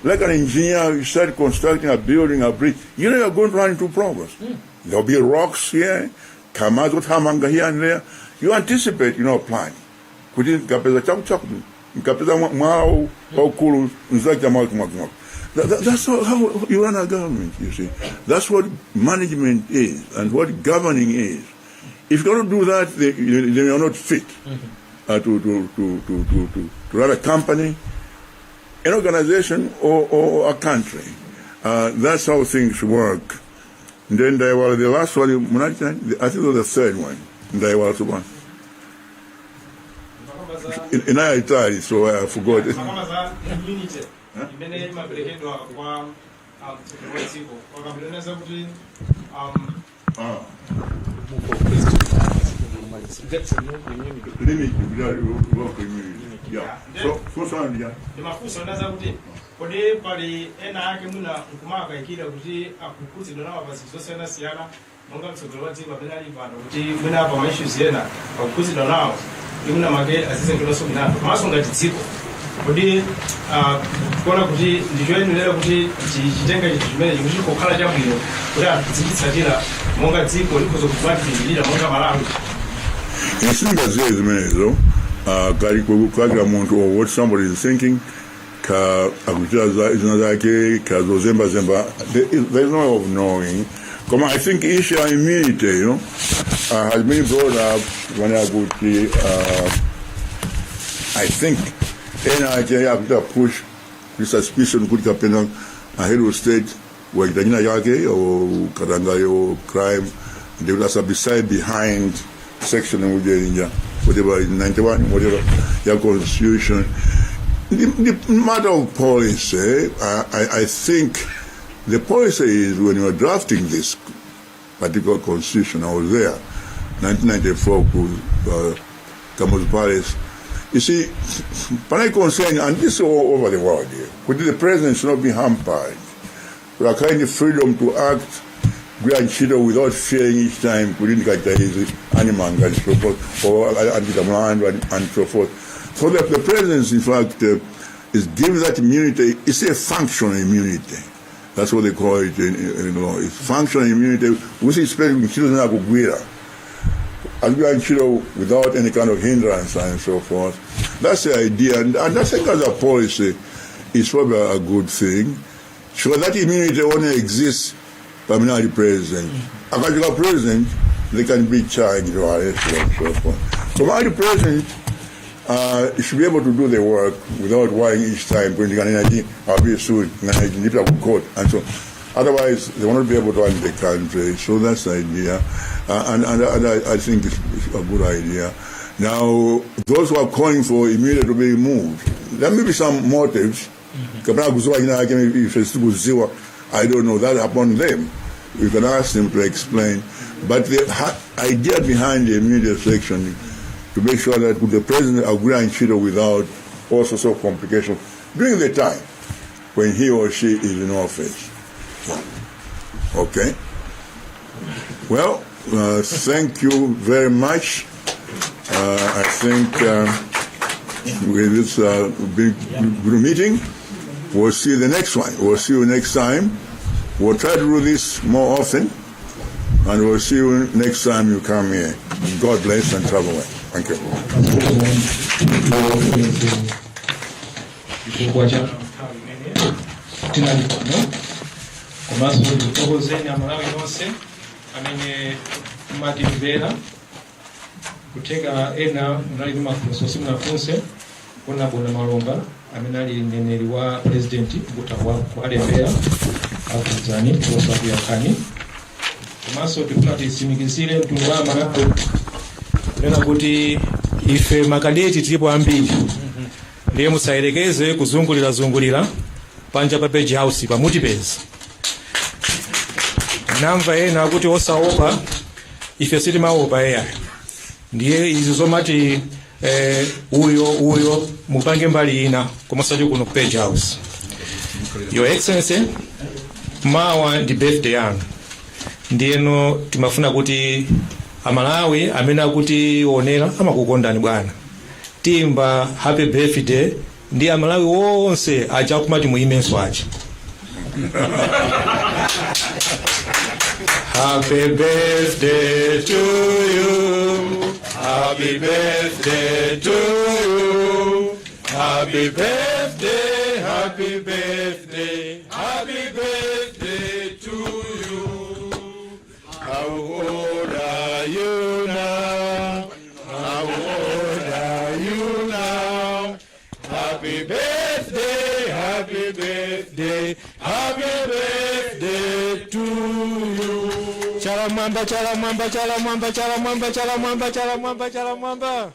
A: Like an engineer, you start constructing a building, a bridge, you know you're going to run into problems. There'll be rocks here, kamazo tamanga here and there. You anticipate, plan. Kuti nkapeza chaku chaku, nkapeza mwala waukulu, nzachita mwaku mwaku mwaku. That's how you run a government, you see. That's what management is and what governing is. If you cannot do that, then you're not fit to run a company, an organization, or a country. That's how things work. And then there was the last one, I think it was the third one. Ndaiwala one. In Italy, so I forgot.
P: Makamba za immunity imene imaperekedwa kwa mtsogoleri wa dziko, wakambirana kuti
A: Ah. Limit, yeah, immunity. Yeah. So sound, yeah.
P: Ndimafunsa ndaza kuti kodi pali ena ake mwina nkumakayikira kuti akukhudzidwa nawo pa zinthu zosiyanasiyana monga mtsogoleri wa dziko amene ali pano, kuti mwina pa ma issues ena akukhudzidwa nawo ndi mwina make azizengedwanso milandu, komanso ngati dziko kodi kuona kuti ndichoyenera kuti tichitenga chinthu chimenechi kuti chikokhala chabwino kuti anthu tizichitsatira monga dziko likhoza kumatipindulira monga Malawi?
A: Isingaziye zimenezo, kali kukakira munthu or what somebody is thinking, ka akuchita zina zake ka zozembazemba. There's no way of knowing. Koma I think issue ya immunity has been brought up when akuti I think ena ake akuita push the suspicion kuti kapena a head of state wachita china chake or katangale or crime, they will asabisai behind section uje whatever 91, whatever ya constitution. The matter of policy, I think the policy is when you are drafting this particular constitution, I was there, 1994, ku Kamuzu Palace. You see, panali concern, and this is all over the world here, kuti the president should not be hampered. We are kind of freedom to act, kugwira ntchito without fearing each time kuti ndikachita izi animanga and so forth, or andita mlandu and so forth. So the president, in fact, is given that immunity. It's a functional immunity. That's what they call it in law. It's functional immunity, which is ntchito zinakugwira azigwira ntchito without any kind of hindrance and so forth. That's the idea, and I think as a policy, it's probably a good thing. So that immunity only exists pamene ali president. Akachoka president, they can be charged or arrested and so forth. Koma ali president, you should be able to do the work without worrying each time, kuti ndikanena chi, I'll be sued, ndikanena chi, ndipita ku court, and so. Otherwise, they will not be able to run the country. So that's the idea. And I think it's a good idea. Now, those who are calling for immunity to be removed, there may be some motives. Kapena kuziwa china chake ife sitikuziwa. I don't know. That upon them. You can ask them to explain. But the idea behind the immunity section, to make sure that the president agree and ntchito without all sorts of complications during the time when he or she is in office. Okay. Well, thank you very much. I think with this big, good meeting, we'll see the next one. We'll see you next time. We'll try to do this more often, and we'll see you next time you come here. God bless and travel well. Thank you.
D: Chifukwa cha nthawi imene tinali pano, komanso ndikuthokozeni Amalawi nonse amene mumatimvera. Kutheka ena munali ndi mafunso simunafunse, kunabona malonga. Amene ali mneneri wa president, mutha kuwalembera, akuuzani ndiponso akuyankhani. Komanso tifuna titsimikizire mtundu wa Malawi kunena kuti ife makadeti tilipo ambiri, ndiye musayerekeze kuzungulirazungulira panja pa Page House, pamutipeza. Namva ena akuti osaopa, ife sitimaopa eya. Ndiye izi zomati uyo uyo mupange mbali ina, koma osati kuno ku Page House. Your Excellency, mawa ndi birthday yanu, ndiyeno timafuna kuti Amalawi amene akutionera amakukondani bwana, timba happy birthday ndi Amalawi wonse aja akumati muyimenso aja. Happy birthday to you. Happy birthday to you. Happy birthday, happy birthday, happy birthday to you. How old are you now? How old are you now? Happy birthday, happy birthday, happy birthday to you. Chala mwamba, chala mwamba, chala mwamba, chala mwamba, chala mwamba, chala mwamba, chala mwamba.